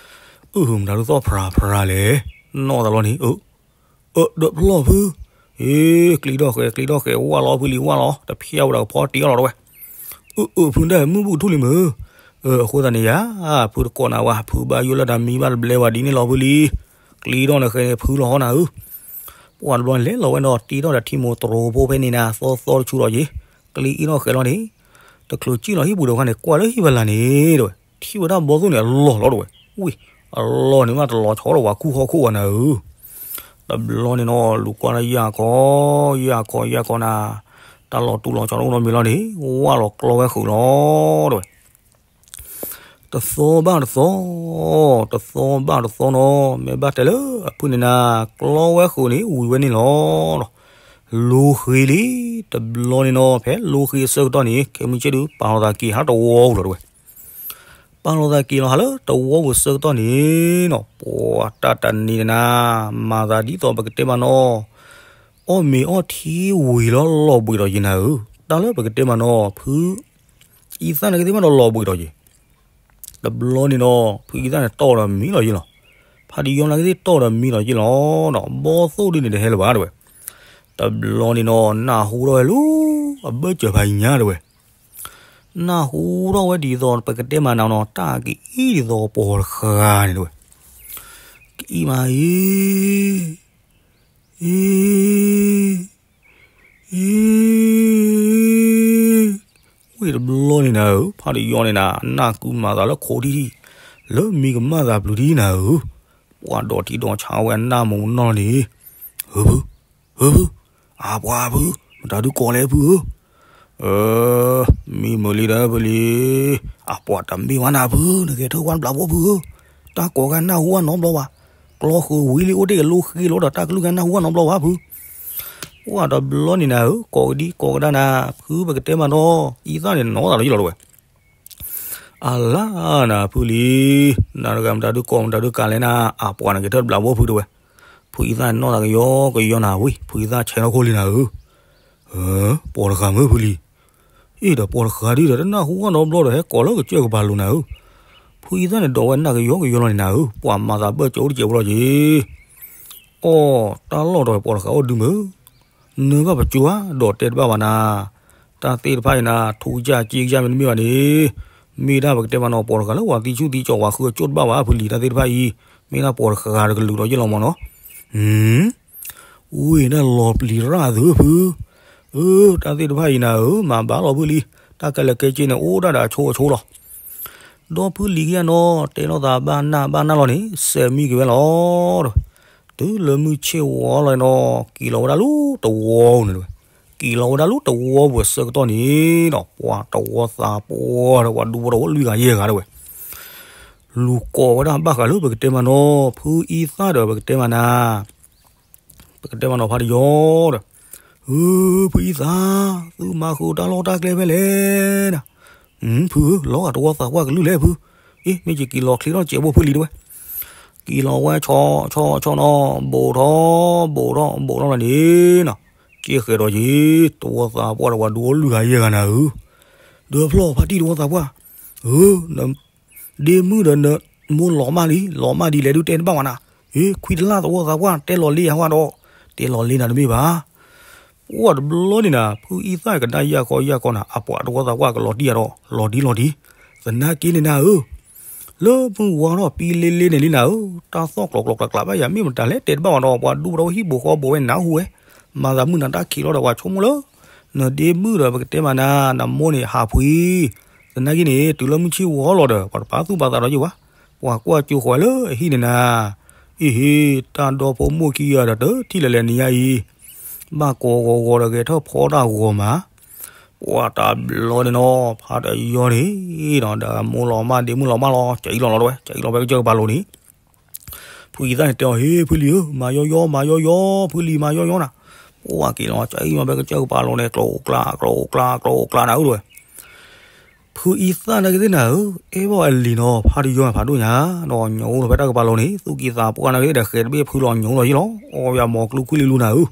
အုၣ်မတၤဒုးသီၣ်ဖြးဖြးလဲၣ်, နီၢ်သးလီၤန့ၣ် အၢ အၢ ဒၢးဖျီၣ်ဖု, အ့ ကျံထီၣ်ဃဲၤကျံထီၣ်ဃဲၤ ဝၣ်လီၤဖုလံဝၣ်လီၤ တဖျါဝဲဒီးကဖီတံၢ်အီၣ်လီၤတဲဝဲ, အၢ အၢ ဖုဒၣ်မုၢ်ဘူၣ်ထူၣ်လံမုၢ်, အဃိသတးန့ၣ်ယၤ ဖုတကိးနၤဝဲ ဖုဘၣ်ယိၣ်လၢတၢ်မံဘၣ်တဘျဲဝဲဒ်န့ၣ်လီၤဖုလံ, ကျံထီၣ်န့ၣ်ဃဲၤန့ၣ်ဖုလီၤဟီနၤဧၢ ပှၢ်တဘျီန့ၣ်လဲၤလီၤဝဲနီၤ တံၢ်ထီၣ်ဒီးထံမိၢ်တရိၤဖိဖဲန့ၣ်နၤ သီသီတဆူလီၤက့ၤ, ကျံအ့ၣ်ထီၣ်ဃဲၤလီၤန့ၣ်, တချုးကံၣ်လီၤဟံၣ်ပူၤဒီးခါန့ၣ် ကွၢ်လၢဟံၣ်ဖးလာ်န့ၣ်တဲဝဲ, ထံၣ်ဝဲဒၣ်ဘီသိၣ်န့ၣ်အလီၢ်လီၤတဲဝဲ, ဝံၢ်, အလီၢ်န့ၣ်မးတလီၤဆီဒီးဝၤခူၣ်ဟီၣ်ခိၣ်ဝဲနၤဧၢ, တဘျီန့ၣ်နီၤ လူၤကွၢ်လၢယၢ်ခီ, ယၢ်ခီယၢ်ခီနၤ, တၢ်လီၤတူၢ်လီၤဆီတအိၣ်နီတမံၤလီၤန့ၣ် ဝၣ်လီၤကျီဝဲဃုာ်လီၤတဲဝဲ တသီဘၣ်တသီ, တသီဘၣ်တသီနီၤ မ့ၢ်ဘၣ်တဲလၢအဖုၣ်န့ၣ်နၤ ကျီဝဲဃုာ်န့ၣ် ဝံၤဝဲန့ၣ်လီၤ. လိၤဃ့လံ, တဘျီန့ၣ်နီၤ ဖဲလိၤဃ့အဆၢကတီၢ်န့ၣ် ခဲမုၢ်ဆ့ၣ်ဒုး ပာ်လီၤသးက့ၤဟးလၢတဝီပူၤလီၤတဲဝဲ. ပာ်လီၤသးက့ၤလီၤဟးလၢတဝီပူၤဆၢကတီၢ်န့ၣ်နီၤ ပှၤတၢ်တနံၤန့ၣ်နၤ မၤသးဒ်သိးပကတဲမးနီၤ အီၣ်မ့ၤအီထံဝံၤလီၤလီၤဘှံးဒီးယံၤနၤဧၢ, တၢ်လၢပကတဲမးနီၤ ဖု အံသၣ်န့ၣ်ကသ့ၣ်မးနီၤလီၤဘှံးဒီးယံၤ တဘျီန့ၣ်ဒီး ဖုအံသၣ်န့ၣ်တီၢ်ဒီးမံလီၤယ့ၢ်လီၤ. ဖါတယီနာ်က့သ့ၣ်တီၢ်ဒီးမံလီၤယ့ၢ်လီၤဒီး ဘီသိၣ်ဒ်န့ၣ်တဟဲလၢၤဘၣ်တဲဝဲ. တဘျီန့ၣ်ဒီး နၢ်ဟူထီၣ်ဝဲလၢ အဘၢၣ်စၢၤဖးညါတဲဝဲ. နၢ်ဟူထီၣ်ဝဲဒ်သိး ပကတဲမးနၤနီၤ တၢ်ကအံၣ်ဒ်သိးပှၤတဃၣ်န့ၣ်တဲဝဲ. ကအံၣ်မးအံၤ အံၤ အံၤ ဝံၤတဘျီန့ၣ်နၤဧၢ, ဖါတယီန့ၣ်နၤ နၢ်ကူမၤသးလၢခိးထံၣ်ထံၣ်, လၢမံကမၣ်သးပျုၤထံၣ်နၤဧၢ, ပှၤဒီးထံဒီးဆါဝဲအနၢ်မူနီၢ်န့ၣ်, ဧၢဖု, ဧၢဖု, အပှၤဖု, မတၤဒုးကိးလဲၣ်ဖုဧၢ, မံမုာ်လံဒီးဖုလံ, အပှၤတမ့ၢ်ဝဲနၤဖု, နဂဲၤထၢၣ်ဝဲတဘျီဖိဖုဧၢ, တၢ်ကိးဂၤနၢ်ဟူဝဲနီတဘျီဘၣ်, ကျီဃုာ်ဝံၤလံအိၣ်တ့ၢ်ကလိဃ့လီၤဒီး တၢ်ကလုၢ်ဂၤနၢ်ဟူဝဲနီတဘျီဘၣ်ဖု, ပှၤတဘျီန့ၣ်နၤဧၢ, ကိးကဒံကိးကဒါနၤ, ဖုပကတဲမးနီၤ, အံသၣ်န့ၣ်နီၤသးလီၤယ့ၢ်လီၤတဲဝဲ. အလါနၤဖုလံ, နၤတဂၤမတၤဒုးကိးမတၤဒုးကးလဲၣ်နၤ, အပှၤနဂဲၤထၢၣ်တဘျီဖိဖုတဲဝဲ. ဖုအံသၣ်န့ၣ်နီၢ်သးကယီကယီနၤဝံၤ, ဖုအံသၣ်ဆဲးထီၣ်ခိၣ်လံနၤဧၢ, ပှၤတဃၣ်မုၢ်ဖုလံ, အ့ၣ်ဒီးပှၤတဃၣ်ဒ်ဒီး တနၢ်ဟူဝဲနီတဘျီဒီး ဟဲကိးလၢကစၢၢ်ကပၤလိၤနၤဧၢ, ဖုအံသၣ်န့ၣ်ဒိးဝဲနၢ်ကယီကယီလီၤန့ၣ်နၤဧၢ, ပှၤမၤသးဘၢၣ်စၢၤအိၣ်တစဲးဖိလီၤက့ၤ. အီၣ်တၢ်လီၢ်ဒီးပှၤတဃၣ်အိၣ်ဒုမုၢ် နၢၤဘၣ်ပစိၤဧါ, ဒီးတဲတဘၣ်ဘၣ်နၤ, တၢ်သ့ၣ်တဖၣ်အံၤနၤ ထူကစၢ်က့ကစၢ်မ့တမ့ၢ်ဘၣ်န့ၣ်, မ့ၢ်ဒၣ်ပကတဲမးနီၤ ပှၤတဃၣ်လၢပှၤသံဆူၣ်သံကၠီၤ ပှၤဃုအကၠိၣ်တဘၣ်ဘၣ်ဖုလံ, တၢ်သ့ၣ်တဖၣ်အံၤ မ့ၢ်ဒၣ်ပှၤတဃၣ်တကလုာ်ဒီးယ့ၢ်လီၤမးနီၤ. ဝံၤဒၣ်လီၤပျံၤရၣ်သုဖု, အၢ တၢ်သ့ၣ်တဖၣ်အံၤနၤဧၢ မၤဘၣ်လီၤဖုလံ, တၢ်ကဲလၢာ်ကဲက့န့ၣ် အိၣ်ဒၣ်ဒီးအဆိအဆိလီၤ. ဒီးဖုလံခံဂၤနီၤ တဲလိာ်သးဘၣ်နၢ်ဘၣ်နၢ်လီၤန့ၣ် စဲးမံက့ၤဝဲလီၤဒီး, တုၤလၢမုၢ်ဆ့ၣ်ဝီၤလီၤနီၤ က့ၤလီၤဝဲဒၣ်လၢတဝီန့ၣ်တဲဝဲ, က့ၤလီၤဝဲဒၣ်လၢတဝီပူၤအဆၢကတီၢ်န့ၣ်ဒီး ပှၤတဝီသးပှၢ်ဒီး ပှၤဒူဖိဒီးအိၣ်လွံၢ်ဂၤယဲၢ်ဂၤတဲဝဲ, လူၤကိးဝဲဒၣ်ဘၣ်ဃးလၢပကတဲမးနီၤ ဖုအံသၣ်ဒီးပကတဲမးနၤ ပကတဲမးနီၤဖါတယီဒီး, ဧၢ ဖုအံသၣ်, သုမၤဃုာ်တၢ်လီၢ်တၢ်ကျဲဖဲလဲၣ်နၤ, ဖုဧၢ လီၤဂာ်တဝီသးပှၢ်ကလုၢ်လဲၣ်ဖု, အ့ မ့ၢ်က့ၤက့ၤလီၤချ့ထီၣ်စဲးဖိဖုလံတဲဝဲ, က့ၤလီၤဝဲဆီဆီဆီနီၤ ဘူးထီၣ်ဘူးထီၣ်ဘူးထီၣ်လီၤန့ၣ်နီၤ, က့ဃဲးဒီးက့ၤ တဝီသးပှၢ်ဒီးပှၤဒူအိၣ်လွံၢ်ဂၤယဲၢ်ဂၤနၤဧၢ, ဒီးဖျီၣ်ဖါတံၢ်တဝီသးပှၢ်, ဧၢ ဒ့မုၣ်ဒီးနမိၢ်လီၤမၢ်လံ လီၤမၢ်ဒ်လဲၣ်ဒုးတဲတဘၣ်ဝဲနၤ, အ့ ခွံတလၢ်တဝီသးပှၢ် တဲလီၤလ့ဟးဝဲဒီး, တဲလီၤလ့နၤတမ့ၢ်ဘၣ်, ပှၤတဘျီန့ၣ်နၤ ဖုအံသၣ်ကဒါယၢ်ခီယၢ်ခီနၤ အပှၤတဝီသးပှၢ်ကလီၤတံၢ်ယၤဒီး လီၤတံၢ်လီၤတံၢ်, သနာ်က့န့ၣ်နၤဧၢ, လၢမုၢ်ဝါထီၣ်ပံလ့လ့န့ၣ်လံနၤဧၢ, တၢ်သီၣ်ကျိးကျိးကျးကျးဘၣ်ယၤ မ့ၢ်မတၤလဲၣ်တဲတဘၣ်ဝဲဒီး ပှၤဒူဖိဒီးဟံၣ်ဘူးဃီဘူးဝဲနၢ်ဟူဝဲ, မၤသးမုၢ်နၤတၢ်ခံးလီၤဒီး ပှၤဆိကမိၣ်လၢ နဒ့မုၣ်ဒီးပကတဲမးနၤ နမိၢ်န့ၣ်ဟးဖှံ, သနာ်က့န့ၣ် တုၤလၢမုၢ်ဆ့ၣ်ဝီၤလီၤဒီး ပှၤတပာ်သူၣ်ပာ်သးဒီးယံာ်ဝဲ, ပှၤကွၢ်ကၠိဃီၤလၢအဟံၣ်န့ၣ်နၤ, အ့ဟ့ တၢ်ဒီဖိမိၢ်ခံဂၤဒီးတထံၣ်လၢၤလဲၤနံၤညါအံၤ, ဘၣ်ကိးဂီၤဂီၤဒီးဂဲၤထၢၣ်ဖီတၢ်ဂီၤမး, ပှၤတဘျီန့ၣ်နီၤ ဖါတယီန့ၣ်ဒီး မိၢ်လီၤမၢ်ဒ့မုၣ်လီၤမၢ်လီၤ ကၠီလီၤဖဲကစၢၢ်ကပၤလိၤန့ၣ် ဖုအံသၣ်န့ၣ်တဲအီၤ ဟ့ ဖုလံဧၢ မၤယီယီ မၤယီယီ ဖုလံ မၤယီယီနၤ, ပှၤက့ၤလီၤ ကၠီလီၤဖဲကစၢၢ်ကပၤလိၤန့ၣ် ကျိၤအိၣ်ကျါ ကျိၤအိၣ်ကျါ ကျိၤအိၣ်ကျါနၤဧၢတဲဝဲ, ဖုအံသၣ်နာ်က့သ့ၣ်နၤဧၢ, အဲၣ်ဘၣ်အလံၤနီၤ ဖါတယီဖးဒိၣ်ညါ, ဒီးညိလီၤဖဲတၢ်ကပၤလိၤန့ၣ် သူၣ်ကံၢ်သးပှၢ်နာ်က့သ့ၣ်ဒီး ဃဲၤတဘ့ၣ်ဖုလီၤညိလီၤယံာ်လီၤ, အီၣ်ယၤမီၤကျူခွံလံလူနၤဧၢ,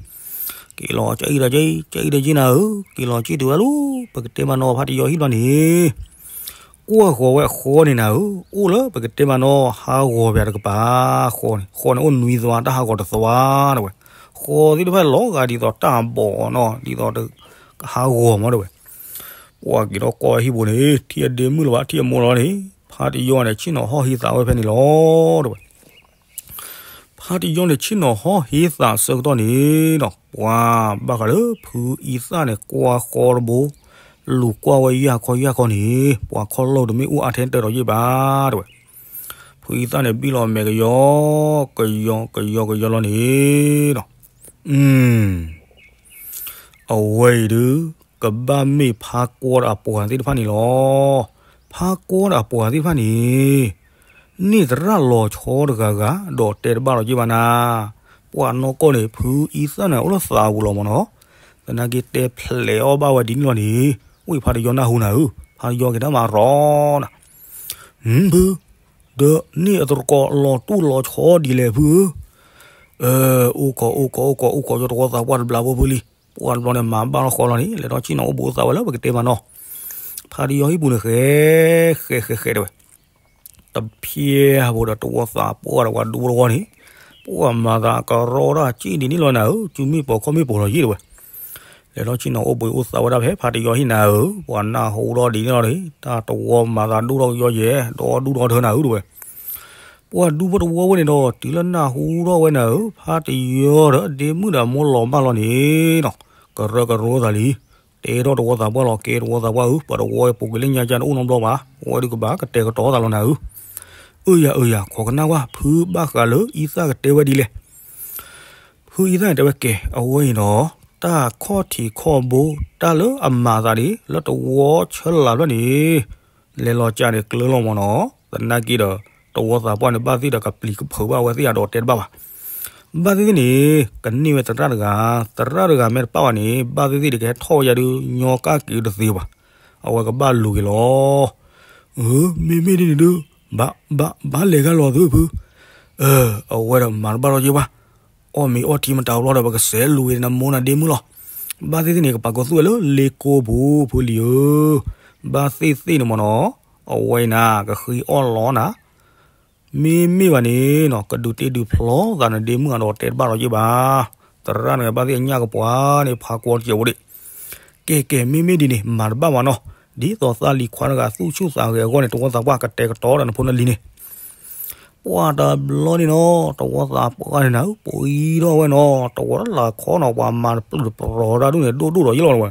က့ၤလီၤ ကၠီဒီးကၠီ ကၠီဒီးကၠီနၤဧၢ, က့ၤလီၤကၠီတုၤဝဲလၢ ပကတဲမးနီၤ ဖါတယီဟံၣ်ဘျီန့ၣ် ကွၢ်ဃီၤဝဲအဃီန့ၣ်နၤဧၢ, အိၣ်လၢပကတဲမးနီၤ ဟးဂီၤပၠးတကပၤဃီန့ၣ်, ဃီန့ၣ်အိၣ်နွံသွါ တၢ်ဟးဂီၤတသွါတဲဝဲ, ဃီသ့ၣ်တဖၣ်လီၤဂာ်ဒ်သိးတၢ်ဘီၣ်နီၤ ဒ်သိး ဟးဂီၤမးတဲဝဲ, ပှၤက့ၤဒီးကွၢ်ဟံၣ်ပူၤန့ၣ် ထံၣ်အဒ့မုၣ်လၢၤဘၣ် ထံၣ်အမိၢ်လီၤန့ၣ်, ဖါတယီန့ၣ် ဆ့ၣ်နီၤဟီၣ်ဟ့သးဝဲဖဲန့ၣ်လီၤတဲဝဲ ဖါတယီန့ၣ် ဆ့ၣ်နီၤဟီၣ်ဟ့သးအဆၢကတီၢ်န့ၣ်ဒီး ပှၤဘၣ်ဃးလၢဖုအံသၣ်န့ၣ် ကွၢ်ဃီတဘိ, လူၤကွၢ်ဝဲယၢ်ခီယၢ်ခီန့ၣ် ပှၤခီၣ်လိာ်တမ့ၢ်အိၣ်အါထဲတၢ်ဒီးယ့ၢ်ဘၣ်တဲဝဲ, ဖုအံသၣ်န့ၣ် ဘံၣ်လီၤမဲာ်ကယီ, ကယီ ကယီကယီလီၤန့ၣ်ဒီး အဝဲအံၤဒုး ကဘၣ်မ့ၢ်ဖါကွီဒီးအပှၤသ့ၣ်တဖၣ်န့ၣ်လီၤ. ဖါကွီဒီးအပှၤသ့ၣ်တဖၣ်န့ၣ် န့ၢ်သရၣ်လီၤဆီတဂၤဂၤ ဒီးတဲတဘၣ်လီၤက့ၤဘၣ်နၤ, ပှၤနီၢ်ကီၢ်န့ၣ် ဖုအံသၣ်န့ၣ် အိၣ်လၢသးပူၤလီၤမးနီၤ, သနာ်က့တဲဖျဲးအီၣ်ဘၣ်ဝဲဒ်န့ၣ်လီၤန့ၣ်, ဝံၢ်ဖါတယီနၢ်ဟူနၤဧၢ, ဖါတယီက့ၤတၢ်မၤရီနၤ, ဖု ဒီးန့ၢ်အတြီၤလီၤတူၢ်လီၤဆီဒ်လဲၣ်ဖုဧၢ, အိၣ်ခိးအိၣ်ခိးအိၣ်ခိးအိၣ်ခိး ယတဝီသးပှၢ်တဘျီဖိဖုလံ, ပှၤတဘျီန့ၣ် မၤဘၣ်လီၤဃီလီၤန့ၣ် လဲၤထီၣ်ဆ့ၣ်နီၤအိၣ်ဘူးသးဝဲလၢပကတဲမးနီၤ, ဖါတယီဟံၣ်ပူၤန့ၣ် ဃဲ ဃဲ ဃဲ ဃဲတဲဝဲ တဖျဲးဖိဒီးတဝီသးပှၢ်ဒီးပှၤဒူဖိတဝီန့ၣ်, ပှၢ်မၤသးကရီတၢ်က့ၣ်ဒ်န့ၣ်လီၤနၤဧၢ, စုမ့ၢ်ပိာ်ခီၣ်မ့ၢ်ပိာ်လီၤယ့ၣ်တဲဝဲ, လဲၤထီၣ်ဆ့ၣ်နီၤအိၣ်ဘှံးအိၣ်သါဝဲဒၣ်ဖဲဖါတယီဟံၣ်နၤဧၢ, ပှၤနၢ်ဟူထီၣ်ဒ်န့ၣ်လီၤန့ၣ် တၢ်တဝီမၤသးဒိၣ်ထီၣ်ကယီယဲၢ် ဒီဒူၣ်ဒီထၢနၤဧၢတဲဝဲ, ပှၤဒူဖိတဝီဝဲန့ၣ်ဒီး တုၤလၢနၢ်ဟူထီၣ်ဝဲနၤဧၢ, ဖါတယီဒီးဒ့မုၣ်ဒီးမိၢ်လီၤဘၣ်လီၤန့ၣ်နီၤ, ကရၢကရိသးလံ တဲထီၣ်တဝီသးပှၢ်လီၤ, ကဲတဝီသးပှၢ်ဧၢ, ပှၤတဝီပူၤကွံာ်လၢညါကၢ်တအိၣ်နီတဘျီဘၣ်, အဝဲဒုးကဘၣ်ကတဲာ်ကတီၤသးလီၤနၤဧၢ, အၢယၤအၢယၤ ခိးကနၣ်ကွၢ် ဖုဘၣ်ဃးလၢအံသၣ်ကတဲဝဲဒ်လဲၣ် ဖုအံသၣ်န့ၣ်တဲဝဲကဲ အဝဲအံၤဒီး တၢ်ခီၣ်ထံးခီၣ်ဘိ တၢ်လၢအမၤသးန့ၣ် လၢတဝီဆၢလၢ်ဖျၢၣ်န့ၣ် လဲၤလီၤကၢ်န့ၣ်ကျၢၤလီၤမၢ်နီၤ, သနာ်က့ဒီး တဝီသးပှၢ်န့ၣ် ဘၣ်သ့ၣ်ဒီးကပျံၤကဖုးဘၣ်ဝဲသ့ၣ်အဒီးတဲတဘၣ်ဘၣ်. ဘၣ်သ့ၣ်သ့ၣ်န့ၣ် ကန့ၢ်ဝဲသရၣ်တဂၤ, သရၣ်တဂၤမ့ၢ်တပၣ်ဘၣ်န့ၣ် ဘၣ်သ့ၣ်သ့ၣ်ဒီးကဟဲထီၣ်ဝဲယၤဒုး ညီကၣ်က့ၤတသ့ဘၣ်. အဝဲကဘၣ်လူၤက့ၤလီၤ. မ့မ့ၢ်ဒ်န့ၣ်ဒုး ဘၣ် ဘၣ် ဘၣ်လဲၤဂၤလီၤသုဖု, အဝဲဒီးမၤတဘၣ်ထီၣ်က့ၤဘၣ်. အီၣ်မ့ၤအီထံမတၤဘျီဒီး ပကစဲးလူၤဝဲနမိၢ်နၤဒ့မုၣ်လီၤ. ဘၣ်သ့ၣ်သ့ၣ်န့ၣ် ကပာ်ကီၤသူၣ်ဝဲလၢလ့ကိပူၤ ဖုလံၤဧၢ, ဘၣ်သ့ၣ်သ့ၣ်န့ၣ်မၢ်နီၤ, အဝဲအံၤနၤ ကဃ့အီၣ်လီၤနၤ, မ့မ့ၢ်ဘၣ်န့ၣ်နီၤ ကဒုးတ့ဒုးဖျီသးနဒ့မုၣ်အဒီးတဲတဘၣ်ထီၣ်က့ၤဘၣ်. သရၣ်န့ၣ် ဘၣ်သ့ၣ်အညၣ်ကပှၤန့ၣ် ဖးကွီတစဲးဖိဒံး ကဲကဲ မ့မ့ၢ်ဒ်န့ၣ် မၤတဘၣ်မၢ်နီၤ, ဒ်သိးသးလံၤခွါတဂၤသူၣ်ဆူၣ်သးဂဲၤအဂီၢ်န့ၣ် တဝီသးပှၢ်ကတဲာ်ကတီၤဒီးနဖိနလံၤန့ၣ်, ပှၢ်တဘျီန့ၣ်နီၤ တဝီသးပှၢ်န့ၣ်နၤဧၢ ပှံထီၣ်ဝဲနီၤ, တဝီလၢ်ခီနီၤ ပှၤမၤတပျုာ်တပျီၤတၢ်ဒ်န့ၣ် ဒိၣ်ဒိၣ်ဒီးယ့ၢ်လီၤတဲဝဲ,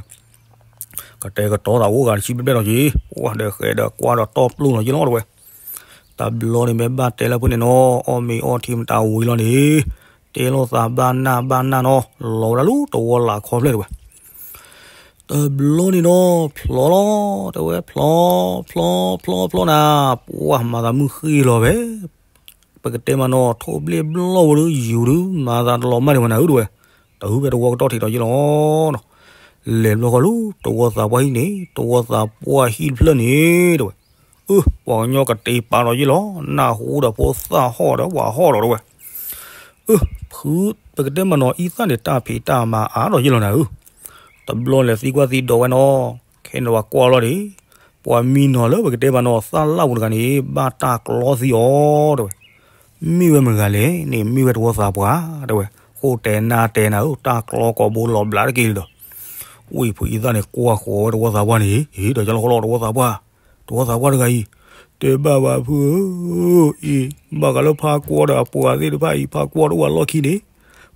ကတဲာ်ကတီၤသးအိၣ်ဂၤတဆံဘျဲၣ်ဘျဲၣ်လီၤက့ၤ, ပှၢ်ဒီးဃဲးဒီးကွၢ်ဒီးတီၢ်ပျုၢ်လီၤယ့ၢ်လီၤတဲဝဲ တဘျီန့ၣ်မ့ၢ်ဘၣ်တဲလၢဖိန့ၣ်နီၤ အီၣ်မ့ၤအီထံမတၤဝံၤလီၤန့ၣ်, တဲလိာ်သးဘၣ်နၢ်ဘၣ်နၢ်နီၤ လီၤဝဲဒၣ်လၢတဝီလၢ်ခီဖျၢၣ်တဲဝဲ, တဘျီန့ၣ်နီၤ ဖျီလီၤ တဲဝဲ ဖျီ ဖျီ ဖျီ ဖျီနၤ, ပှၢ်မၤသးမုၢ်ဃ့လီၤဖဲ ပကတဲမးနီၤ ထိၣ်ဘျ့ၣ်ဘျီၣ်ဝဲဒုးယူၤဒုး မၤသးတလီၤမၢ်ဒံးဝဲနၤဧၢတဲဝဲ, တဟုဖဲတဝီကတီၢ်ထံးဒီးယ့ၢ်လီၤနီၤ, လဲၤဘျီဃီလၢ တဝီသးပှၢ်ဟံၣ်န့ၣ် တဝီသးပှၢ်ဟံၣ်တဖျၢၣ်န့ၣ်တဲဝဲ, အၢ ပှၤကညီကတ့ပာ်ဒီးယ့ၢ်လီၤ နၢ်ဟူဒီးဖိသၣ်ဟီၣ်ဒီးပှၤဟီၣ်ဒီးတဲဝဲ, အၢ ဖု ပကတဲမးနီၤ အံသၣ်န့ၣ် တၢ်ဖံးတၢ်မၤအါဒီးယ့ၢ်လီၤနၤဧၢ, တဘျီလဲၤသံကွၢ်သံဒိးဝဲနီၤ, ခဲန့ၣ်ပှၤကွၢ်လီၤဒံး, ပှၤမံနီၤလၢပကတဲမးနီၤ သၣ်လၣ်ပူၤတဂၤန့ၣ် ဘၣ်တၢ်ကျီသံအီၤတဲဝဲ, မ့ၢ်ဝဲမတၤတဂၤလဲၣ်န့ၣ် မ့ၢ်ဝဲတဝီသးပှၢ်တဲဝဲ, ဃိတဲနၤတဲနၤဧၢ တၢ်ကျီကိာ်ဘိလီၤဘျးတက့ၢ်လံဒီး, ဝံၤဖုအံသၣ်န့ၣ် ကွၢ်ဃီၤဝဲတဝီသးပှၢ်န့ၣ်, ဒီးယလီၤဃီလီၤတဝီသးပှၢ်, တဝီသးပှၢ်တဂၤအံၤ, တဲဘၣ်ဘၣ်ဖုဧၢ, အံၤ ဘၣ်ဃးလၢဖးကွီဒီးအပှၤသ့ၣ်တဖၣ်အံၤ ဖးကွီတအိၣ်ဝဲလီၢ်ခံန့ၣ်,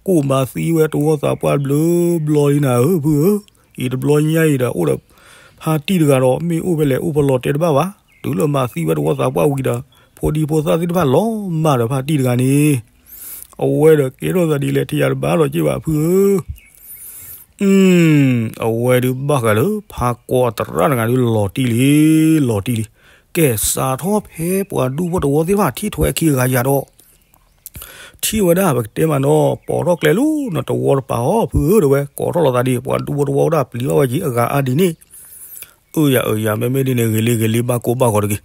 ကိၣ်မၤသံဝဲတဝီသးပှၢ်ဘျုးဘျီလံနၤဧၢ ဖုဧၢ, အံၤတဘျီညါအံၤဒီး အိၣ်ဒီးဖါတံၢ်တဂၤဒီး မ့ၢ်အိၣ်ဖဲလဲၣ်အိၣ်ဖဲလဲၣ်တဲတဘၣ်ဘၣ်, တုၤလၢမၤသံဝဲတဝီသးပှၢ်ဝံၤဒီး ဖိဒံဖိသၣ်သ့ၣ်တဖၣ်လီၤမၢ်ဒီးဖါတံၢ်တဂၤန့ၣ်, အဝဲဒီးကဲထီၣ်သးဒ်လဲၣ်ထံၣ်ယၤတဘၣ်ဒီးက့ၢ်ဘၣ်ဖုဧၢ အဝဲဒုးဘၣ်ဃးလၢ ဖးကွီအသရၣ်တဂၤဒုးလီၤတံၢ်လံ, လီၤတံၢ်လံ, ကဲစးထီၣ်ဖဲပှၤဒူဖိတဝီသ့ၣ်တဖၣ်ထံၣ်ထွဲခံဂၤယၤဒီး, ထံၣ်ဝဲဒၣ်ပကတဲမးနီၤ ပိာ်ထီၣ်ကျဲလၢနတဝီတပၤအီၤ ဖုဧၢ တဲဝဲ ကိးထီၣ်လိာ်သးဒ် ပှၤဒူဖိတဝီဝဲဒၣ်ပျံၤဘၣ်ဝဲက့ၤအဂၤအါဒ်န့ၣ်, အၢယၤအၢယၤ မ့မ့ၢ်ဒ်န့ၣ် ဂ့ၤလံဂ့ၤလံ ဘၣ်ကိၢ်ဘၣ်ဂီၤတဂ့ၤ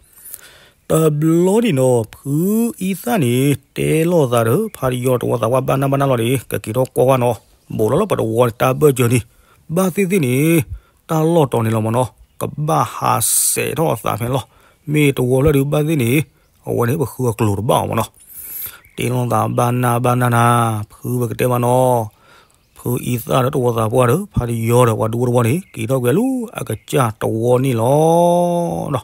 တဘျီဒံးနီၤ ဖုအံသၣ်န့ၣ် တဲလိာ်သးဒီး ဖါတယီတဝီသးပှၢ်ဘၣ်နၢ်ဘၣ်နၢ်လီၤန့ၣ် ကက့ၤထီၣ်ကွၢ်ကွၢ်နီၤ, ဘူးလီၤလၢပတဝီန့ၣ် တၢ်ဘၢၣ်စၢၤန့ၣ်, ဘၣ်သ့ၣ်သ့ၣ်န့ၣ် တၢ်လီၢ်တီၤန့ၣ်လီၤမၢ်နီၤ, ကဘၣ်ဟးစဲးထီၣ်အသးဖဲန့ၣ်လီၤ, မ့ၢ်တဝီဖျၢၣ်ဒုးဘၣ်သ့ၣ်န့ၣ်, အဝဲန့ၣ်ပဃုအကျိၤတဘၣ်အီၤမၢ်နီၤ, တဲလိာ်သးဘၣ်နၢ်ဘၣ်နၢ်နၤ, ဖုပကတဲမးနီၤ ဖုအံသၣ်ဒီးတဝီသးပှၢ်ဒီး ဖါတယီဒီးပှၤဒူဖိတဝီန့ၣ် က့ၤထီၣ်ကွံာ်လၢအကစၢ်တဝီန့ၣ်လီၤ.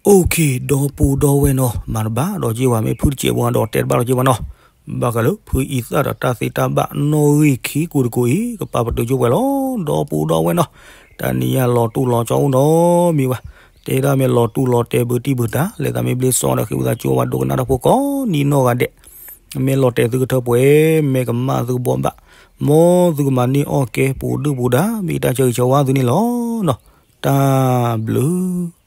အိၣ်ခ့ ဒီပုၢ်ဒီဝဲၢ်နီၤ မၤတဘၣ်ဒီးက့ၢ်ဝဲ မ့ၢ်ဖုတစဲးဖိဒီးတဲတဘၣ်ဒီးက့ၢ်ဝဲနီၤ, ဘၣ်ဃးလၢဖုအံသၣ်ဒီးတၢ်သ့တၢ်ဘၣ်နီၣ်ဂံၢ်ခံကိးတကိးအံၤ ကပာ်ပတုာ်ကၠိပှဲၤလီၤ. ဒီပုၢ်ဒီဝဲၢ်နီၤ, တနံၤညါလီၤတူၢ်လီၤကၠီအိၣ်နီတမံၤဘၣ်, တဲဒၣ်မ့ၢ်လီၤတူၢ်လီၤတဲာ်ဘုတံၢ်ဘုတၢ် လဲၤသးမ့ၢ်ဘျ့စီဒီးဃ့ဝံသးကၠိဝဲဒိကနၣ်တၢ်ဖိကိးနံၤနီၢ်ဂၤဒဲး မ့ၢ်လီၤတဲာ်သုကထၢပှဲၤ မ့ၢ်ကမၣ်သုကဘီဘၣ်, မ်သုကမၤန့ၢ်အီၣ်ကဲပူၤဒုၣ်ပူၤဒါ မ့ၢ်တၢ်ဆၢဂ့ၤဆၢဝါသုန့ၣ်လီၤနီၤ. တၢ်ဘျုး